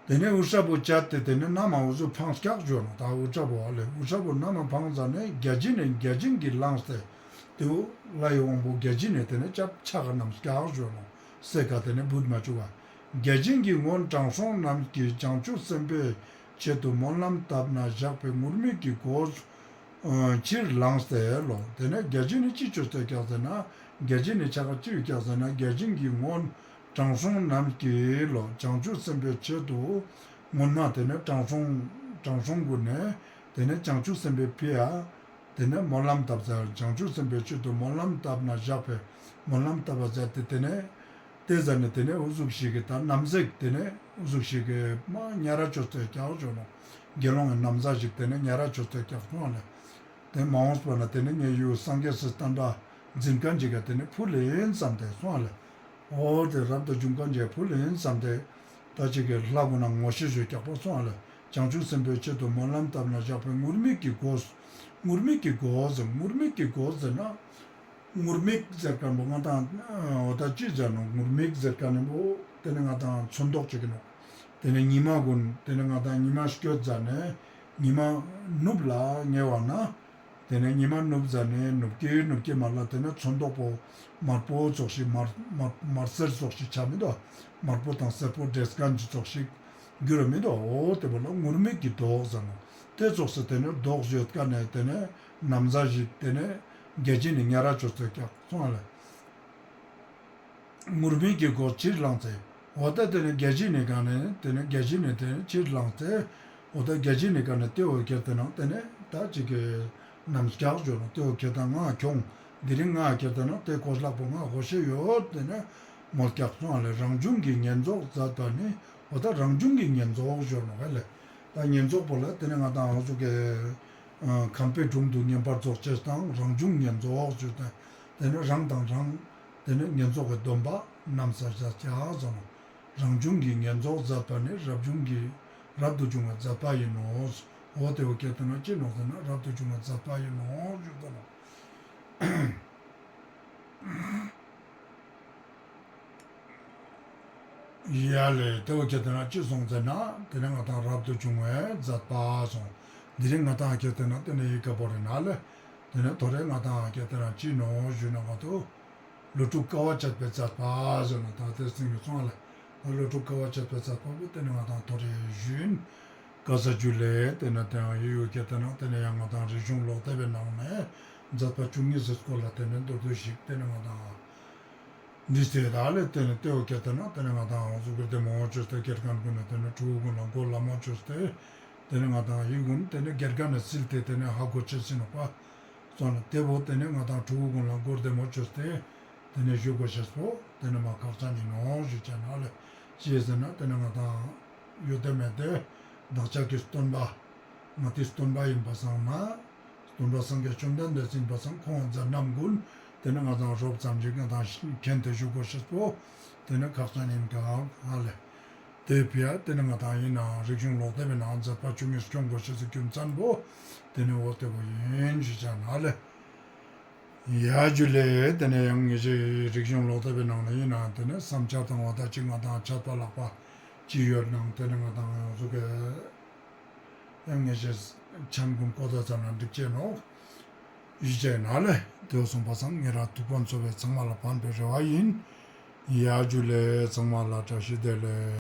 ཏེ་ནེ་དབུ་སྐྲ་བོ་བཅད་དེ་ཏེ་ནེ་ན་མ་འུ་ཚོ་ཕངས་ཀྱག་ཞུ་ནོག་ད། དབུ་སྐྲ་བོ་ཨ་ལེ་དབུ་སྐྲ་བོ་ན་མ་ཕངས་ཙ་ནེ་བརྒྱ་བྱིན་ནི་བརྒྱ་བྱིན་གྱིས་བླངས་ཏེ་ཏེ་བོ་ལྷའི་དབང་པོ་བརྒྱ་བྱིན་ནི་ཏེ་ནེ་ཅབ་ཆ་ག་ནམ་ཀྱག་ཞུ་ནོག་སེ་ཀ་ཏེ་ནེ་བུད་མ་བཅུག་ག། བརྒྱ་བྱིན་གྱིས་སྔོན་དྲང་སྲོང་རྣམས་ཀྱིས་བྱང་ཆུབ་སེམས་དཔའི་ཆེད་དུ་སྨོན་ལམ་བཏབ་ན་བཞག་པའི་ངུར་སྨྲིག་གི་གོས་ཕྱིར་བླངས་ཏེ་ལོ། ཏེ་ནེ་བརྒྱ་བྱིན་ནི་ཅི་བཅོས་ཏེ་ཀྱག་ཟེར་ན་བརྒྱ་བྱིན་ནི་ཆ་ག་ཅི་ཡོད་ཀྱག་ཟེར་ན་བརྒྱ་བྱིན་གྱིས་སྔོན་དྲང་སྲོང་རྣམས་ཀྱིས་ལོ་བྱང་ཆུབ་སེམས་དཔའི་ཆེད་དུ་སྔོན་མ་ཏེ་ནེ་དྲང་སྲོང་དྲང་སྲོང་ཀུན་ནེ་ ཏེ་ནེ་བྱང་ཆུབ་སེམས་དཔའི་ཕི་ཡ་ཏེ་ནེ་སྨོན་ལམ་བཏབ་ཟ། བྱང་ཆུབ་སེམས་དཔའི་ཆེད་དུ་སྨོན་ལམ་བཏབ་ན་བཞག་པའི་སྨོན་ལམ་བཏབ་པ་ཟ་ཏེ་ཏེ་ནེ་ཏེ་ཟ་ནེ་ཏེ་ནེ་འུ་ཟུག་ཤིག་གི་ད་ན་བཟའ་ཞིག་ཏེ་ནེ་འུ་ཟུག་ཤིག་གི་མ་ཉ་ར་ཅོ་སྟེ་ཀྱག་ཞུ་ནོག། དགེ་སློང་གི་ན་བཟའ་ཞིག་ཏེ་ནེ་ཉ་ར་ཅོ་སྟེ་ཀྱག་སོང་ལེ། ཏེ་མ་འོངས་པ་ན་ཏེ་ནེ་ངའི་ཡུལ་སངས་རྒྱས་སི་སྟན་དགྲ་འཛིན་ཁན་ཅིག་ག་ཏེ་ནེ་ཕུལ་ཨིན་སམ་སྟེ་སོང་ལེ། འོ་ཏེ་རབ་ཏུ་བྱུང་ཁན་ཅིག་ཕུལ་ཨིན་སམ་སྟེ་ད་ཅིག་གི་ལྷ་གུན་ན་ངོ་ཤེས་ཞུ་ཀྱག་པོ་སོང་ལེ། བྱང་ཆུབ་སེམས་དཔའི་ཆེད་དུ་སྨོན་ལམ་བཏབ་ན་བཞག་པའི་ངུར་སྨྲིག་གི་སྒོ། ངུར་སྨྲིག་གི་སྒོ་ཟེར། ངུར་སྨྲིག་གི་སྒོ་ཟེར་ན་ངུར་སྨྲིག་ཟེར་ཁན་པོ་ང་དང་འོ་ད་ཅི་ཟེར་ནོག། ངུར་སྨྲིག་ཟེར་ཁན་པོ་ཏེ་ནེ་ང་དང་ཚོན་མདོག་ཅིག་ཨིན་ནོག། ཏེ་ནེ་ཉི་མ་གུན་ཏེ་ནེ་ང་དང་ཉི་མ་སྐྱོད་ཟ་ནེ་ཉི་མ་ནུབ་ལ་ཉེ་བ་ན་ཏེ་ནེ་ཉི་མ་ནུབ་ཟ་ནེ་ནུབ་ཀྱི་ནུབ་ཀྱི་མ་ལ་ཏེ་ནེ་ཚོན་མདོག་པོ་དམར་པོ་ཙོགས་ཤིག་དམར་དམར་དམར་སེར་ཙོགས་ཤིག་ཆ་མི་དུག། དམར་པོ་དང་སེར་པོ་འདྲེས་ཁན་ཅིག་ཙོགས་ཤིག་གྱུར་ར་མི་དུག། འོ་ཏེ་བོ་ལ་ངུར་སྨྲིག་གི་མདོག་ཟེར་ནོག། ཏེ་ཙོགས་སེ་ཏེ་ནེ་མདོག་ཡོད་ཁན་ནི་ཏེ་ནེ་ན་བཟའ་ཞིག་ཏེ་ནེ་རྒྱལ་བྱེད་ནི་ཉ་ར་ཅོ་སྟེ་ཀྱག་སོང་ལེ། ངུར་སྨྲིག་གི་སྒོ་ཕྱིར་ལངས་ཏེ། འོ་ད་ཏེ་ནེ་རྒྱལ་བྱེད་ནི་ག་ནེ་ཏེ་ནེ་རྒྱལ་བྱེད་ནི་ཏེ་ནེ་ཕྱིར་ལངས་ཏེ། འོ་ད་རྒྱལ་བྱེད་ནི་ག་ནེ་ཏེ་འོ་ཁྱེར་ཏེ་ན་ཏེ་ནེ་ད་ཅིག་གི་ནམ་ཀྱག་ཞུ་ནོག། ཏེ་འོ་ཁྱེར་ཏེ་ང་ཁྱོང་། དེ་རིང་ང་ཁྱེར་ཏེ་ན་ཏེ་གོས་ལག་པོ་ང་གོ་ཤེས་ཡོད་ཏེ་ནེ་མོལ་ཀྱག་སོང་ལེ། རང་བྱུང་གི་བསྙེན་རྫོགས་མཛད་པ་ནི། འོ་ད་རང་བྱུང་གི་བསྙེན་རྫོགས་ཞུ་ནོག་ཧ་ལེ། ད་བསྙེན་རྫོགས་པོ་ལ་ཏེ་ནེ་ང་དང་འོ་ཟུག་གི་ཨ་ཁམས་པའི་དྲུང་དུ་བསྙེན་པར་རྫོགས་ཅེས་དང་རང་བྱུང་བསྙེན་རྫོགས་ཞུ་སྟེ་ཏེ་ནེ་རང་དང་རང་ཏེ་ནེ་བསྙེན་རྫོགས་ཀྱི་སྡོམ་པ་ནམ་ས་ས་ཀྱག་ཟེར་ནོག། རང་བྱུང་གི་བསྙེན་རྫོགས་མཛད་པ་ནི་རབ་བྱུང་གི་རབ་ཏུ་བྱུང་བའི་མཛད་པ་ཡིན་ནོ། འོ་ཏེ་བོ་ཁྱེར་ཏེ་ན་ཅི་ནོག་ཟེར་ན་རབ་ཏུ་བྱུང་བའི་མཛད་པ་ཡིན་ནོ་ཞུ་ནོག། ཡ་ལེ། ཏེ་བོ་ཁྱེར་ཏེ་ན་ཅི་སོང་ཟེར་ན་ཏེ་ནེ་ང་དང་རབ་ཏུ་བྱུང་བའི་མཛད་པ་སོང་། དེ་རིང་ང་དང་ཁྱེར་ཏེ་ན་ཏེ་ནེ་ཡི་གེ་བོ་རེ་ན་ལེ། ཏེ་ནེ་ཐོ་རེ་ང་དང་ཁྱེར་ཏེ་ན་ཅི་ནོག་ཞུ་ན་ང་དོ། ཀླུ་སྒྲུབ་དཀའ་བ་སྤྱད་པའི་མཛད་པ་ཟེར་ན་ད་ཏེ་སྟིང་གི་སོང་ལེ། ད་ཀླུ་སྒྲུབ་དཀའ་བ་སྤྱད་པའི་མཛད་པ་བོ་ཏེ་ནེ་ང་དང་ཐོ་རེ་ཞུ་ཡིན། བཀའ་སྩལ་རྒྱུ་ལེ། ཏེ་ནེ་ཏེ་ཡང་ཡི་གེ་ཏེ་ནེ་ཏེ་ནེ་ཡང་ང་དང་རིག་གཞུང་ཀློག་དེབ་བི་ནང་ནེ་མཛད་པ་བཅུ་གཉིས་སི་སྐོར་ལ་ཏེ་ནེ་མདོར་བསྡུས་ཤིག་ཏེ་ནེ་ང་དང་འདི་སྟེ་ད་ལེ། ཏེ་ནེ་ཏེ་བོ་ཁྱེར་ཏེ་ན་ཏེ་ནེ་ང་དང་འོ་ཟུག་གི་བདེ་མོ་ཅོས་ཏེ་དགེ་རྒན་གུན་ལ་ཏེ་ནེ་ཕྲུ་གུ་གུན་ལ་གོ་ལ་མོ་ཅོས་ཏེ་ཏེ་ནེ་ང་དང་ཡི་གུན་ཏེ་ནེ་དགེ་རྒན་ནི་སིལ་ཏེ་ཏེ་ནེ་ཧ་གོ་ཅེས་ཨིན་ནོག་པ། སོང་ན་ཏེ་བོ་ཏེ་ནེ་ང་དང་ཕྲུ་གུ་གུན་ལ་གོ་བདེ་མོ་ཅོས་ཏེ་ཏེ་ནེ་ཞུ་གོས་ཤེས་པོ་ཏེ་ནེ་མ་ཁག་ཅན་ཨིན་ནོག་ཞུ་ཅེས་ན་ལེ། ཅི་ཟེར་ན་ཏེ་ནེ་ང་དང་ཡོད་དེ་མེད་དེ་བདག་ཅག་གི་སྟོན་པ་ང་ཏེ་སྟོན་པ་ཨིན་པ་སང་ན་སྟོན་པ་སངས་རྒྱས་བཅོམ་ལྡན་འདས་ཨིན་པ་སང་ཁོང་མཛད་རྣམ་གུན་ཏེ་ནེ་ང་དང་རོབ་ཙམ་ཞིག་ང་དང་མཁྱེན་ཏེ་ཞུ་གོས་ཤེས་པོ་ཏེ་ནེ་ཁག་ཅན་ཨིན་ཀྱག་ཧ་ལེ། ཏེ་ཕི་ཡ་ཏེ་ནེ་ང་དང་ཨིན་ན་རིག་གཞུང་ཀློག་དེབ་བི་ནང་མཛད་པ་བཅུ་གཉིས་སྐྱོང་གོས་ཤེས་སི་རྒྱུ་མཚན་པོ་ཏེ་ནེ་འོ་ཏེ་བོ་ཨིན་ཞུ་ཅེས་ན་ལེ། ཡ་ཇུ་ལེ། ཏེ་ནེ་ཡང་ངེ་ཅི་རིག་གཞུང་ཀློག་དེབ་བི་ནང་ནེ་ཨིན་ན་ཏེ་ནེ་བསམ་འཆར་དང་འོ་ད་ཅིག་ང་དང་ཆད་པ་ལྷག་པ་ཅི་ཡོད་ནང་ཏེ་ནེ་ང་དང་ཡོངས་སུ་གི་ཡང་ངེ་ཅི་ཆན་གུན་གོ་ད་ཙམ་ན་འགྲིག་ཅེས་ནོག་ཞུ་ཅེས་ན་ལེ། ཏེ་བོ་སོང་པ་སང་ངེ་རང་ཐུགས་ཕན་ཚོགས་པའི་ཚང་མ་ལ་ཕན་པའི་རེ་བ་ཨིན། ཡ་ཇུ་ལེ། ཚང་མ་ལ་བཀྲ་ཤིས་བདེ་ལེགས།